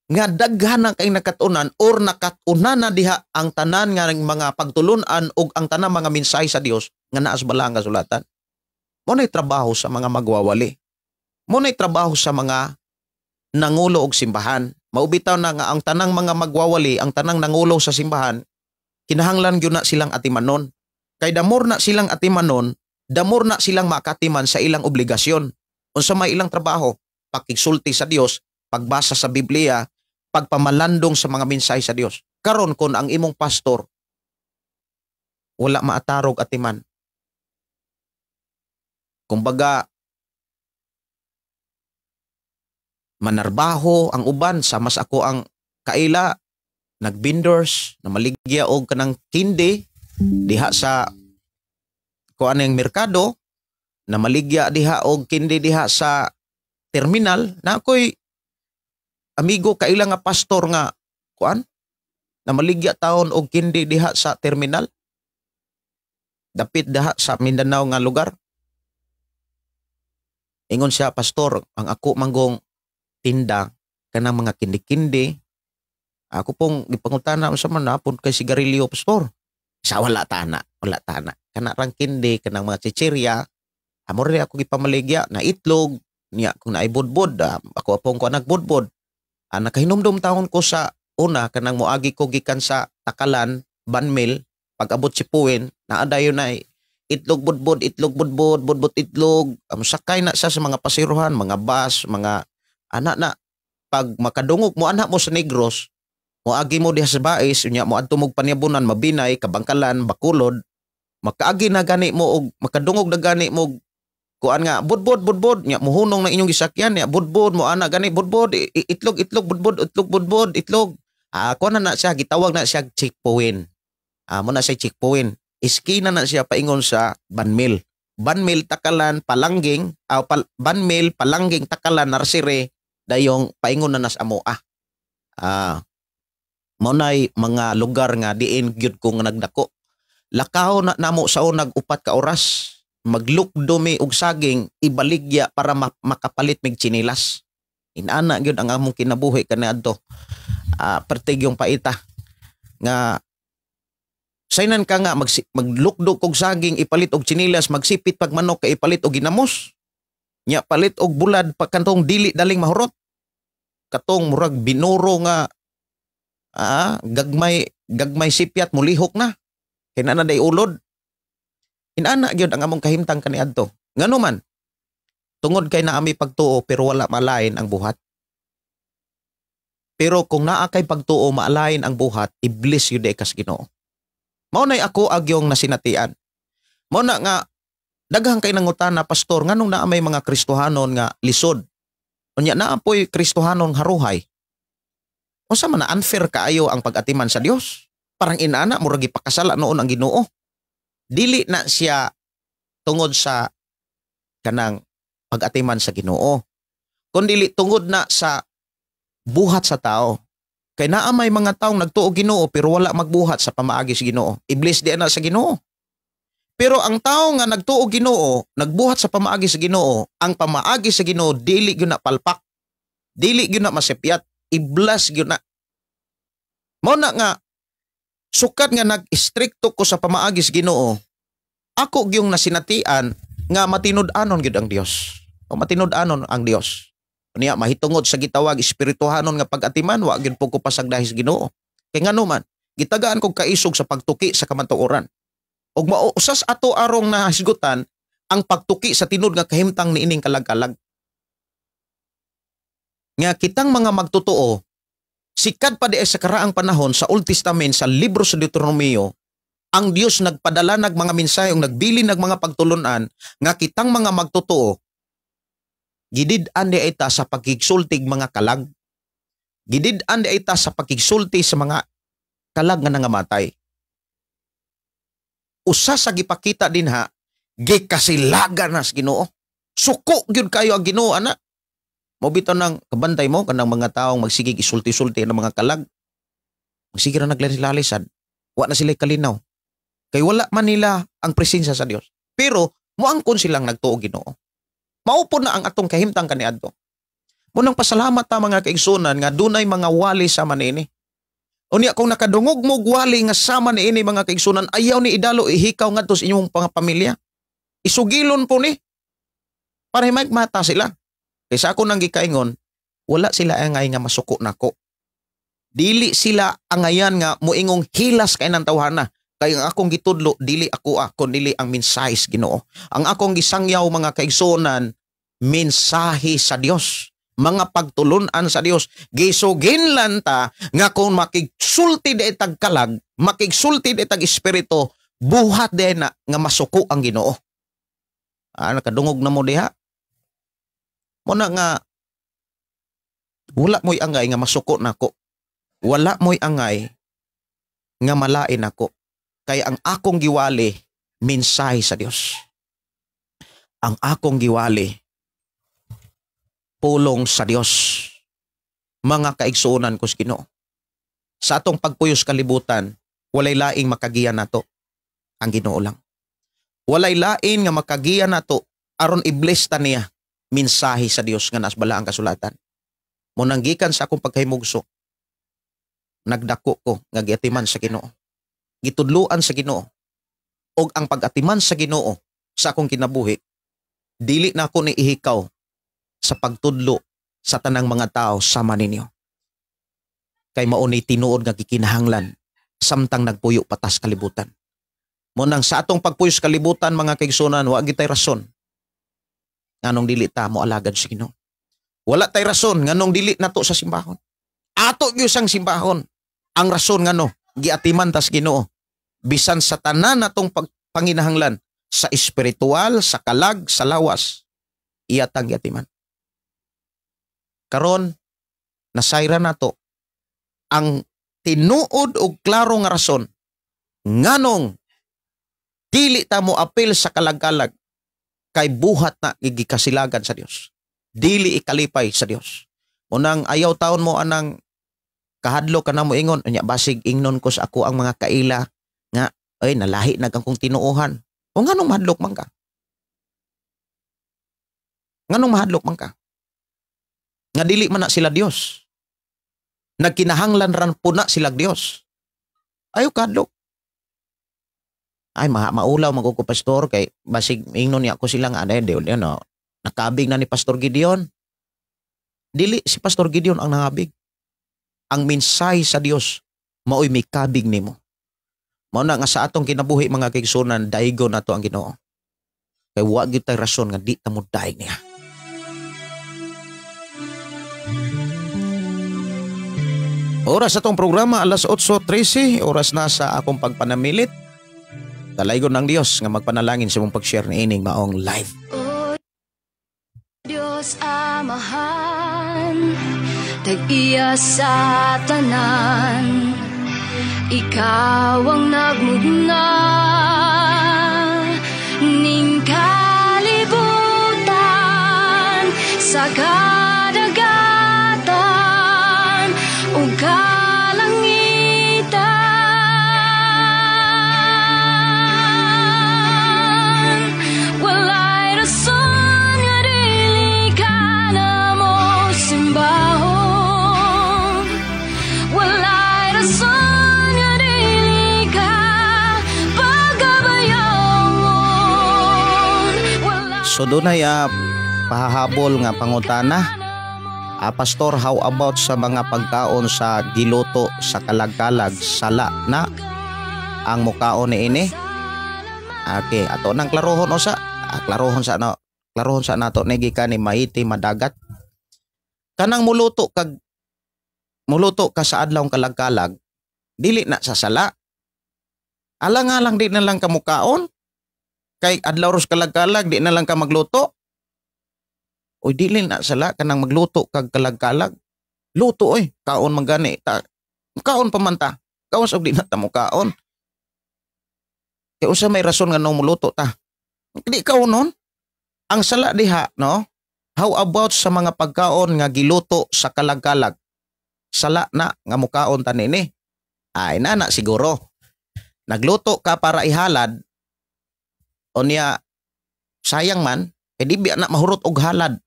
nga daghan na kay nakatunan or nakatunan na diha ang tanan nga mga pagtulun-an ug ang tanang mga mensahe sa Dios nga naa sa balaan nga sulatan. Mao na'y trabaho sa mga magwawali. Mao na'y trabaho sa mga nangulo og simbahan. Mao bitaw na nga ang tanang mga magwawali, ang tanang nangulo sa simbahan, kinahanglan gyud na silang atimanon. Kay the more na silang atimanon, the more na silang makatiman sa ilang obligasyon. Unsa may ilang trabaho? Pakigsulti sa Dios, pagbasa sa Biblia, pagpamalandong sa mga mensahe sa Dios. Karon kon ang imong pastor wala maatarog atiman. Kumbaga manarbaho ang uban, sa mas ako ang kaila nagbinders na maligya og kanang kindi diha sa kuan ang merkado, na maligya diha og kindi diha sa terminal. Na ako'y amigo kaila nga pastor nga kuan na maligya taon og kindi diha sa terminal dapit diha sa Mindanao nga lugar. Ingon siya, "Pastor, ang ako manggong tinda kanang mga kindi-kindi." Ako pong gipangutana, "Unsa man napon kay sigarilyo, pastor?" Sa wala tana, wala tana. Kana rang kindi, kanang mga chichirya, amo rin ako gipamaligya na itlog, niya kung naibudbod, ako apong ko nagbudbod. Nakahinumdum taon ko sa una kanang moagi ko gikan sa Takalan, Banmil, pag-abot si Puwin, naa dayon na itlog budbod, itlog budbod, budbod itlog. Sakay na siya sa mga pasiruhan, mga bus, mga anak na pag makadungog mo anak mo sa Negros, moagi mo diha sa Bais, unya mo adto mo Panyabunan, Mabinay, Kabangkalan, Bacolod, makaagi na gani mo og makadungog na gani mo og kuan nga budbod budbod, nya muhunong na inyong gisakyan, nya budbod mo ana gani, budbod itlog itlog budbod itlog budbod itlog. Kuan na na siya, gitawag na siya checkpoint. Mo na siya checkpoint, iskina na siya paingon sa Banmil. Banmil, Takalan, Palangging, Banmil, Palangging, Takalan, Narsire, dayong paingon na nas amoa. Mao nay mga lugar nga diin gyud ko nga nagdako. Lakaw na namo sa unag 4 ka oras. Maglukdo mi og saging ibaligya para makapalit mig tsinilas. Inana gyud ang among kinabuhi kaniadto. Pertig yung paita nga saynan ka nga maglukdo og saging ipalit og tsinilas, magsipit pag manok kay ipalit og ginamos. Nya palit og bulad pa kantong dili daling mahurot. Katong murag binuro nga gagmay gagmay sipyat mulihok na. Kay naa na day ulod. Inana gyud ang among kahimtang kaniadto. Ngano man? Tungod kay naa mi pagtuo pero wala malain ang buhat. Pero kung naa kay pagtuo maalain ang buhat, iblis yun kas Ginoo. Mao nay ako agyong nasinatian. Mao na nga daghang kay nangutana, "Pastor, nganong naa may mga Kristohanon nga lisod? Unya naa poy Kristohanon haruhay. Unsa man na, unfair kaayo ang pag-atiman sa Dios? Parang inana murag gipakasala noon ang Ginoo." Dili na siya tungod sa kanang pag-atiman sa Ginoo, kundi tungod na sa buhat sa tao. Kay naa may mga taong nagtuo Ginoo pero wala magbuhat sa pamaagi sa Ginoo. Iblis di na sa Ginoo. Pero ang tao nga nagtuo Ginoo, nagbuhat sa pamaagi sa Ginoo, ang pamaagi sa Ginoo dili gyud na palpak. Dili gyud na masipyat, iblas gyud na. Mao na nga sukat nga nag-istrikto ko sa pamaagi sa Ginoo, ako gyung nasinatian nga matinud-anon gyud ang Dios. O matinud-anon ang Dios. Niya mahitungod sa gitawag espirituhanon nga pag-atiman, wa gyud po ko pasagdahi sa Ginoo. Kay ngano man, gitagaan kog kaisog sa pagtuki sa kamatuoran. Ug mao usas ato arong nahisgutan ang pagtuki sa tinud nga kahimtang niining kalag-kalag. Nga kitang mga magtotoo, sikad pa di ay sa karaang panahon sa Old Testament, sa libro sa Deuteronomio, ang Dios nagpadala nag mga mensahe ug nagbilin nag mga pagtulunan nga kitang mga magtotoo gidid-an di ay ta sa pagkigsultig mga kalag. Gidid-an di ay ta sa pagkigsulti sa mga kalag nga nangamatay. Usa sa gipakita dinha, gikasilagan na sa Ginoo. Suko gyud kayo ang Ginoo ana. Mo bitaw nang kabantay mo kanang mga taong magsigig isulti-sulti ng mga kalag. Magsige ra naglalalisad. Wa na sila kalinaw. Kay wala man nila ang presensya sa Dios. Pero moangkon silang nagtuo Ginoo. Mao po na ang atong kahimtang kaniadto. Munang pasalamat ta, mga kaigsunan, nga dunay mga wali sama niini. Unya kung nakadungog mo og wali nga sama niini, mga kaigsunan, ayaw ni idalo, ihikaw ngadto sa inyong mga pamilya. Isugilon po ni para mata sila. Kaysa ako nang gikaingon, Wala sila angay nga masuko nako. Dili sila angayan nga moingong hilas kay nang tawhana. Kay ang akong gitudlo dili ako kun dili ang mensahe sa Ginoo. Ang akong gisangyaw, mga kaigsuonan, mensahe sa Dios. Mga pagtulunan sa Dios. Gisuginlan ta nga kung makigsulti di tag kalag, makigsulti di tag espiritu, buhat di na nga masuko ang Ginoo. Ah, nakadungog na mo diha. Muna nga wala mo'y angay nga masuko nako. Wala mo'y angay nga malain ako. Kay ang akong giwali, mensahe sa Dios. Ang akong giwali, pulong sa Dios. Mga kaigsuonan ko sa Ginoo. Sa atong pagpuyos kalibutan, walay laing makagiya nato. Ang Ginoo lang. Walay lain nga makagiya nato aron i-bless ta niya mensahe sa Dios nga nas balaang kasulatan. Munang gikan sa akong pagkahimugso, nagdako ko nga giatiman sa Ginoo. Gitudluan sa Ginoo. Og ang pag-atiman sa Ginoo sa akong kinabuhi, dili na ako ni ihikaw sa pagtudlo sa tanang mga tao sama ninyo. Kay mao ni tinuod nga gikinahanglan samtang nagpuyo patas kalibutan. Munang sa atong pagpuyo sa kalibutan, mga kaigsuonan, wa gitay rason nganong dili ta mo alagad sa Ginoo. Wala tay rason nganong dili nato sa simbahon. Ato gyud sang simbahon. Ang rason ngano giatiman tas Ginoo. Bisan sa tanan natong panginahanglan sa espiritual, sa kalag, sa lawas, iya tang giatiman. Karon nasayra nato ang tinuod og klaro nga rason nganong dili ta mo apil sa kalag-kalag, kay buhat na gikasilagan sa Dios. Dili ikalipay sa Dios. Unang ayaw taon mo anang kahadlo ka na mo ingon unya, basig ingnon ko sa ako ang mga kaila nga ay nalahi na kang tinuohan. O nganong mahadlok man ka? Nganong mahadlok man ka? Nga dili man na sila Dios. Nagkinahanglan ran po na sila Dios. Ayaw kahadlok. Ay, maulaw man ko, pastor, kay basig ingnon niya ako sila nga ano, di, ano, nakabig na ni Pastor Gideon. Dili si Pastor Gideon ang nangabig. Ang mensahe sa Dios mao'y mikabig nimo. Mao na nga sa atong kinabuhi, mga kaigsuonan, daigo nato ang Ginoo. Kay wa gyud tay rason nga di ta mo daig niya. Oras sa atong programa alas 8:13, oras na sa akong pagpanamilit. Dalaygon ng Dios nga magpanalangin sa imong pag-share ni ining maong live. O Diyos Amahan, tag-iya sa tanan, ikaw ang nagmugna ning kalibutan sa kadagatan ug kalangitan. Walay rason nga dili ka namo simbahon. Walay rason nga dili ka pagabayaon. Walay So dunay pahahabol nga pangutana. Pastor, how about sa mga pagkaon sa giluto sa kalag-kalag, sala na ang mukaon ni ini? Okay, ato nang klarohon usa. Klarohon sa no, klarohon sa nato ni gikan ni Maiti Madagat. Kanang muluto ka sa adlawng kalag-kalag, dili na sa sala. Alang-alang di na lang ka mukaon. Kay adlaw ros kalag-kalag, di na lang ka magluto. Oy, dili na sala kanang magluto kag kalag-kalag. Luto oy, kaon man gani ta. Kaon pa man ta. Kawas og di na ta mukaon. Kay usa may rason nga nung muluto ta. Di kaonon. Ang sala diha, no? How about sa mga pagkaon nga giluto sa kalag-kalag? Sala na nga mukaon ta nini. Ay nana siguro. Nagluto ka para ihalad. O niya sayang man, eh di biya na mahurot og halad.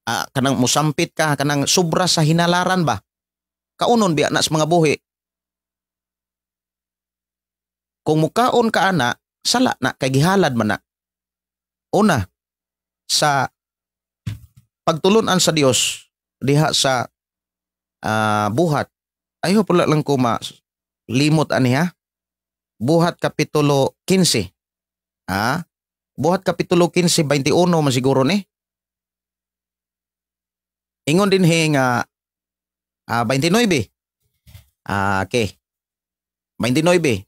Kanang musampit ka, kanang sobra sa hinalaran ba? Kaunon biya na sa mga buhi. Kung mukaon ka ana, sala na kay gihalad man na. Una, sa pagtulunan sa Dios, diha sa Buhat. I hope wala lang ko ma limot ani ha. Buhat Kapitulo 15. Ha? Buhat Kapitulo 15, 21 man siguro ni. Ingon din he nga 29. Okay. 29.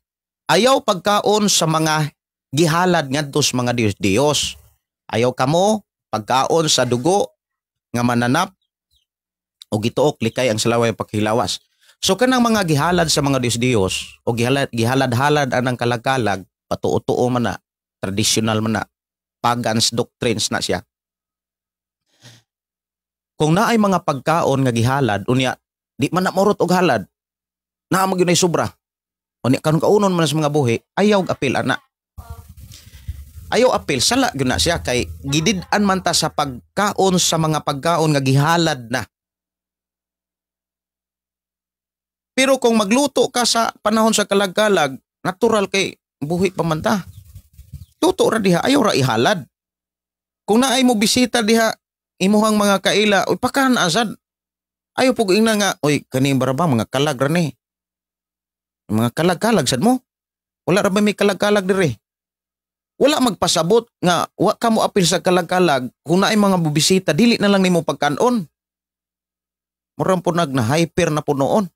Ayaw pagkaon sa mga gihalad ngadto sa mga Diyos Diyos. Ayaw kamo pagkaon sa dugo nga mananap o gituok, likay ang salaway paghilawas. So kanang mga gihalad sa mga Diyos Diyos o gihalad gihalad-halad anang kalag-kalag, patuo-tuo man na, traditional man na, pagans doctrines na siya. Kung naay mga pagkaon nga gihalad unya di man na morot og halad, naa man gyud sobra. Unya karon kaunon man sa mga buhi, ayaw og apil ana. Ayaw apil, sala gyud na siya kay gidid-an man ta sa pagkaon sa mga pagkaon nga gihalad na. Pero kung magluto ka sa panahon sa kalag-kalag, natural kay buhi pa man ta. Luto ra diha, ayaw ra ihalad. Kung naay mo bisita diha, imuhang mga kaila, uy pakan asad. Ayaw pug ingna nga, uy kani bara ba mga kalag ra ni. Mga kalag-kalag sad mo. Wala ra ba may kalag-kalag dire? Wala magpasabot nga wa ka mo apil sa kalag-kalag kung naay mga bubisita, dili na lang nimo pagkanon. Murang po nag na hyper na po noon.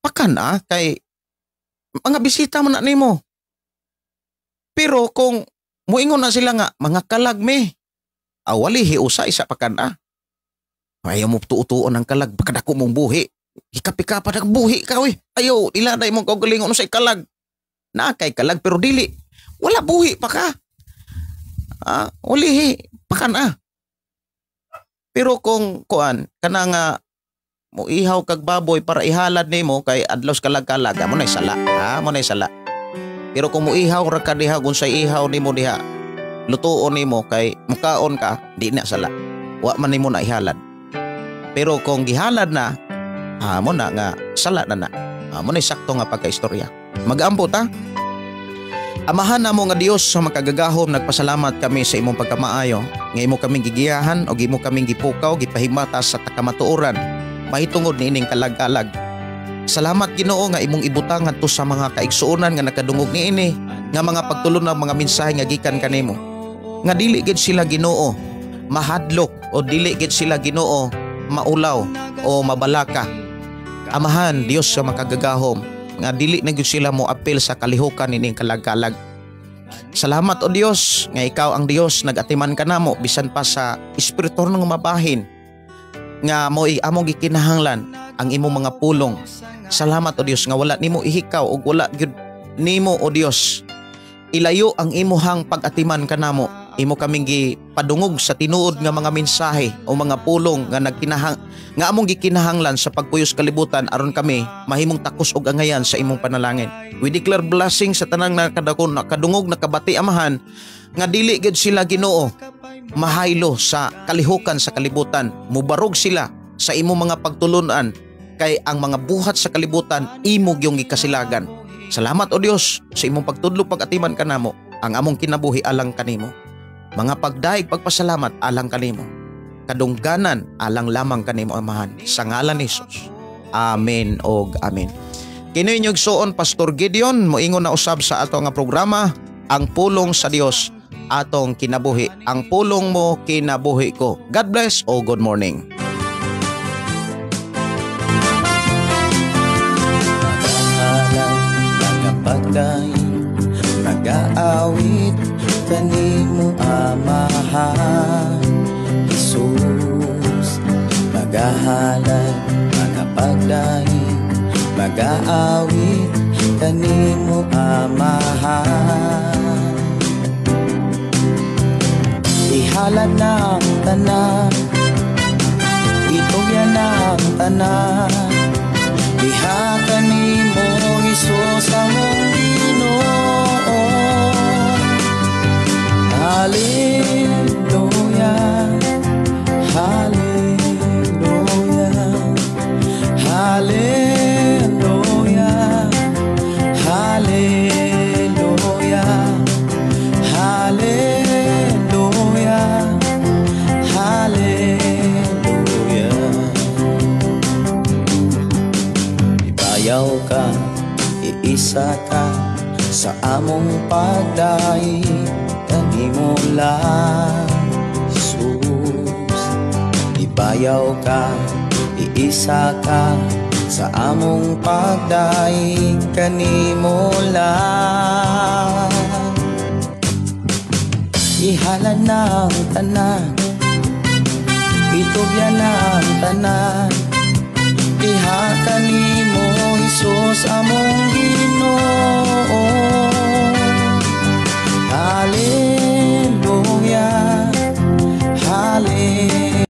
Pakan kay mga bisita man na nimo. Pero kung muingon na sila nga mga kalag me, awali hiusa isa pakan ah. Ayaw mo tuutuon ang kalag, baka dako mong buhi. Hikapika pa buhi ka oy. Ayaw iladay mong kaugalingon sa kalag. Na kay kalag pero dili. Wala buhi pa ka. Wali pakan ah. Pero kung kuan kana nga mo ihaw kag baboy para ihalad nimo kay adlaw sa kalag-kalag, mo nay sala. Mo nay sala. Pero kung mo ihaw ra ka diha kung say ihaw nimo diha, lutuon nimo kay mukaon ka, di na sala. Wa man nimo na ihalad. Pero kung gihalad na, mo na nga sala na na. Mo nay sakto nga pagkaistorya. Mag-ampo ta. Amahan namo nga Dios sa makagagahom, nagpasalamat kami sa imong pagkamaayo. Nga imo kaming gigiyahan og imo kaming gipukaw, gipahimata sa takamatuoran mahitungod niining kalag-kalag. Salamat Ginoo nga imong ibutang ngadto sa mga kaigsuonan nga nakadungog niini nga mga pagtulon ng mga mensahe nga gikan kanimo. Nga dili gid sila Ginoo mahadlok o dili gid sila Ginoo maulaw o mabalaka. Amahan Dios sa makagagahom nga dili na gyud sila mo apil sa kalihukan nining kalag-kalag. Salamat o Dios nga ikaw ang Dios nagatiman kanamo bisan pa sa espiritual nga mabahin nga mo'y among gikinahanglan ang imong mga pulong. Salamat o Dios nga wala nimo ihikaw ug wala gyud nimo o Dios ilayo ang imuhang pag-atiman kanamo. Imo kaming gipadungog sa tinuod nga mga mensahe o mga pulong nga nagkinahang nga among gikinahanglan sa pagpuyos kalibutan aron kami mahimong takos og angayan sa imong panalangin. We declare blessing sa tanang nakadakon, nakadungog, nakabati Amahan nga dili gyud sila Ginoo mahaylo sa kalihukan sa kalibutan. Mubarog sila sa imong mga pagtulunan kay ang mga buhat sa kalibutan imo gyung gikasilagan. Salamat o Dios sa imong pagtudlo pag-atiman kanamo ang among kinabuhi alang kanimo. Mga pagdaig pagpasalamat alang kanimo. Kadungganan alang lamang kanimo Amahan sa ngalan ni Jesus. Amen og amen. Kini inyong igsuon Pastor Gideon moingon na usab sa ato nga programa ang pulong sa Dios atong kinabuhi. Ang pulong mo kinabuhi ko. God bless o good morning. Pagdaig, nag-aawit kanimo Amahan Jesus. Magahalad, magapagdaig, mag-aawit kanimo Amahan. Ihalad na ang tanan, itugyan na ang tanan, diha kanimo Hesus among Ginoo. Hallelujah, hallelujah, hallelujah, hallelujah, hallelujah, hallelujah. Ibayaw ka, iisa ka sa among pagdaig kanimo lang, Jesus. Ibayaw ka, iisa ka sa among pagdaig kanimo lang. Ihalad na ang tanan, itugyan na ang tanan, diha kanimo, Jesus, among